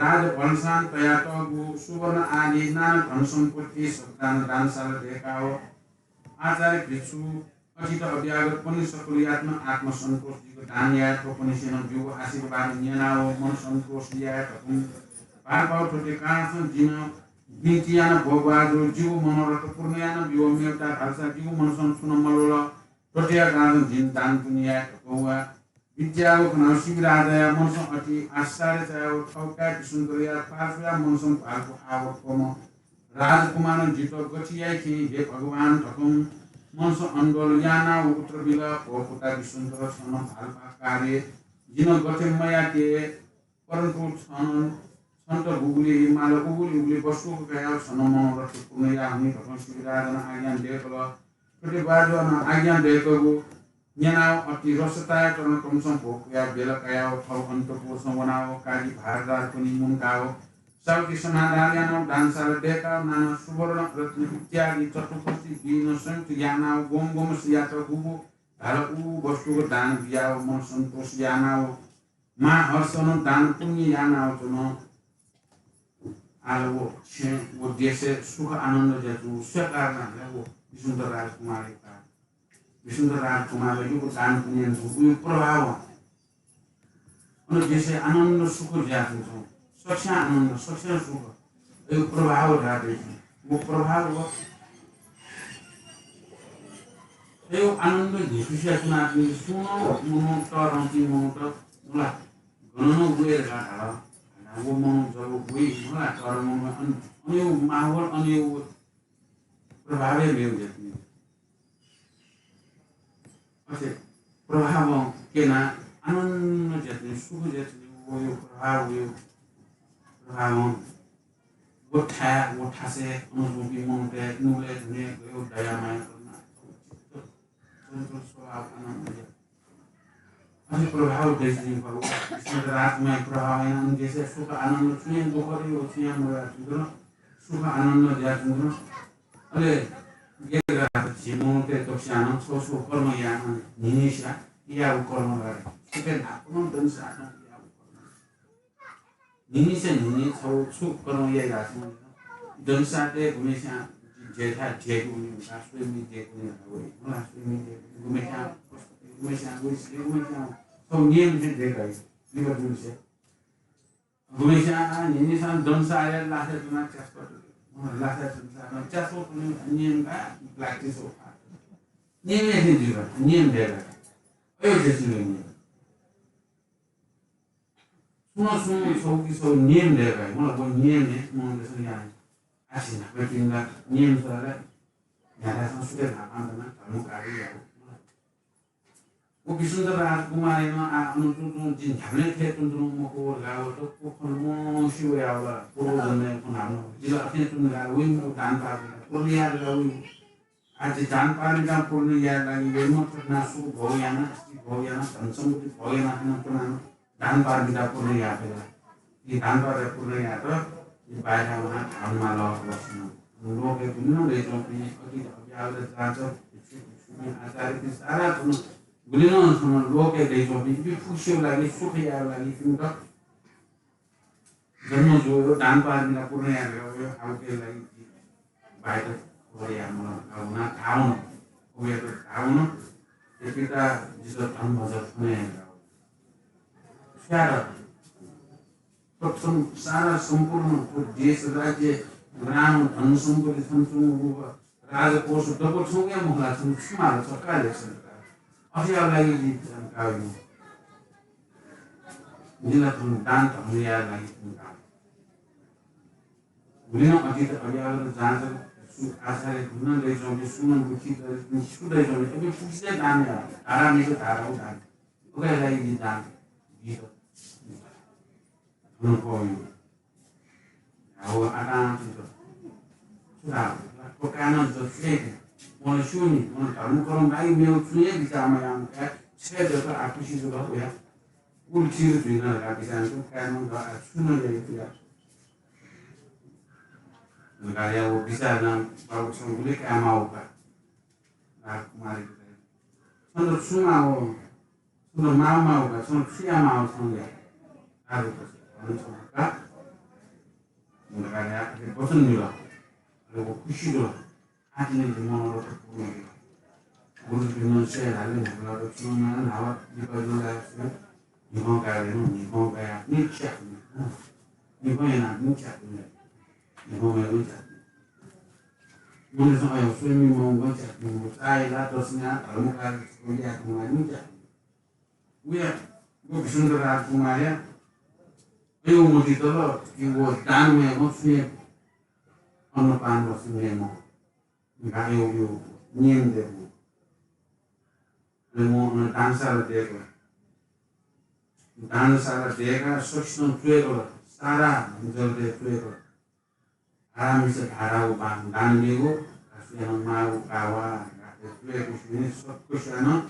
राजभलसां तयातःगु सुवर्ण आदि नाना धन सम्पत्ति सकतां दानशाला दय्‌काव आचार्य भिक्षु अतिथि अभ्यागतपनि सकलयात नं आत्मसन्तोष जुइक दान याये। थ्वपनिसेनं जिगु आशीर्वाद न्यनाव मन सन्तोष याये धकं भालपाव। थ्वतेया कारणसं जिनं बिन्ति याना, भो बाजु, जिगु मनोरथ पूर्ण याना ब्यु, मेवता धाःसा जिगु मनसं छुं नं मल्वल। थ्वतेया कारणसं जिं दान पुण्य याये धकं वा। बिन्ति याःगु खनाव शिवराजया मनसं अति आश्चर्य चायाव थःकाय् विश्वन्धरया पार्श्वया मनसं भालपु आवत्वम्ह राजकुमारं जितः गथे याइ थें हे भगवान धकं मनसं आन्दोलन यानाव उत्तर बिल, भो पुता विश्वन्धर, छं नं भालपा कार्य जिं नं गथे मयाके, परन्तु छं नं छन्त गुगुलि माल उगुलि उगुलि वस्तुक कयाव छं नं मनोरथ पूर्ण याहुनि धकं शिवराजं आज्ञा दय्‌कल। थ्वते बाजुं आज्ञा दय्‌कूगु न्यनाव अति रोषताया तरणकमसं भ्वपुयाव बेला कायाव थव अन्तपुरसं वनाव काजी भारद्वाजपनि मुंकाव साहुकी समाधान यानाव दानशाला दय्‌काव नाना सुवर्ण रत्न इत्यादि चतुःपस्ति बीनं संयुक्त यानाव ग्वम्ह ग्वम्हसियात गुगु धाल उ वस्तुक दान बियाव मन सन्तोष यानाव महाहर्षनं दान पुण्य यानाव च्वन। आः व छेँ व देशय् सुख आनन्द ज्याजु स्वीकार यानाः व विष्णुधर राजकुमारया विष्णुधर राजकुमारया दान पुण्यं उयो प्रभाव अन देशय् आनन्द सुख ज्याजु। सकसियां आनन्द, सकसियां सुख। अयो प्रभाव धाःगु। व प्रभाव व अयो आनन्द न्ह्यइपुसे यानाच्वंपिं सुं नं मनूत, रंपिं मनूत मला। गन नं वये धकाः धाल। धाःसा व मनू जब वइ, मला, तर मनू अन-, अन यो माहौल, अन यो प्रभावय् मेगु ज्यातिनि। अथे प्रभावं क्यनाः आनन्द ज्यातिनि, सुख ज्यातिनि, व यो प्रभाव, व यो प्रभावं व थाय्, व थासय् अन च्वंपिं मनूतय् नुगलय् दुने गयो दया माया करुणा, चित्त चञ्चल स्वभाव आनन्द ज्याति। अथे प्रभाव दइच्वनी बाबु, विश्वनाथ राजकुमारया प्रभाव यानाः अन देशय् सुख आनन्द, छुं हे दुःख रे, व छुं हे मदया च्वंगु, सुख आनन्द दया च्वंगु। अले गेगा झी मनूतय् दक्वस्यां नं छगू छगू कर्म यानाः न्हिनिसा याःगु कर्म ला, सुखे न्हापां दनिसां याःगु कर्म। न्हिनिसा न्हिनि छगू छु कर्म याइ धाःसा दनिसां तय् गुम्हेस्यां झ्येथाय् झ्येकूगुलिं का, स्वइमि झ्येकूगुलिं का वइ। मला, स्वइमि झ्येकूगुलिं गुम्हेस्यां, गुम्हेस्यां वइ, गुम्हेस्यां छगू नियम थें झ्येका वइ। लिपा दुनिसे गुम्हेस्यां न्हिनिसां दनिसां लासाय् च्वनाः च्यासपा तुले। मला, लासाय् च्वनाः च्यासपा तुले नियम का, practice हो। नियम हे थें जुइ का, नियम झ्येका। अय् झ्येकूगुलिं नियम। सुं सुं छगू कि छगू नियम दय्‌काः, मला, व नियम हे मनूतय्‌सं याना। आः झी न्हापां तिनि ला नियम सः ला, न्ह्याथाय्‌सं सुखे न्हापां दनाः धर्म कार्य याःगु। व विश्वनाथ राजकुमारया नं आः अन तुं तुं जिं न्ह्याबलें थथे तुं तुं मखु व गाः व त व खँ ल्वंसे वयावल, पूर्व जन्मया खँ न्हापा नं। जिं ला अथे तुं गाः वइगु दान पाप पूर्ण याये धकाः वइगु। आः जि दान पारमिता पूर्ण याये लागि यज्ञ प्रार्थना, सुख भोग याना, स्त्री भोग याना, धन सम्पत्ति भोग याना, थन पुनान दान पारमिता पूर्ण याये फय्‌ला। जि दान पारमिता पूर्ण यायेत जि बाहिर वनाः धाउन माल वसिन। लोकय् गुलि नं दइच्वंपिं अतिथि अभिभावक जाँचक भिक्षु भिक्षुणी आचार्यपिं सारा थन गुलि नं थन लोकय् दइच्वंपिं इपिं फुक्कसिया लागि सुख याये लागि इपिन्त जन्म जुल, दान पारमिता पूर्ण याये धकाः वया, आः उकिया लागि बाहिर वया मला, आः वनाः धाउन, वयात धाउन, हे पिता, जितः धन भचा थन याये धकाः। स्यात, प्रथम सारा सम्पूर्ण थ्व देश, राज्य, ग्राम, धन सम्पत्ति थन च्वंगु राजकोष दक्व छंगु हे मखु ला, छंगु छु माल, छक्का लेसन का। अथे याये लागि जि जानकार वइगु। जिं ला थन दान धर्म याये लागि थन दान। गुलि नं अतिथि अभिभावक जाँचक भिक्षु आचार्य गुलि नं दइच्वंपिं, सुं नं गुथि दइच्वंपिं, छु दइच्वंपिं, अबि फुक्कसित दान याये। धारा मिसे धारा उ दान। उकिया लागि जि दान। गीत। अनुभव। हाव आतां तुत। सुधा, प्रकारनं जसुए के। मन सुनि, मन धर्म कर्म लागि मेउ छुने विचार मयाम का, छे जत आकुशी जुल होया। उल खीर जुइन का विचार तो, कारण द आ सुन ले या। नगाया वो विचार ना, बाबु छंगुले कामा होका। राजकुमारी के। छंद सुमा हो। छन्त माव माव का, छन्त छु याये माव छन्त या। आदि वचन का। उनका या, आदि वचन मिल। अरे वो खुशी दो। आदि ने मन रो पूर्ण मिल। गुरु बिना से हाले निकला तो छन्त ना नावा निकल ला से। निकल का रे नो, निकल का या, निचा। निकल या ना, निचा। निकल या, निचा। मन से आयो, स्वयं में मन का, निकल का या, तो सिंह धर्म का, निकल या, निचा। उया, व विश्वनाथ राजकुमारया अयो मतितल कि व दान वया व छुने अन्नपान वस्तु नियम हो। गायो यो नियम देव। अले म दानशाला देव। दानशाला देका सक्षम चुएकल, सारा जल दे चुएकल। आरामसे धारा व बान दान मेगु, आसुयां मागु कावा, गाते तुले कुसुने सब कुसुयां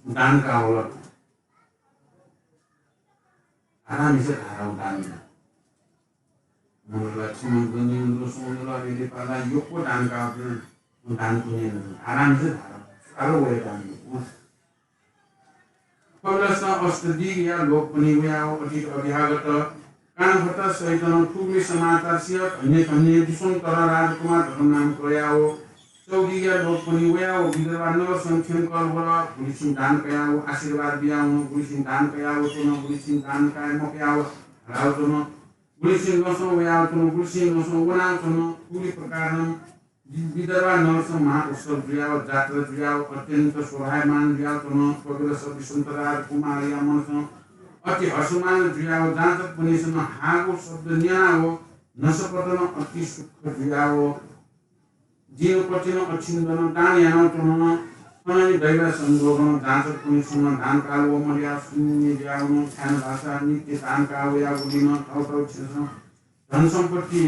दान कावल। आरामसे धारा व दान मेगु। मनला छुमन गनिन दो सोनला रेले पाला योको दान कावल, दान पुण्य आरामसे धारा। सारो वय दान मेगु। कपिलस्थ अष्टदिग्या लोकपनि वयाव अतीत अभ्यागत काणभट्ट सहित थुगुलि समाचार सिय धन्य धन्य विश्वंकर राजकुमार धर्म नाम कयाव चौदिग्या लोकपनि वयाव विदर्भा नगरसं थ्यंकल वल। गुलिसिं दान कयाव आशीर्वाद बियावन, गुलिसिं दान कयाव च्वन, गुलिसिं दान काये मकयाव हराव च्वन, गुलिसिं नसं वयाव च्वन, गुलिसिं नसं वनाव च्वन। थुगुलि प्रकारं वि-, विदर्भा नगरसं महा उत्सव जुयाव, जात्रा जुयाव, अत्यन्त शोभायमान जुयाव च्वन। कपिलस्थ विश्वंकर राजकुमारया मनसं अति हर्षमान जुयाव जाँचकपनिसं हाःगु शब्द न्यनाव नसपतनं अति सुख जुयाव दिनपतिनं अछिन्दनं दान यानाच्वन। थनंलि दैव संजोगं जाँचकपनिसं दान काल वमर्याव सुन्नि जुयावन। छाय्‌धाःसा नित्य दान काः वयागुलिं थःथःछेँसं धन सम्पत्ति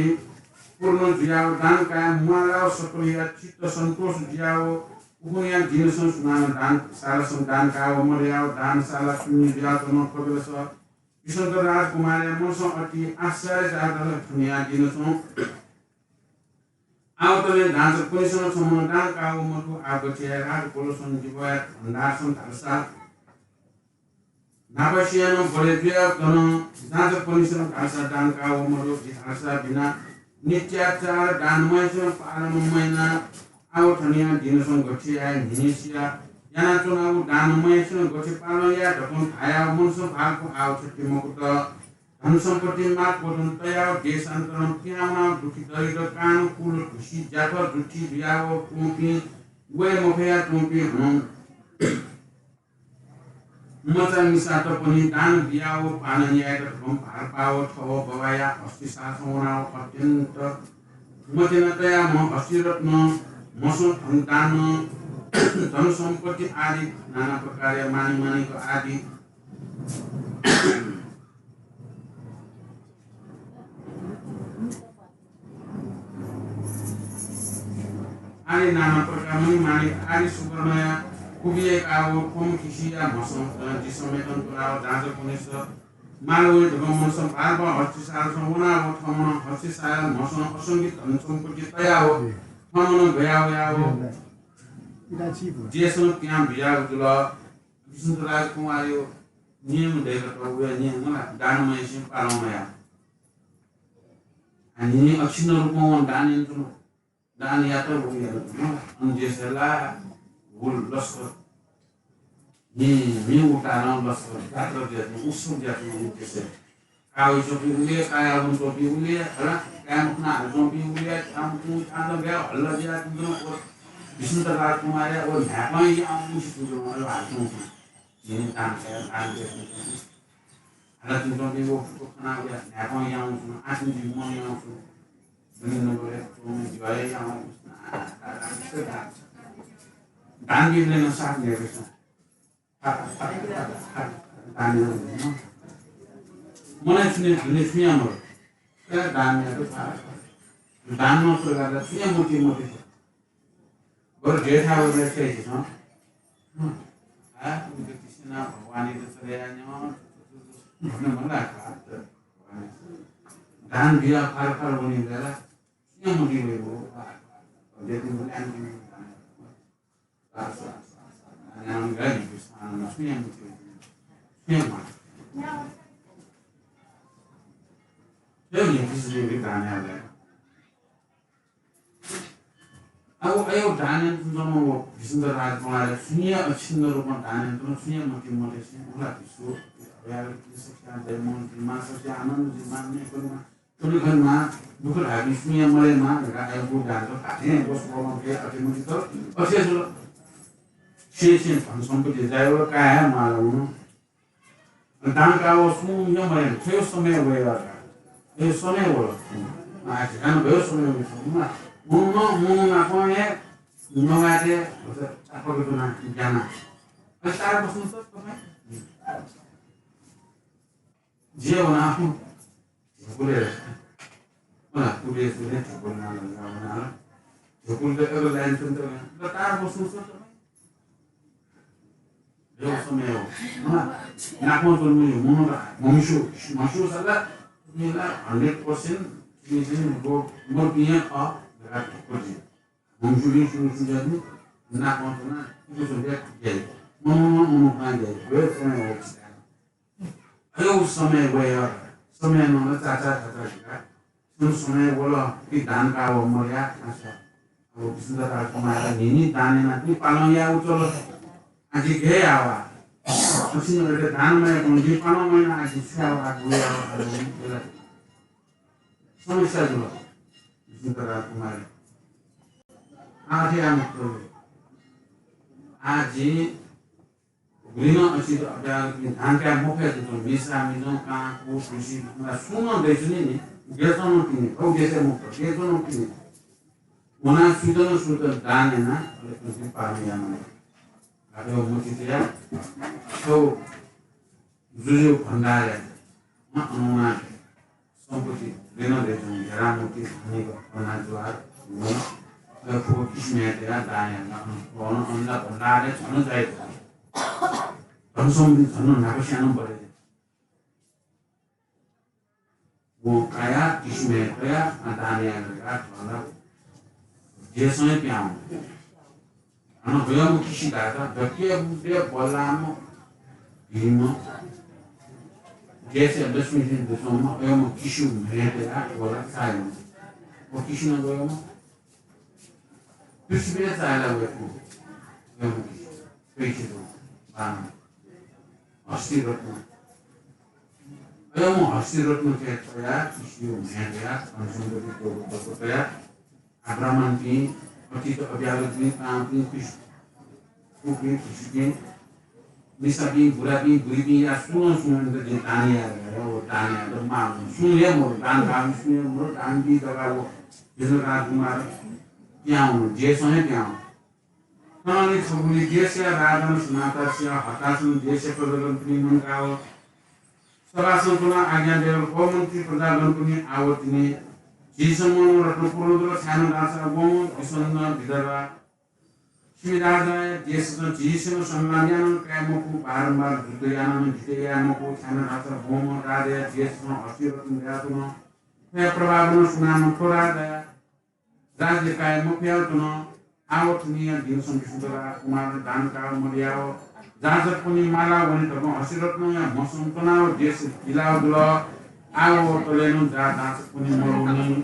पूर्ण जुयाव दान काये म्वाःलाव सकलया चित्त सन्तोष जुयाव उखुन्हुया दिनसं सुनानं दान सालासं दान काः वमर्याव दान साला सुन्नि जुयाच्वन। खःबलय् विसन्त राजकुमारया मनसं अति आश्चर्य जात। थनया दिनसं आवतले जाँचकपनिसं छम्हं दान काः वमदु। आः गथे याये राजकुलसं जिब्वया धनधारसं धालसा न्हापासियानं बढे जुयाव नं जाँचकपनिसं धालसा दान काः वमदु। जि धालसा बिना नित्याचार दानमयसं पालन मयाना आव थनया दिनसं गथे याये न्हिनेसिया यानाच्वनागु दानमयसं गथे पालन याये धकं धायाव मनसं भालकु आव छति मखुत। धन सम्पत्ति माग क्वदन तयाव देशान्तरं पिहां वनाव दुखी दरिद्र कान कुल धुसी ज्याथ जुथि जुयाव च्वंपिं वये मफया च्वंपिं हनं मचा मिसातपनि दान बियाव पालन यायेत धकं भालपाव थव बवाया हस्तिसासं वनाव अत्यन्त मतिना तयाम्ह हस्तिरत्न मसं धन दान धन सम्पत्ति आदि नाना प्रकारया मानी मानिक आदि आदि नाना प्रकार मणि माणिक आदि सुवर्णया कुबिया काव कम खिसिया म्हसं, अ, जिसमेतं तुलाव जाँचकपनिसं माल वइ धकं मनसं भालपाव हस्तिसालसं वनाव थमनं हस्तिसाल म्हसं असंख्य धन सम्पत्ति तयाव थमनं गयाव याव देशं त्यां बियाव जुल। विष्णु राजकुमारयो नियम दय्‌कत वया नियम ला दानमयसिं पालन मया। अनि अक्षिण रूपं वं दान यानाच्वन। दान यात वं यात। अन देशय् ला हुल लस्कर। नि, नि उतानं लस्कर जात्रा जुयाच्वन, उत्सव जुयाच्वन देशय्। कावइ च्वंपिं उले, कायावं च्वंपिं उले, हला, काय् मखुना हाल च्वंपिं उले, थाम कुं थाम गया हल्ला जुयाच्वन। व विष्णु राजकुमारया व न्हाय्‌पं यां उंसि तुजं अले हाल च्वंपिं। नि दान, दान देश हालातिं च्वंपिं व खनाव न्हाय्‌पं यां उंसि, आसिं जि मन यां उंसि। दुनिया नंबरय् च्वंपिं ज्वाय् यां उंसि। दान बिबलय् नं साथ न्ह्याइपुसे। दान यां उंसि। मनय् छुने, छुने छुं यां मरु। तर दान यात फार। दान नं स्वर्गय् छुं यां मति मति। बरु जेठा वइबलय् छ्वयादिसँ। हँ। आ, उनके कृष्ण भगवानयात चले यानाः भन्ने मला। दान बिया फार फार वनी बेला। सुयां मति वइगु। जेठा वइबलय् आनि दान। दान यानाः कृष्ण सुयां मति वइगु। सुयां मति। त्यो नि कृष्ण दान यानाः अब अयो दान यानाच्वंम्ह व विष्णु राजकुमारया सुयां अक्षिण रूपं दान यानाच्वन, सुयां मति मते सुयां उला भिसु, अया कृष्ण जय मोहन जी मा सत्य आनन्द जी मा ने कोनी मा, कोनी खन मा, दुःख धाःपिं सुयां मले मा, धकाः अयो दान त खाते, बस बोलम के अति मति त, अथे जुल। छेँ छेँ धन सम्पत्ति जायेवल, काय् माला उन। दान काव सुं यमयन, थ्व समय वयेवल। थ्व समय वल। आ, झिकान भयो समय वल। मुन, मुन नापं हे नवाते, अथवा चापक दुना ज्ञाना। अरे तार बस्नु त तपाईं। जे वना आफू। झुकुले। वना, कुले सुने झुकुल ना लंगा वना। झुकुल त एगो लाइन सुन त वना। तार बस्नु त तपाईं। यो समय हो। हँ? नापं च्वंम्ह मनूत, मनुष्य, मनुष्य सल्लाह, तिमीला hundred percent तिमी चाहिँ मनुष्य खः, धकाः ठोक्क जिं। मनुष्य सुरु सुरु जाति, नापं च्वना, तिमी सुरु जाति। मनू, मनू, मनू कहाँ जाति? यो समय हो। अयो समय वये, समय नं चाचा, चाचा, चाचा। सुन समय वल, कि दान काव मर्या, अच्छा। अब विष्णु राजकुमार न्हिनि दान याना, ति पालन या उचल। आजि घे आवा। सुन अरे दान मया कुन दि पालन मया आजि छ्या आवा, गुया आवा, आवा, आवा। समस्या जुल। विष्णु राजकुमार। आजि आम तो। आजि गुलिनं अचित अप्याःपिं दान काये मफया जुल। मिसा मिजं कां कु तुलसी सुं नं दइच्वनी नि। गेलचनं तिनि, थौ देशय् मफुत, गेलचनं तिनि। वनाः सुइत नं सुइत दान यानाः अले तुलसी पालन यानाः। आदौ मुचितया थौ जुजु भण्डारया अनौना सम्पत्ति ऋण दइच्वंगु घेरा मूर्ति धनीक भण्डार जुवार वन। अले फुक्क किसिमया तयाः दान यानाः अन, अन, अनला भण्डारय् झन जाइ। धन सम्पत्ति झन न्हापास्यां नं बढे। वं कायाः किसिमया तयाः दान यानाः झन देशं प्यां वन। अन वय्‌म्ह किसि धाःसा दकलय् बल्लाःम्ह भिंम्ह देशया लक्ष्मी सिंह दुसंम्ह अय्‌म्ह किसि म्ह्याय् तयाः वला चाय्‌म्ह। व किसि नं वय्‌म्ह पृथ्वीया चाय्‌ला वय्‌कू। वय्‌म्ह किसि, कैसे दु, बाण, हस्तिरत्न। अय्‌म्ह हस्तिरत्न तयाः किसियो म्ह्याय् तयाः धन सम्पत्ति तयाः आ ब्राह्मणपिं, अतित अब्यालकपिं, पाहांपिं, कुपिं, खुसिपिं, मिसापिं, बुरापिं, बुरिपिंया सुं नं सुं नं जिं दान याये, व दान याये माल। सुं हे मरु, दान भाव सुं हे मरु, दान बी दगा व। जितेन्द्र राजकुमार प्यां वन, देशं हे प्यां वन। थनंलि छगुलि देशया राजधानी सुनातासिया हतासन देशया प्रजागणपिनि मुंकाव सभासं तुला आज्ञा दयेल। भो मन्त्री प्रजागणपिनि, आव तिनि झीसं मनोरत्न पूर्ण जुल। छाय्‌नं धाःसा वं विसन्न विधवा शिवि राजाया देशसं झीसं संग्राम यानाः काये मखु, बारम्बार युद्ध यानाः जिते याये मखु। छाय्‌नं धाःसा वं राजाया देशसं हस्तिरत्न दयाच्वन। थ्वया प्रभावं सुनानं थ्व राजाया राज्य काये मफयाच्वन। आव थनिया दिनसं विष्णुधर राजकुमार दान काव मदयाव जाजकपनि माला वने धकं हस्तिरत्नया म्हसं च्वनाव देश हिलाव जुल। आव तलेनं जा जाजकपनि मलुनि।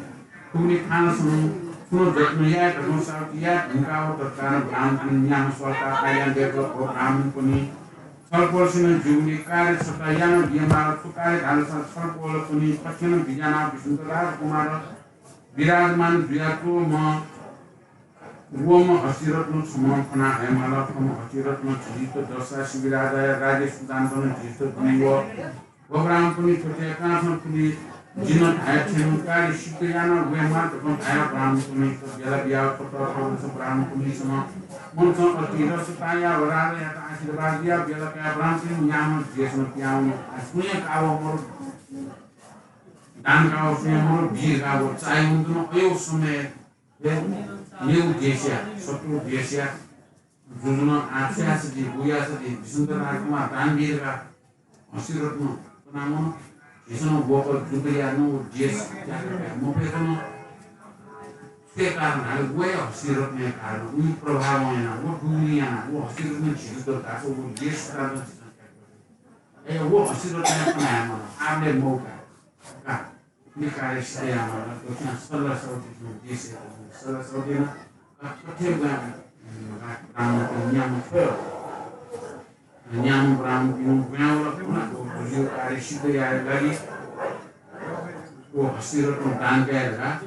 थुगुलि थानसं छुं जत्न याये धकं साउति याये धुंकाव तत्कालं ब्राह्मणपनि न्याम्ह सःता आज्ञा दयेक भो ब्राह्मणपनि छलपोलसिनं ज्यूगुलि कार्य छता यानाव बियेमाल। छु कार्य धालसा छलपोलपनि थथेनं बिज्यानाव विष्णुधर राजकुमार विराजमान जुयाच्वंम्ह वम्ह हस्तिरत्न छम्ह खना हयेमाल। थम्ह हस्तिरत्न झिलित दसा शिवि राजाया राज्य सुल्तानपनं झिलित बुइ व। व ब्राह्मणपनि थ्वथें कांसं थुलि जिं धाये थें कार्य सिद्ध यानाव वयेमाल धकं धायाव ब्राह्मणपनित ब्यला बियाव थ्व तःधंगु ब्राह्मणपनिसं मनसं अति रस तायाव राजायात आशीर्वाद बियाव ब्यला कायाव ब्राह्मणपनि न्याम्ह देशं प्यां वन। आ सुं हे काव मरु, दान काव सुं हे मरु, बी काव चाय् वंतुन। अय् समय हे मेगु देशया, शत्रु देशया जुजुनं आः छु याःसा जुइ, गु याःसा जुइ, विष्णुधर राजकुमार दान बी धकाः हस्तिरत्न कनावन। झीसं वक युद्ध यानाः व देश त्याके मफयेधुन। थ्वया कारण हाले व हे हस्तिरत्नया कारण, उनी प्रभावं यानाः, व दुगुलिं यानाः, व हस्तिरत्न झीत दत धाःसा व देश सुद्धां झीसं त्याके। अय् व हस्तिरत्नया खँ ल्हायेमाल, आबलय् मौका का। नि कार्य सिद्ध यायेमाल, दक्वस्यां सल्लाह सौति जुं देशय् सल्लाह सौति यानाः कथे ब्वाँय्, ब्राह्मणपनि न्याम्ह थ्व। न्याम्ह ब्राह्मणपिं ब्वाँय् वल, व जुजुया कार्य सिद्ध यायेगु लागि व हस्तिरत्न दान काये धकाः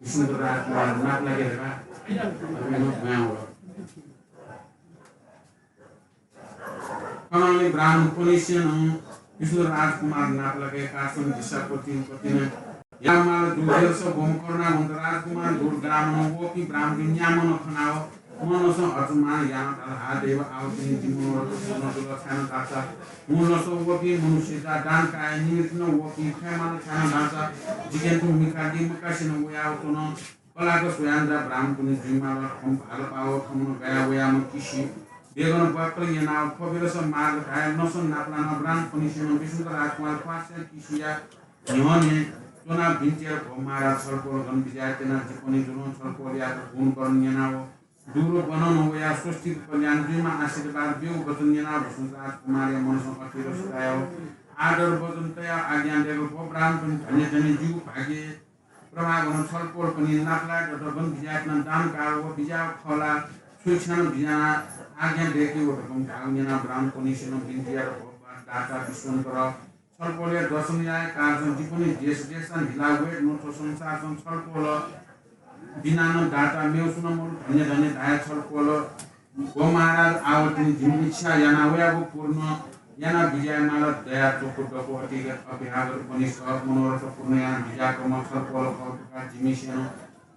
विष्णुधर राजकुमार नाप लाके धकाः अभिनव ब्वाँय् वल। खनंलि ब्राह्मणपनिसेनं विष्णुधर राजकुमार नाप लाके कासं दिशापतिं पतिनं यामाल। दुर्गेश गोम करुणावन्त राजकुमार दुर्गामन वःपिं ब्राह्मणपिं न्याम्हं खनाव मनसं अचम्मान यानाः धाल, हा देव, आव तिनि जि मनोरथ पूर्ण जुल। छाय्‌नं धाःसा हुँ लसः वःपिं मनुष्यत दान काये निमित्तं वःपिं खयेमाल। छाय्‌नं धाःसा जिकें थ्व मिखा लिमकासेनं वयाव च्वन। कलाक स्वयां जा ब्राह्मणपनि जुइमाल। थौं भालपाव थौं गया वयाम्ह किसि बेगनं ब्वाकल यानाव थ्व बेलस मार्ग धाये नसं नापलानाव ब्राह्मणपनिसेनं विष्णुधर राजकुमार ख्वाःस्यां किसिया न्ह्यःने च्वनाव बिन्ति यात, भो महाराज, छलपोल गन बिज्यायेत्यना, जिपनि जुलं छलपोलयात गुण वर्णन यानाव दूर वनं वयाव स्वस्तिक कल्याण जुइमा आशीर्वाद ब्यूगु वचन न्यनाव विष्णुधर राजकुमारया मनसं अति रस तायाव आदर वचन तयाव आज्ञा दयेक, भो ब्राह्मणपनि, धन्य धन्य, जिगु भाग्य प्रभावं छलपोलपनि नापलाये दत। गन बिज्यायेत्यना, दान काव बिज्याव खः ला, स्वेच्छानं बिज्यानाव आज्ञा दयेकेगु धकं धाःगु न्यनाव ब्राह्मणपनिसेनं बिन्ति यात, भो दाता विश्वम्भर, छलपोलया दर्शन याये कारणं जिपनि देश देशं हिला वये धुन। थ्व संसारसं छलपोल बिनानं दाता मेगु सुं नं मदु। धन्य धन्य धाये छलपोल व महाराज आवतिनि जिमि इच्छा याना वयागु पूर्ण याना बिज्यायेमाल दया चोखो दक्व अति अभ्यागत उपनिषद मनोरथ पूर्ण याना बिज्याकम्ह छलपोल खः धकाः जिमि स्यन।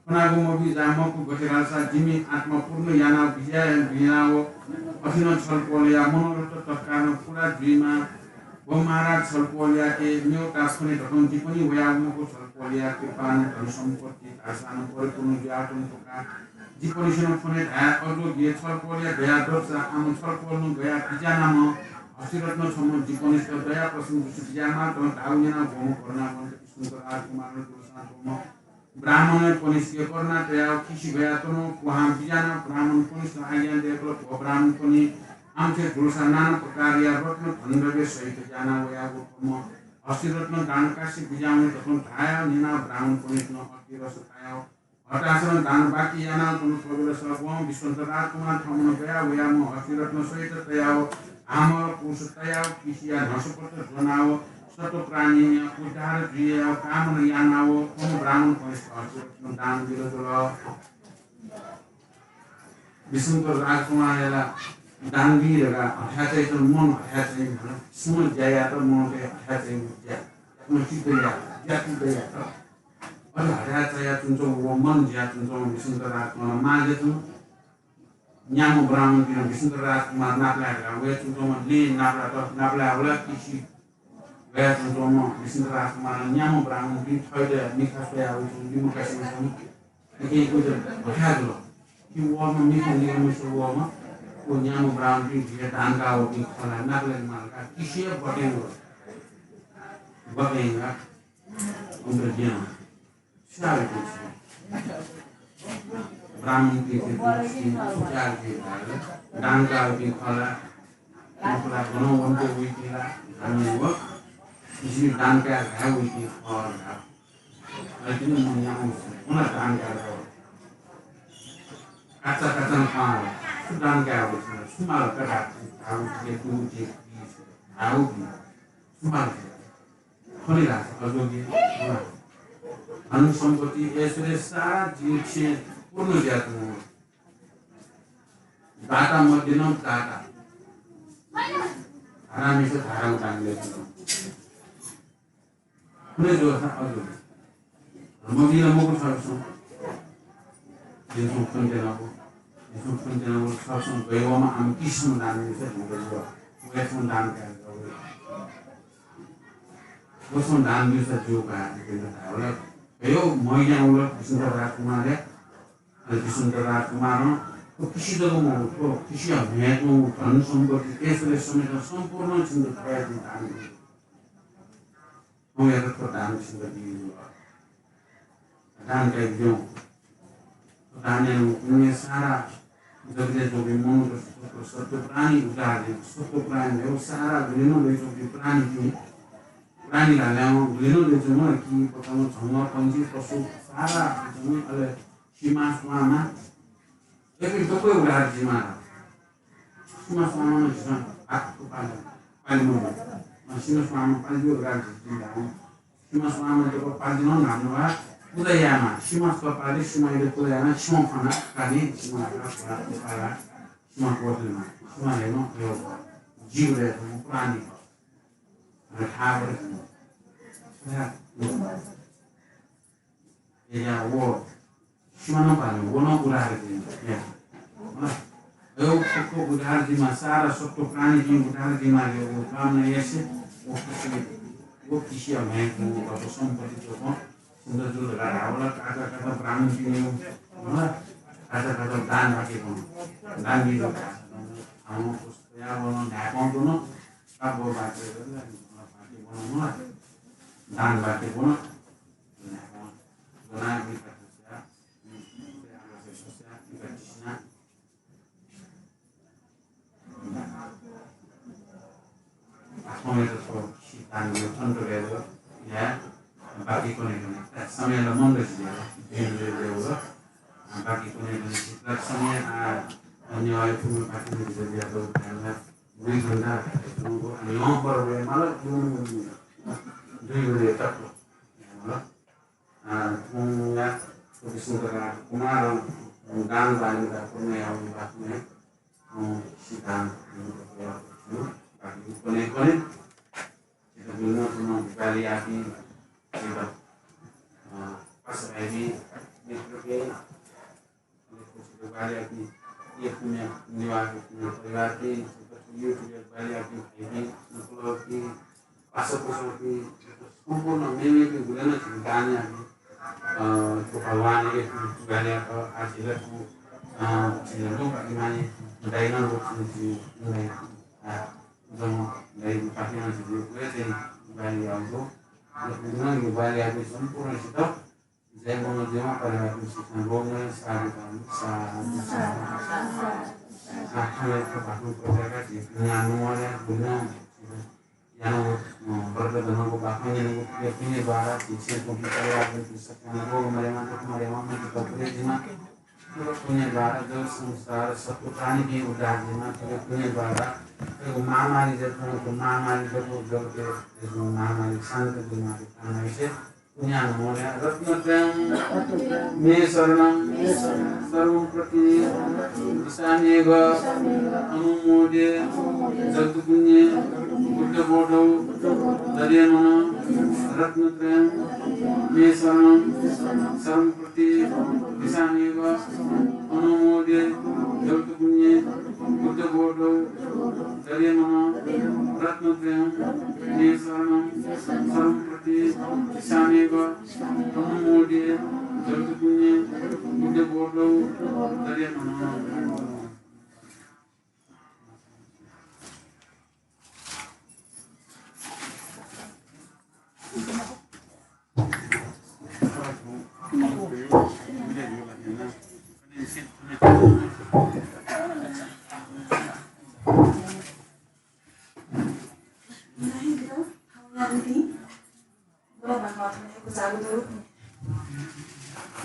थ्वनागु मबिज्याः मखु, गथे धाःसा जिमि आत्मा पूर्ण याना बिज्यायेमाल। अथे नं छलपोलया मनोरथ तत्कालं पूरा जुइमा। व महाराज छलपोलयाके मेवता थ्वने धकं जिपनि वयागु मखु, छलपोलया कृपां धन सम्पत्ति धाःसां परिपूर्ण जुयाच्वन धकाः जिपनिसें थ्वने धाये। अजोग्य छलपोलया दया दर्शा आम छलपोलं गया बिज्यानाम्ह हस्तिरत्न छम्ह जिपनिस्त दया प्रसन्न दृष्टि बिज्यानाः धाःगु न्यनाः वंम्ह करुणावन्त विष्णुत राजकुमारं दुर्सा वंम्ह ब्राह्मणपनिसके करुणा तयाव किसि गयातनु। कुहां बिज्यानाः ब्राह्मणपनिसं आज्ञा दयेकल, व ब्राह्मणपनि आमथे दुर्सा नाना प्रकारया रत्न धन द्रव्य सहित ज्याना वयागु थम्ह हस्तिरत्न दान कासि बिज्यावने धकं धायाव न्यनाः ब्राह्मणपनिसं अति रस तायाव हतासनं दान बाकी यानाव तुनु। थ्व बेलस वं विश्वन्त राजकुमार थमन गया वयाम्ह हस्तिरत्न सहित तयाव आमर पुरुष तयाव किसिया न्हसपत ज्वनाव सत्व प्राणीया उद्धार जुयाव कामना यानाव थम ब्राह्मणपनिस्त हस्तिरत्न दान बिल जुल। विश्वन्त राजकुमारया दान बी धकाः हथाय् चाहिँ मन हथाय् चाहिँ सुम ज्यायात मन हथाय् चाहिँ ज्या, ज्या, ज्या, ज्या, अले हथाय् चायाच्वंच्वं व मन ज्याच्वंच्वं विष्णुत राजकुमार मां ज्याच्वन। न्याम्ह ब्राह्मणपिं विष्णुत राजकुमार नापलाये धकाः वयाच्वंच्वंम्ह लँय् नापलात, नापलाये वल। किसि वयाच्वंच्वंम्ह विष्णुत राजकुमार न्याम्ह ब्राह्मणपिं थःत मिखा स्वयाः वइच्वन, लिम्ह कासें वइच्वन। उकिं उइत भथाय् जुल कि वःम्ह मिखा निगमस वःम्ह व न्याम्ह ब्राह्मणपिं भिया दान काः वःपिं खः ला, नापलाये माल का। किसिया बकय् वल। बकय् वल। उनका ज्ञान। स्याल कुछ। ब्राह्मण के के कुछ की सुचार के भाग, दान काः वःपिं खः ला, उनका गनं वंके वइपिं ला, धाःम्ह व, किसि दान काः वःपिं खः ला। अले तिनि मन यां उस, उना दान काः वः। काचा काचा पाव, सु दान काः वः, सु माल का धाः, धाः के तू के, धाः के। सु माल के। खनी धाःसा अजोग्य, धन सम्पत्ति, ऐश्वर्य सारा जिं छेँ पूर्ण ज्यात। दाता मध्ये नं दाता। धारामिस धाराउ दान ले। खनी जूसा अजोग्य। मबिल मखु छकसं। जिमिसं खने त्यनागु, जिमिसं खने त्यनागु छकसं गय् वःम्ह आम किसिम दान बिसा ढुंगु जुल। वय्‌कलं दान काः वल। वय्‌कलं दान बिसा ज्यू का, जिमिसं धाये वल। गय् मयां वल, विष्णुत राजकुमारया, अले विष्णुत राजकुमारं थ्व किसि जक मखु, थ्व किसिया म्ह्याय् च्वंगु धन सम्पत्ति, ऐश्वर्य समेत सम्पूर्ण छिमित थ्वयात दान बिल। थौंयात थ्व दान छिमित बीगु जुल। दान काये बिज्याहुँ। थ्व दान यानागु पुण्यं सारा जगतय् च्वंपिं मनूत, सत्त्व, सत्त्व प्राणी उद्धार जुइ। सत्त्व प्राणी धाःगु सारा गुलिं नं दयाच्वंपिं प्राणी जुइ। प्राणी धाःगु गुलिं नं दयाच्वंपिं कि पतंग, झंगः, पंक्षी, पशु, सारा दयाच्वंपिं, अले सिमा, स्वांमा, इपिं जक उद्धार जुइमाः। सिमा स्वांमा नं झीसं हात पाले, पाले मजू। अ, सिमा स्वांमा पाले जुइ धकाः झीसं धायेमाः। सिमा स्वांमा जक पाले जुइ नं धाःसा पूजा यायेमाः। सिमा स्वां पाले, सिमायात पूजा यायेमाः, सिमा फ्वना, पाले, सिमा हारा, पाला, पाला, सिमा क्वथलेमाः। सिमा हे नं यो जीव दयाच्वंगु प्राणी। अ, थाहा भएन। अय्‌या, व सिमा नं पाले, व नं उद्धार जुइमाः। या। अय्‌या, व फुक्क उद्धार जुइमाः, सारा सत्त्व प्राणी जुइ उद्धार जुइमाः, व कामना यासें, व किसि, व किसिया म्ह्याय् च्वंगु सम्पत्ति जक छिमित जुल धकाः धाःगु ला, काचा काचा ब्राह्मणपिं, हला, काचा काचा दान बाकी वन। दान बिल। आम पुस्तकया वन, न्हाय्‌पं वन, का बो बाकी वन, बाकी वन, हला। दान बाकी वन। दुई घण्टा दुई बजे तक। अ, थौंया विष्णुत राजकुमारं दान बानी दा पुण्य यावनी बात में। बाकी कोने कोने, झीत गुलिनं गुलिनं ग्वाहालि याःपिं, झीत, अ, पासा भाइपिं, मित्रपिं, अले झीत ग्वाहालि याःपिं, यक्व निवाः, यक्व परिवारपिं, झीत YouTube-य् ग्वाहालि याःपिं भाइपिं, संकलकपिं, पासा पुसंपिं, सम्पूर्ण मेमेपिं गुलिनं झीत दान याःपिं, अ, थ्व भगवानया ग्वाहालि यात। आः झीत थ्व, अ, झीत लुमंकेमाःनि दाइनं व झी, झी, अ, जम्मा दाइपाखें नं झीत वया चाहिँ ग्वाहालि याःगु दु। अले गुलिनं ग्वाहालि याःपिं सम्पूर्णसित जय मनोजयमा परिवारपिं सुखं रोगमय साधु, साधु, साधु। आखिरय् थ्व बाखं क्वचाय्काः झी न्यान्हु वने गुलिनं यानागु, अ, व्रत दनागु बाखं न्यनागु थुकिया पुण्य द्वारा झी छेँय् च्वंपिं परिवारपिं सकसिनं रोगमयमा, दुःखमयमा मुक्ति प्राप्त जुइमा। थुकिया पुण्य द्वारा जगत संसार सत्त्व प्राणीपिं उद्धार जुइमा। थुकिया पुण्य द्वारा थुकिया महामारी जक, महामारी जक जगतय् महामारी शान्त जुइमा कामना यासें न्यान्हु वने। रत्नत्रयं मे शरणं सर्वं प्रतिदिशाम्यघम्। अनुमोदे जगत्पुण्ये बुद्धबोधौ दधे मनः। रत्नत्रयं मे शरणं सर्वं प्रतिदिशाम्यघम्। अनुमोदे जगत्पुण्ये बुद्धबोधौ दधे मनः। रत्नत्रयं मे शरणं सर्वं प्रतिदिशाम्यघम्। अनुमोदे जगत्पुण्ये बुद्धबोधौ दधे मनः।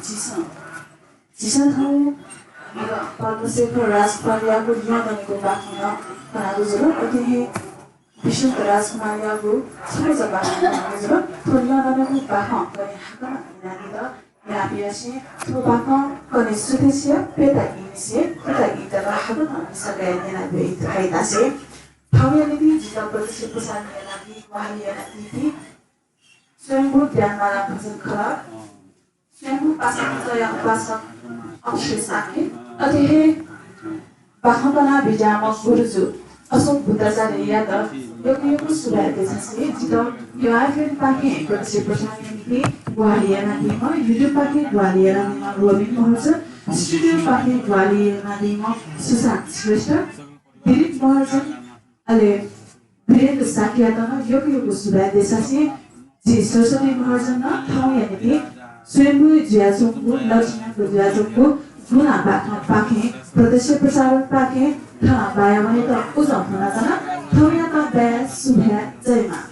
झीसं, झीसं थौं परमशेखर राजकुमारयागु ल्यं दनेगु बाखं कनागु जुल। अथे हे विश्वनाथ राजकुमारयागु छकूचा बाखं कनागु जुल। थ्व ल्यं दनेगु बाखं कने हाकनं न्यनादीत न्यापयासें थ्व बाखं कने सुथसिया प्यता ईनिसें खुता ईतक हाकनं मिसा कयाः न्यनाब्यूइ धकाः धासें थौंया निंतिं जितः प्रत्यक्ष प्रसारण यानादी, ग्वाहालि यानादीपिं स्वयम्भू ज्ञानमाला भजन खलः, स्वयम्भू पासापिंचया उपासक अक्षय शाक्य, अथे हे बाखं कना बिज्याःम्ह गुरुजु अशोक बुद्धाचार्ययात यक्व यक्व सुभाय् देछासें जितः YouTube पाखें प्रत्यक्ष प्रसारणया निंतिं ग्वाहालि यानादीम्ह, YouTube पाखें ग्वाहालि यानादीम्ह रोबिन महर्जन, studio पाखें ग्वाहालि यानादीम्ह सुशान्त श्रेष्ठ, दिलीप महर्जन, अले वीरेन्द्र शाक्ययात नं यक्व यक्व सुभाय् देछासें जि सरस्वती महर्जन नं थौंया निंतिं स्वयम्भू जुयाच्वंगु, लक्षणा जुयाच्वंगु गुना बाखं पाखें प्रत्यक्ष प्रसारण पाखें थन बाया वनेत उजं हनाच्वना। थौंयात बाया सुभाय् जय मां।